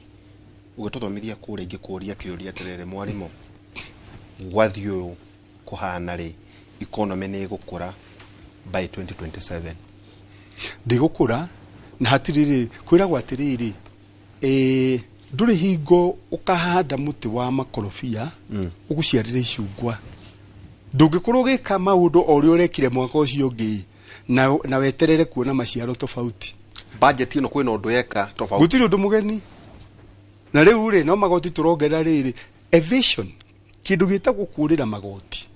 Ũgĩtũthomithia kũrĩa ingĩkũria kĩũria atĩrĩrĩ, mwarimũ, gwathiĩ ũyũ kũhana rĩ, economy nĩ ĩgũkũra by 2027? Ndĩgũkũra na hatirĩ rĩ, kwĩragwo atĩrĩrĩ, ndũrĩ hingo ũkahanda mũtĩ wa makorobia ũgũciarĩre icungwa. Ndũngĩkorwo ũgĩka maũndũ o ũrĩa ũrekire mwaka ũcio ũngĩ na weterere kuona maciaro tofauti. Budget ĩno kwĩna ũndũ yeka tofauti. Gũtirĩ ũndũ mũgeni. Na rĩu rĩ no magoti tũrongerera rĩrĩ evasion, kĩndũ gĩtagwo kũrĩra magoti.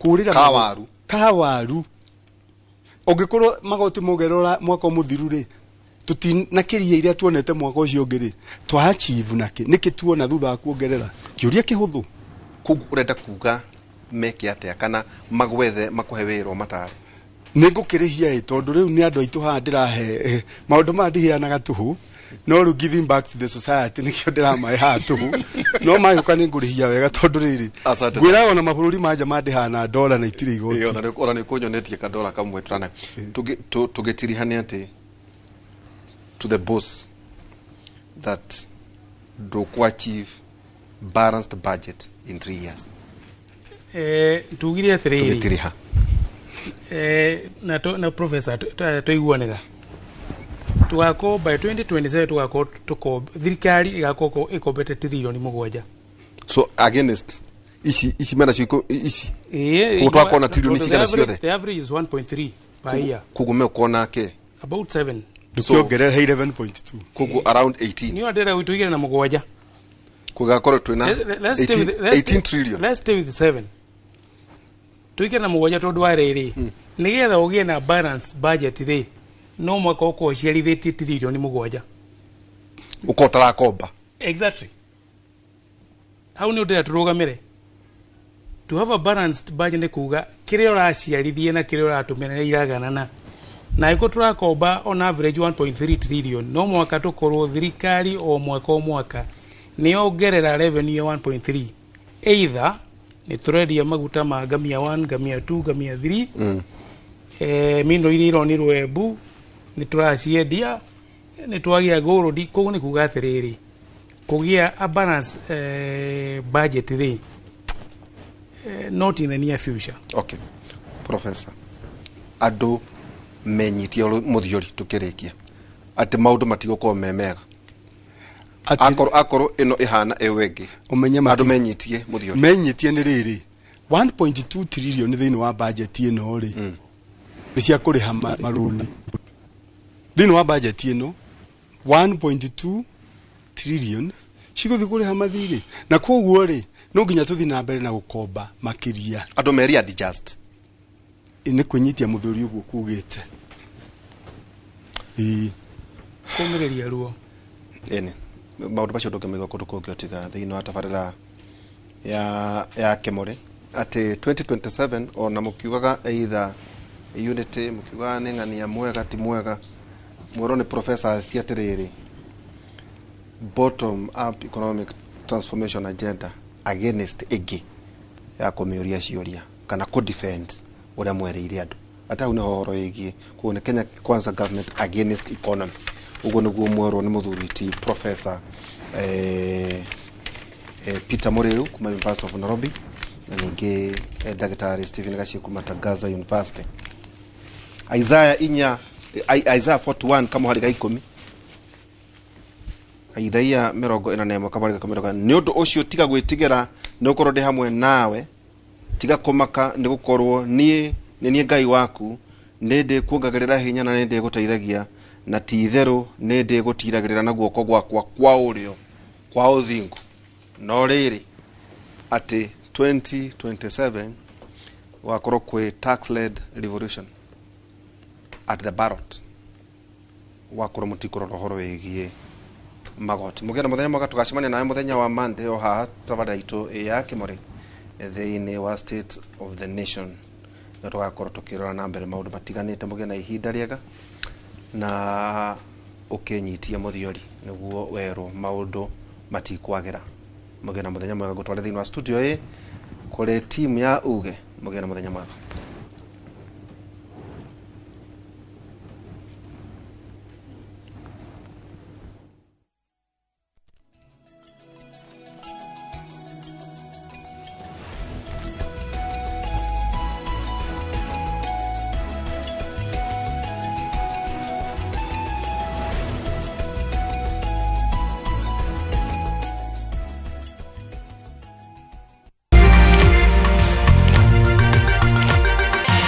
Kũrĩra kawaru. Kawaru. Ũngĩkorwo magoti mongerera mwaka mũthiru rĩ, tũtinakĩria iria tuonete mwaka ũcio ũngĩ rĩ, twa achieve nakĩ? Nĩkĩ tuona thutha wa kuongerera? Kĩũria kĩhũthũ. Koguo ũrenda kuga meke atĩa kana magwethe makũhe wĩra ũmatare? Nĩ ngũkĩrĩhia ĩ, tondũ rĩu nĩ andũ aitũ haha ndĩrahe maũndũ maya ndiheanaga tũhũ, no rĩu giving back to the society nĩkĩo ndĩramahe haha tũhũ, no mayũka nĩ ngũrĩhia wega tondũ rĩrĩ ngwĩraga ona mabũrũri ma nja mandĩhaga na dola na itirĩ igoti. Ona nĩ kũnyonetie kadola kamwe tũrana tũgĩtirihania atĩ to the boss that ndũkũ achieve balanced budget in 3 years. Tugire atĩrĩrĩ, tũgĩtiriha na professor tũiguanĩra Tugakorwo by 2027 tugakorwo tuko thirikari igakorwo ikombete 7 trillion. So against ici mena cio ici. Ĩĩ, Koguo twakona trillion cigana ciothe? The average is 1.3 per year. Koguo mekuona ke About 7. Ndũkĩongerera 11.2. Koguo around 18. Niyo ndĩrenda tuigire na mũgwanja. Kugakorwo twina Let's stay with, let's 18 trillion. Let's stay with 7, tuigire na mũgwanja, tondũ wa rĩrĩ, nĩgetha ũgĩe na balance budget rĩ, no mwaka ũkorwo ũciarithĩtie 7 trillion. Ukorwo ũtarakomba. Exactly, hau nĩ ndĩrenda tũrũgamĩre. To have a balanced budget nĩ kuga kĩrĩa ũraciarithie na kĩrĩa ũratũmĩra nĩ iraganana, na ĩko tũrakomba on average 1.3 trillion, no mwaka tũkorwo thirikari o mwaka o mwaka nĩ yongerera revenue ya 1.3, either nĩ tũrendia maguta ma ngamia 1, ngamia 2, ngamia 3, mineral iria ironirwo Embu nĩ tũraciendia, nĩ twagĩa gold. Koguo nĩ kuga atĩrĩrĩ, kũgĩa a balance budget rĩ, not in the near future. Okay, professor, andũ menyitie mũthiori tũkĩrĩkia atĩ maũndũ matigũkorwo me mega akorwo ĩno ĩhana ĩyo ĩngĩ. Ũmenye andũ menyitie mũthiori. Menyitie nĩ rĩrĩ, 1.2 trillion thĩinĩ wa budget ĩno rĩ, nĩ cia kũrĩha marũni. Thĩinĩ wa budget ĩno, 1.2 trillion cigũthiĩ kũrĩha mathirĩ, na koguo rĩ, no nginya tũthiĩ na mbere na gũkomba makĩria. Andũ meri adjust. Nĩ kwĩnyitia mũthuri ũguo kugĩte, ĩĩ. Kũmĩrĩria ruo. Ĩni maũndũ macio ndũngĩmaigua kũndũ kũngĩ tiga thĩinĩ wa tabarĩra ya Kĩmũrĩ, atĩ 2027 ona mũkiugaga either unity, mũkiugaga nĩ ng'ania mwega ti mwega, mwerwo nĩ professor ci atĩrĩrĩ, bottom up economic transformation agenda against ĩngĩ ya kũmĩũria ciũria kana kũ defend ũrĩa mwerĩire andũ atĩ hau nĩho ũhoro wĩgiĩ. Koguo nĩ Kenya Kwanza government against economy, ũguo nĩguo mwerwo nĩ mũthuri ti professor Peter Muriu kuma University of Nairobi, na ningĩ ndagĩtarĩ Stephen Gachie kuma Tangaza University. Isaiah inya, Isaiah 41 kamũhari ga 10, Ithaia 41 kamũhari ga 10 nĩ ũndũ ũcio tiga gwĩtigĩra, nĩ gũkorwo ndĩ hamwe nawe; tiga kũmaka, nĩ gũkorwo niĩ nĩ niĩ Ngai waku. Nĩ ndĩkuongagĩrĩra hinya na nĩ ndĩgũteithagia, na ti itherũ nĩ ndĩgũtiragĩrĩra na guoko gwakwa kwa ũrĩo kwa ũthingu. No rĩrĩ, atĩ 2027 gwakorwo kwĩ tax led revolution at the ballot, gwakorwo mũtikũrora ũhoro wĩgiĩ magoti. Mũgĩe na mũthenya mwega, tũgacemania nawe mũthenya wa Monday o haha tabarĩra itũ ya Kĩmũrĩ thĩinĩ wa State of the Nation, na tũgakorwo tũkĩrora na mbere maũndũ matiganĩte. Mũgĩe na ihinda rĩega na ũkĩnyitie mũthiori nĩguo werwo maũndũ matikwagĩra. Mũgĩe na mũthenya mwega. Ngũtware thĩinĩ wa studio ĩ kũrĩ timu ya uge. Mũgĩe na mũthenya mwega.